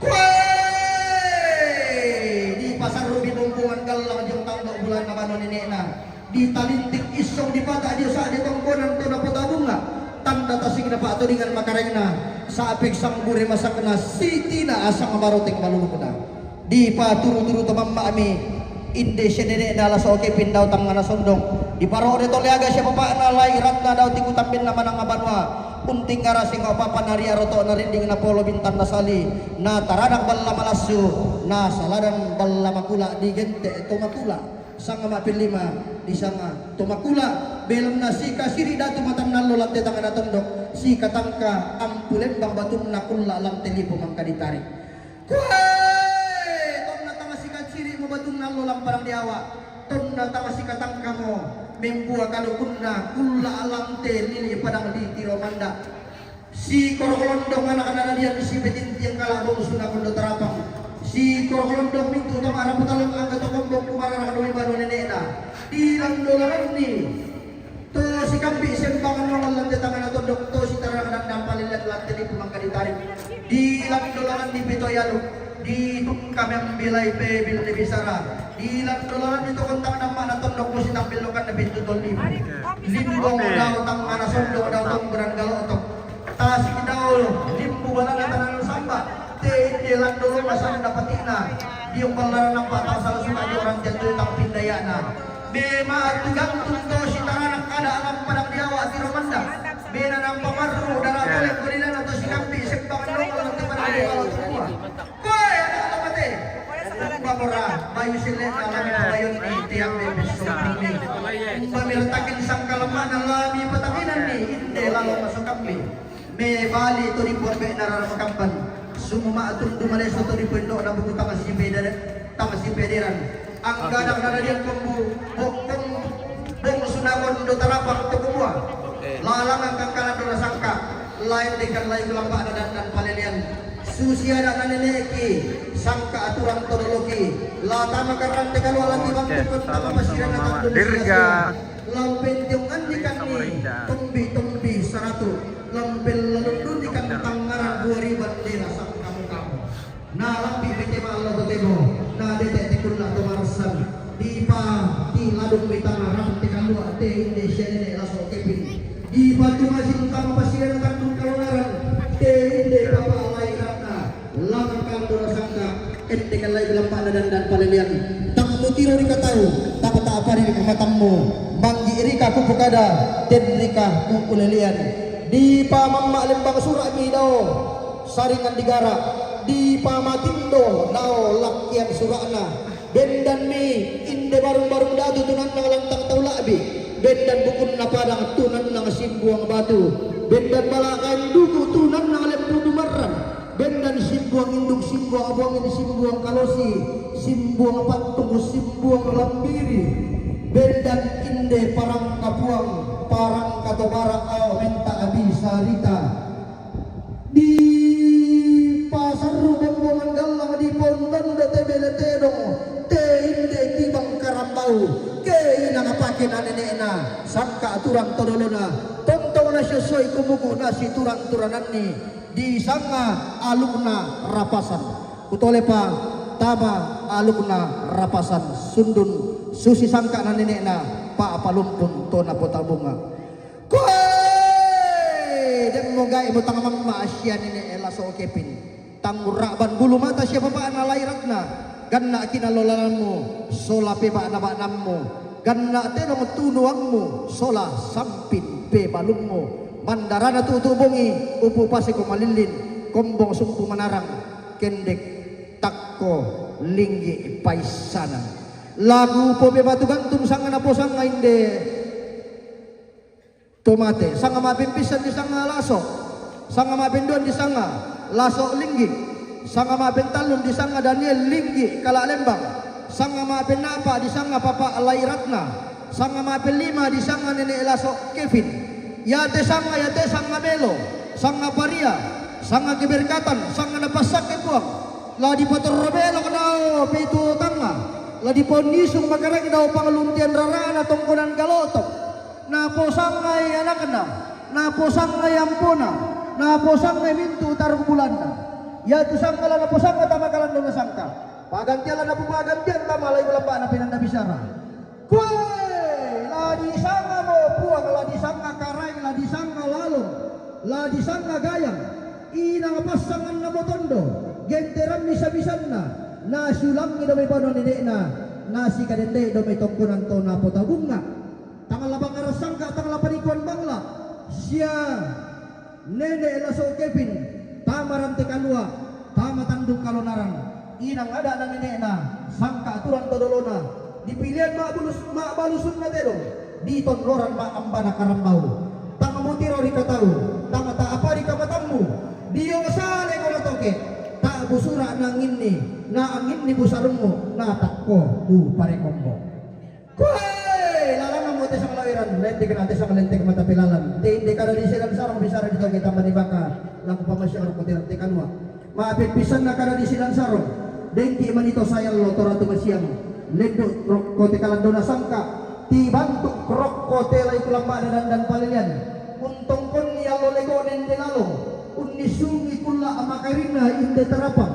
Kue! Dipasarru'mi bombongan gallang dio tando' bulanna bano nene'na. Ditalintik issong dipata' dio sa'de tongkonan to napotabunga', tanda tasik napa'todingan makaraengna, sa'pek sangbure masakna sitina asang maroteng malulukna. Dipaturu-turu to mamma'mi inde sia nene'na Laso' Kepin dao tangngana sondong, Di paro' de to liyaga siya papa'na la'i Ratna daw ti kutambenna manang a banwa. Unting ngara singa' papa na riya roto' na rinding na polo bintan na sali, na taranak balla malassu, na saladan balla makula' di gente' to makula'. Sanga ma'pin lima, di sanga to makula', belanna si kasiri' datu matan nallo latte tangana tondok, si katangka ampu lembang batunna kulla' lante lipo mangka ditari'. Kuwe! Tonna tama sikasiri'mu batunna allo lamparang diawa', tonna tama sikatangkamo membuwa kalukunna kulla' lante lili padang di tiro manda'. Si korok londong anak-anak diyan si petintiang kala' bongsu na kondo tarapang. Si korok londong mintu' tama rapu talong angga to kombong kumarara domi banu nene'na. Di lando lalanni. To sikambi' sembangan nongol lante tangana tondok, to sitaranak dandang palillan lante lipu mangka ditari'. Di lando lalanni pito yalu, di tungka membilai pebil di bisara. Di lando lalanni to kontang nama na tondok, to sitambil lokan na pintu tol lipu. Limbong daw tangana sondong daw tongguran galotok. Tasik daw limbu balana tanan samba. Te inde lando lo masanda patina. Diyong ballaran nampa' tasal suka di orang jatuh tang pindayana. Me ma'atu gantung to sitaranak kada alam padang diawa' tiro manda. Me na nampa' marru dara' boleh boleh na to sikambi' sembangan nongol lante padang diawa' lo tumbuwa. Koy, anak alam mate. Umba mora, bayu sile' na lami pabayon ni tiang bebes sombong ni. Umba mirtakin sangka lemana lami patakinan ni, inde lalo masuk kambi. Me bali to di puan be narara makamban. Sumuma' tundu maleso to di puan do' na buku tama si peder, tama si pederan. Angganak na dadian pembu, bokong, bong sunakon do tarapang to kumua. Lalangan kangkalan do nasangka. Lain dekan lain lamba' na dandan palelian. Susi ada' na nene'ki, sangka aturan to doloki. La tama karante kalua' lagi bang tukun tama pasiran na tandun dirga. Lampentiong andikan ni, tombi-tombi saratu', lampel lalundun ikan tangaran dua riban dela sangkamu-kamu. Na lambi' mete ma'allo totemo, na dete' te kulla' to marassan. Dipa ti ladung mitanga rante kalua' te inde sia nene' laso' kepin. Dipa tumasin tama pasiran tandung kalonaran te inde papa' lahiranna. Lamang kaldo nasangka, ende kalai lamba'na dandan palelian. Tang mutiro ri katau, tapata'apari ri kamatammu, manggi' rika kupukada, den rika kukulelian. Dipa mamma' lembang sura'mi dao saringan digara', dipa matindo dao lakkian sura'na. Bendanmi inde barung-barung datu tunannang lantang tau la'bi', bendan bukunna padang tunannang simbuang batu, bendan bala' kain duku tunannang lembu dumarran. Bendan simbuang induk, simbuang abuangin, simbuang kalosi, simbuang pattung, simbuang lambiri. Bendan inde parang kapuang, parang katobara' ao menta' abisarita. Di pasarru bombongan gallang, di pondondo te bele tedong, te inde tibang karambau, ke inang pake na nene'na, sangka aturan todolona, tontong na siosoi kumuku na situran-turananni. Di sanga alukna rapasan. Kutolepa tama alukna rapasan sundun susi sangka na nene'na pa'palumpun to napotabunga. Koe! Demmo ga'i mo tang mamma' sia nene'e laso' kepin. Tang murra'ban bulu mata sia papa'na lahiratna. Ganna' kinallolanammu sola peba'na-ba'nammu. Ganna' telong tunuammu sola sampin pebalummu. Mandarana tu'u-tu'u bongi, upu paseko malillin, kombong sumpu manarang, kendek takko linggi' paissanan. Lagu pope batu gantung sanga naposanga inde to mate, sanga ma'pimpissan disanga Laso', sanga ma'pinduan disanga Laso' Linggi', sanga ma'pintallun disanga Daniel Linggi' Kala' Lembang, sanga ma'pinnapa' disanga Papa' Lairatna, sanga ma'pinlima disanga Nene' Laso' Kevin. Iyate sanga, iyate sanga Melo, sanga Paria, sanga Keberkatan, sanga napassakke Puang. La dipatorro belok dao petuo tangnga, la dipaunnisung makareng dao pangluntian rarana tongkonan galotok. Naposangai anakna, naposangai ampona, naposangai mintu' tarung bulanna. Iatu sanga la naposanga tama kalandona sangka. Pagantian la napupa'gantian tama lai lamba'na pinanda bisara. Kue, la disangamo Puang, la disanga Karaeng, la disanga Lalong, la disanga Gayang, inang passanganna motondo, genteranni sabisanna, nasiulangi dao mai banua nene'na, nasikadendai dao mai tongkonan to napotabunga. Sangka tang la panikuan bangla, sia nene' la so' Kevin, tama Rante Kalua', tama Tandung Kalonaran, inang ada' na nene'na, sangka aturan to dolona, dipilian ma'bulus-, ma'balusunna tedong, ditonnoran ma'ambana karambau, tang mutiro ri katau, tang ta'apa ri kamatammu, dio saleko natoke', ta'busura' nanginni, na anginni busarummu, na takko bu parekommo. Koe, lalangammo te sanglawiran, lenteke na te sanglentek mata pelalan. Te inde kada di sidan sarong bisara di toge tambani baka, laku pamasiang roko te, te kanua. Ma'peppisanna kada di sidan sarong, dengki manito sayallo toratu masiang. Lenduk rokko te kalandona sangka, tibantuk rokko te lai kulamba'na dandan palelean. Untongkonni allo leko nende lalong, unnisungi kulla' amakarinna inde tarapang.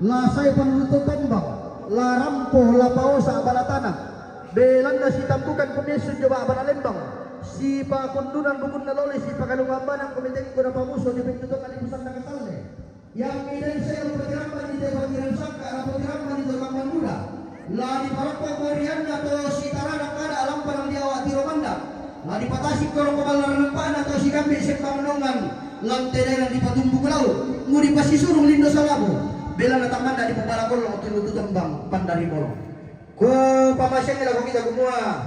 La sae panuruto tombang, la rampo, la paosa balatana. Belanna sitampukan kumissu jio ba'bana lembang, sipakundunan bukunna lole, sipakalungambanan kumitengku napamuso di pintu tonna di pusatna kasalle. Yang mideng selo patiramban di te pangiran sangka, na patiramban di tokang manduda. La diparakko korianna to sitarana kada alampa nang diawa tiro manda. La dipatasi korong koballarang pa'na to sikambi sembang nongan, lan tedengan dipatumbu kulau, mu dipasisurung lindo salamu. Belanna tamanda di pubala kollong tulu tu tombang pandari bolong. Ku pamasiangi lako kita kumua,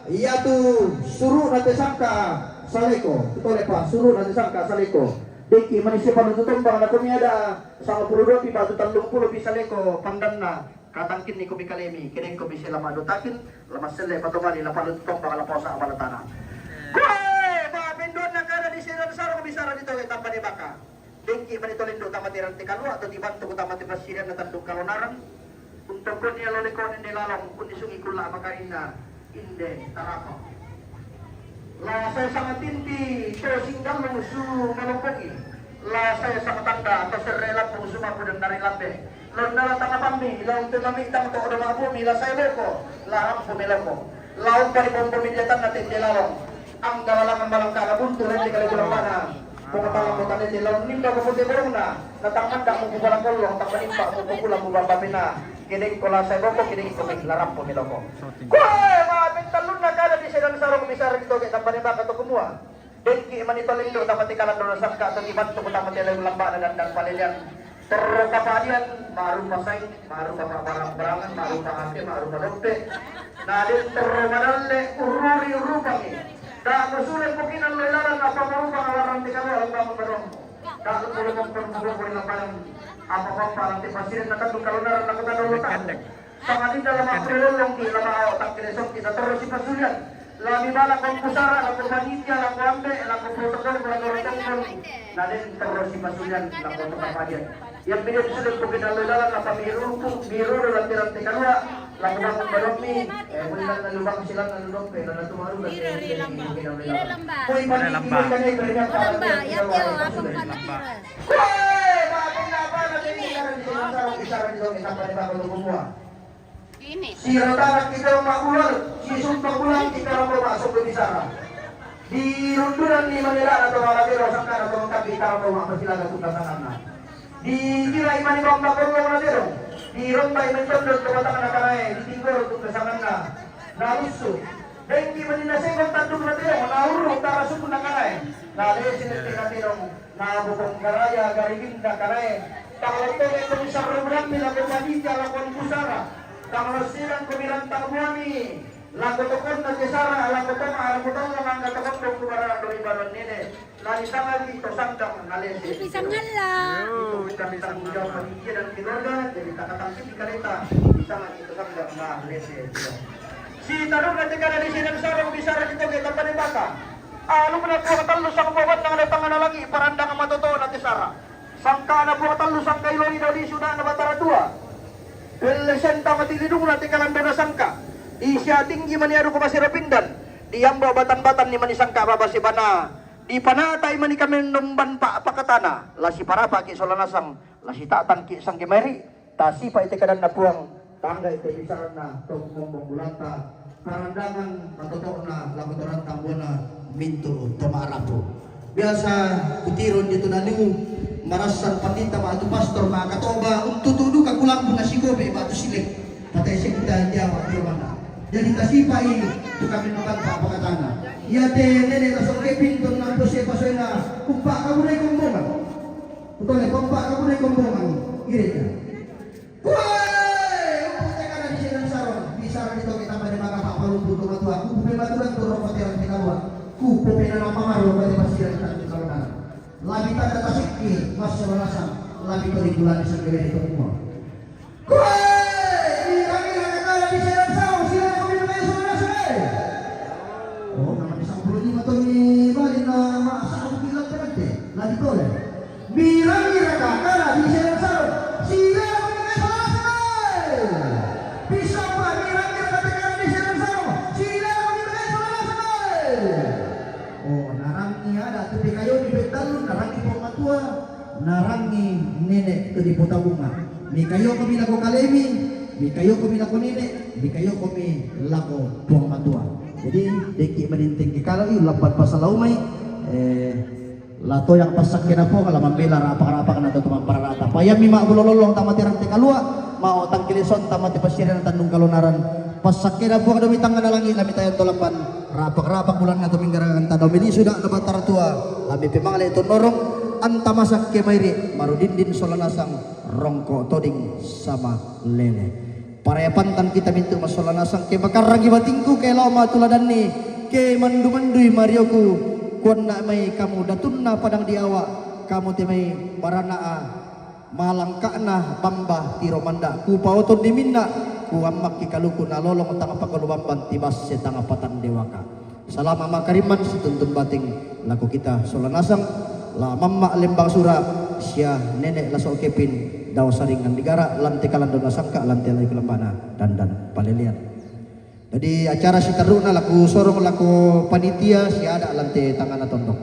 iatu suru'na te sangka saleko, tu tole pa, suru'na te sangka saleko. Dengki manisi panutu tombang na kumi ada sangpulo dua pi batu tallung pulo pi saleko pandanna, katangkinni kumi kalemi, kedeng kumi sela madotakin, lama selle patomani la panutu tombang la posa abala tanah. Kue, pa penduanna kada di sidan sarong bisara di toge tambani baka. Dengki mani to lendo tamati Rante Kalua', to tibantu ku tamati Pasidan na Tandung Kalonaran. Untongkonni allo leko nende lalong, unnisungi kulla' amakarinna inde tarapang. La sae sangatinti to singgallung su malompoki. La sae sangatanda to serre lambung su mapu dan dari lambe. Launna la tangapammi, laung te mamitang to odo ma'bumi, la sae loko, la rampo meloko. Laung pari pompo midiatanna tende lalong. Angka lalangan malangkana buntu rende kale bulambana. Pongatalang kota nete laung nimba ko pute borongna. Natang manda mu bubala kollong, tang manimpa mu bubala mu bambapena. Kedeng ko la sae boko, kedeng ko mi la rampo meloko. Koe, ma pentallunna kada di sedan sarong bisara di toge tambani baka to kumua. Dengki mani to lendo tamati kalandona sangka to tibantu ku tamati lai bulambana dan, dan palelean. Terro kapadian, marupa saing, marupa pabarang-barangan, marupa hate, marupa doppe. Na den terro madalle, urruri urrupangi. Da musulen pokinan lo ilalan apa marupa ngalarang di kalua lembang barong. Da lupulu kompon buku kuri lapangan. Apa papa nanti pasirin na Tandung Kalonaran na kota dolo tahu. Sangadinna la ma'purolongki, la ma'ao takkelesongki, na terro sipasulian. La mibala kon pusara, la ko panitia, la ko ambe, la ko protokol, la ko rotongkon. Na den terro sipasulian, la ko tokapadian. Yang bidang sudah pokoknya lalu dalam, la pamirupu, miruru, la tirante kalua, la ko bangun badommi, eh, bulan lalu bang silang lalu dompe, la natu maru, la tirante kalua. Koi paniki, koi kanai, bernyata, lamba, ya, tio, apa paniki. Koe, maafin apa, nanti bicara di sana, bicara di sana, kita pada bakal semua. Siratarak kita rumah ular, si sumpah pulang kita rumah masuk ke sana. Di rundunan ni manila atau malatero sangkar atau mengkapi kita rumah masih laga tukang sana. Di kira imani bamba kolong na terong. Di romba iman tondon ke batang na kanae, di tinggor tukang sana. Na lusu. Dengki manina sekon tanduk na terong, na urung tara suku na kanae. Na lesi na terong. Na bukong garaya garibinda karae. Tang lottone kumi sarro bulammi lako panitia lakon pusara. Tang lossiran kumi rantang buami. Lako tokonna te sara, lako toma, lako toma, mangga tokon tong kubarara doi baron nene. Nani sangagi to sanggang nalese. Pisang ngalla. Itu bukan tanggung jawab panitia dan keluarga, jadi tak akan sini kaleta. Sangagi to sanggang nalese. Si tarunna te kada di sinan sarong bisara di toge tambane baka. Alumna puang tallu sangbuabanna na tangngana langi, parandangan matoto'na te sara. Sangkana puang tallu sangkailoni dao di sudana Batara Tua. Pellesenta mati lidungna te kalandona sangka. Di sia tinggi mani adu ko basero pindan. Di ambo batan-batan ni mani sangka baba sibana. Di panatai mani kamendomban pa pakatana. La siparapaki sola nasang. La sitatangki sangke meri. Tasipa'i te kadanna Puang, tangga'i te bisaranna to kumombong bulanta, parandangan matoto'na lako to rantang buana mintu to ma'rapu. Biasa kutiro di tu nanu, marassan pandita batu pastor makatoba, untu tu duka kulambung nasikobe batu silek, patai sekita jawa firmanna. Jadi tasipa'i tu kami makan pa pakatana. Iate nene' la so' Kepin ton nampo siye pasoyna, umpa' kabunai kombongan. Utone, umpa' kabunai kombongan. Ireya. Kuwe! Umpu' te kana' di siye dan sarong, bisara di toke tamba de maka pa'palumpu' to matuwa, ku pematuran to roko te rante kaluwa, ku popena mapamaro ko te pasiran tante kalonara. Labi tanda tasikki, massolalasang, labi to di kulani sanggewe di to umur. Koe! Mira-mira kakala di siye dan sarong, sila ko mimikayo solalasang e. Oh, nama di sampulu lima to mi bali na masa aku bilang berante. Lagi tole. Mira-mira kakala di siye dan sarong, sila ko mimikayo solalasang e. Pisapa mira-mira kakala di siye dan sarong, sila ko mimikayo solalasang e. Oh, narangi ada' tu pekayo di Bettalun, narangi Puang Matua, narangi nene' tu di Putabunga. Mikayo komi lako kalemi, mikayo komi lako nene', mikayo komi lako Puang Matua. Jadi, deki' maninteng kekalo i, lampan pasalaumai, eh, lato yang pasakkena Puang, la mambela rapak-rapak na to tumampararata. Payammi ma'bulololong tamate rante kaluwa, ma'o tangkilison tamate pasirena tandung kalonaran. Pasakkena Puang domi tangngana langi', la mitayan to lamban. Rapak-rapak bulanna to minggaranganta domi lisu da' na batara tua, la mipemangale' to norong, antamasakke mairi', marudindin sola nasang, rongko' toding sama lele. Paraya pantang kita mintu' massola nasang, ke makarrangi batingku, ke lao matuladanni, ke mandu-mandui marioku, kuanna' mai kamu datunna padang di awa', kamu te mai barana'a malangka'na bamba tiro manda', kupaoton di minna', kuammakki kaluku nalolong tang pakolu bamban tibasse tang patandewaka. Salama' makarimman situntun bating lako kita sola nasang, la mamma' lembang sura', sia nene' la so' Kepin, dao saringan digara', lante kalandona sangka', lante lai kalambana dandan palelean. Jadi acara siterru'na laku sorong lako panitia sia ada' lante tangana tondo.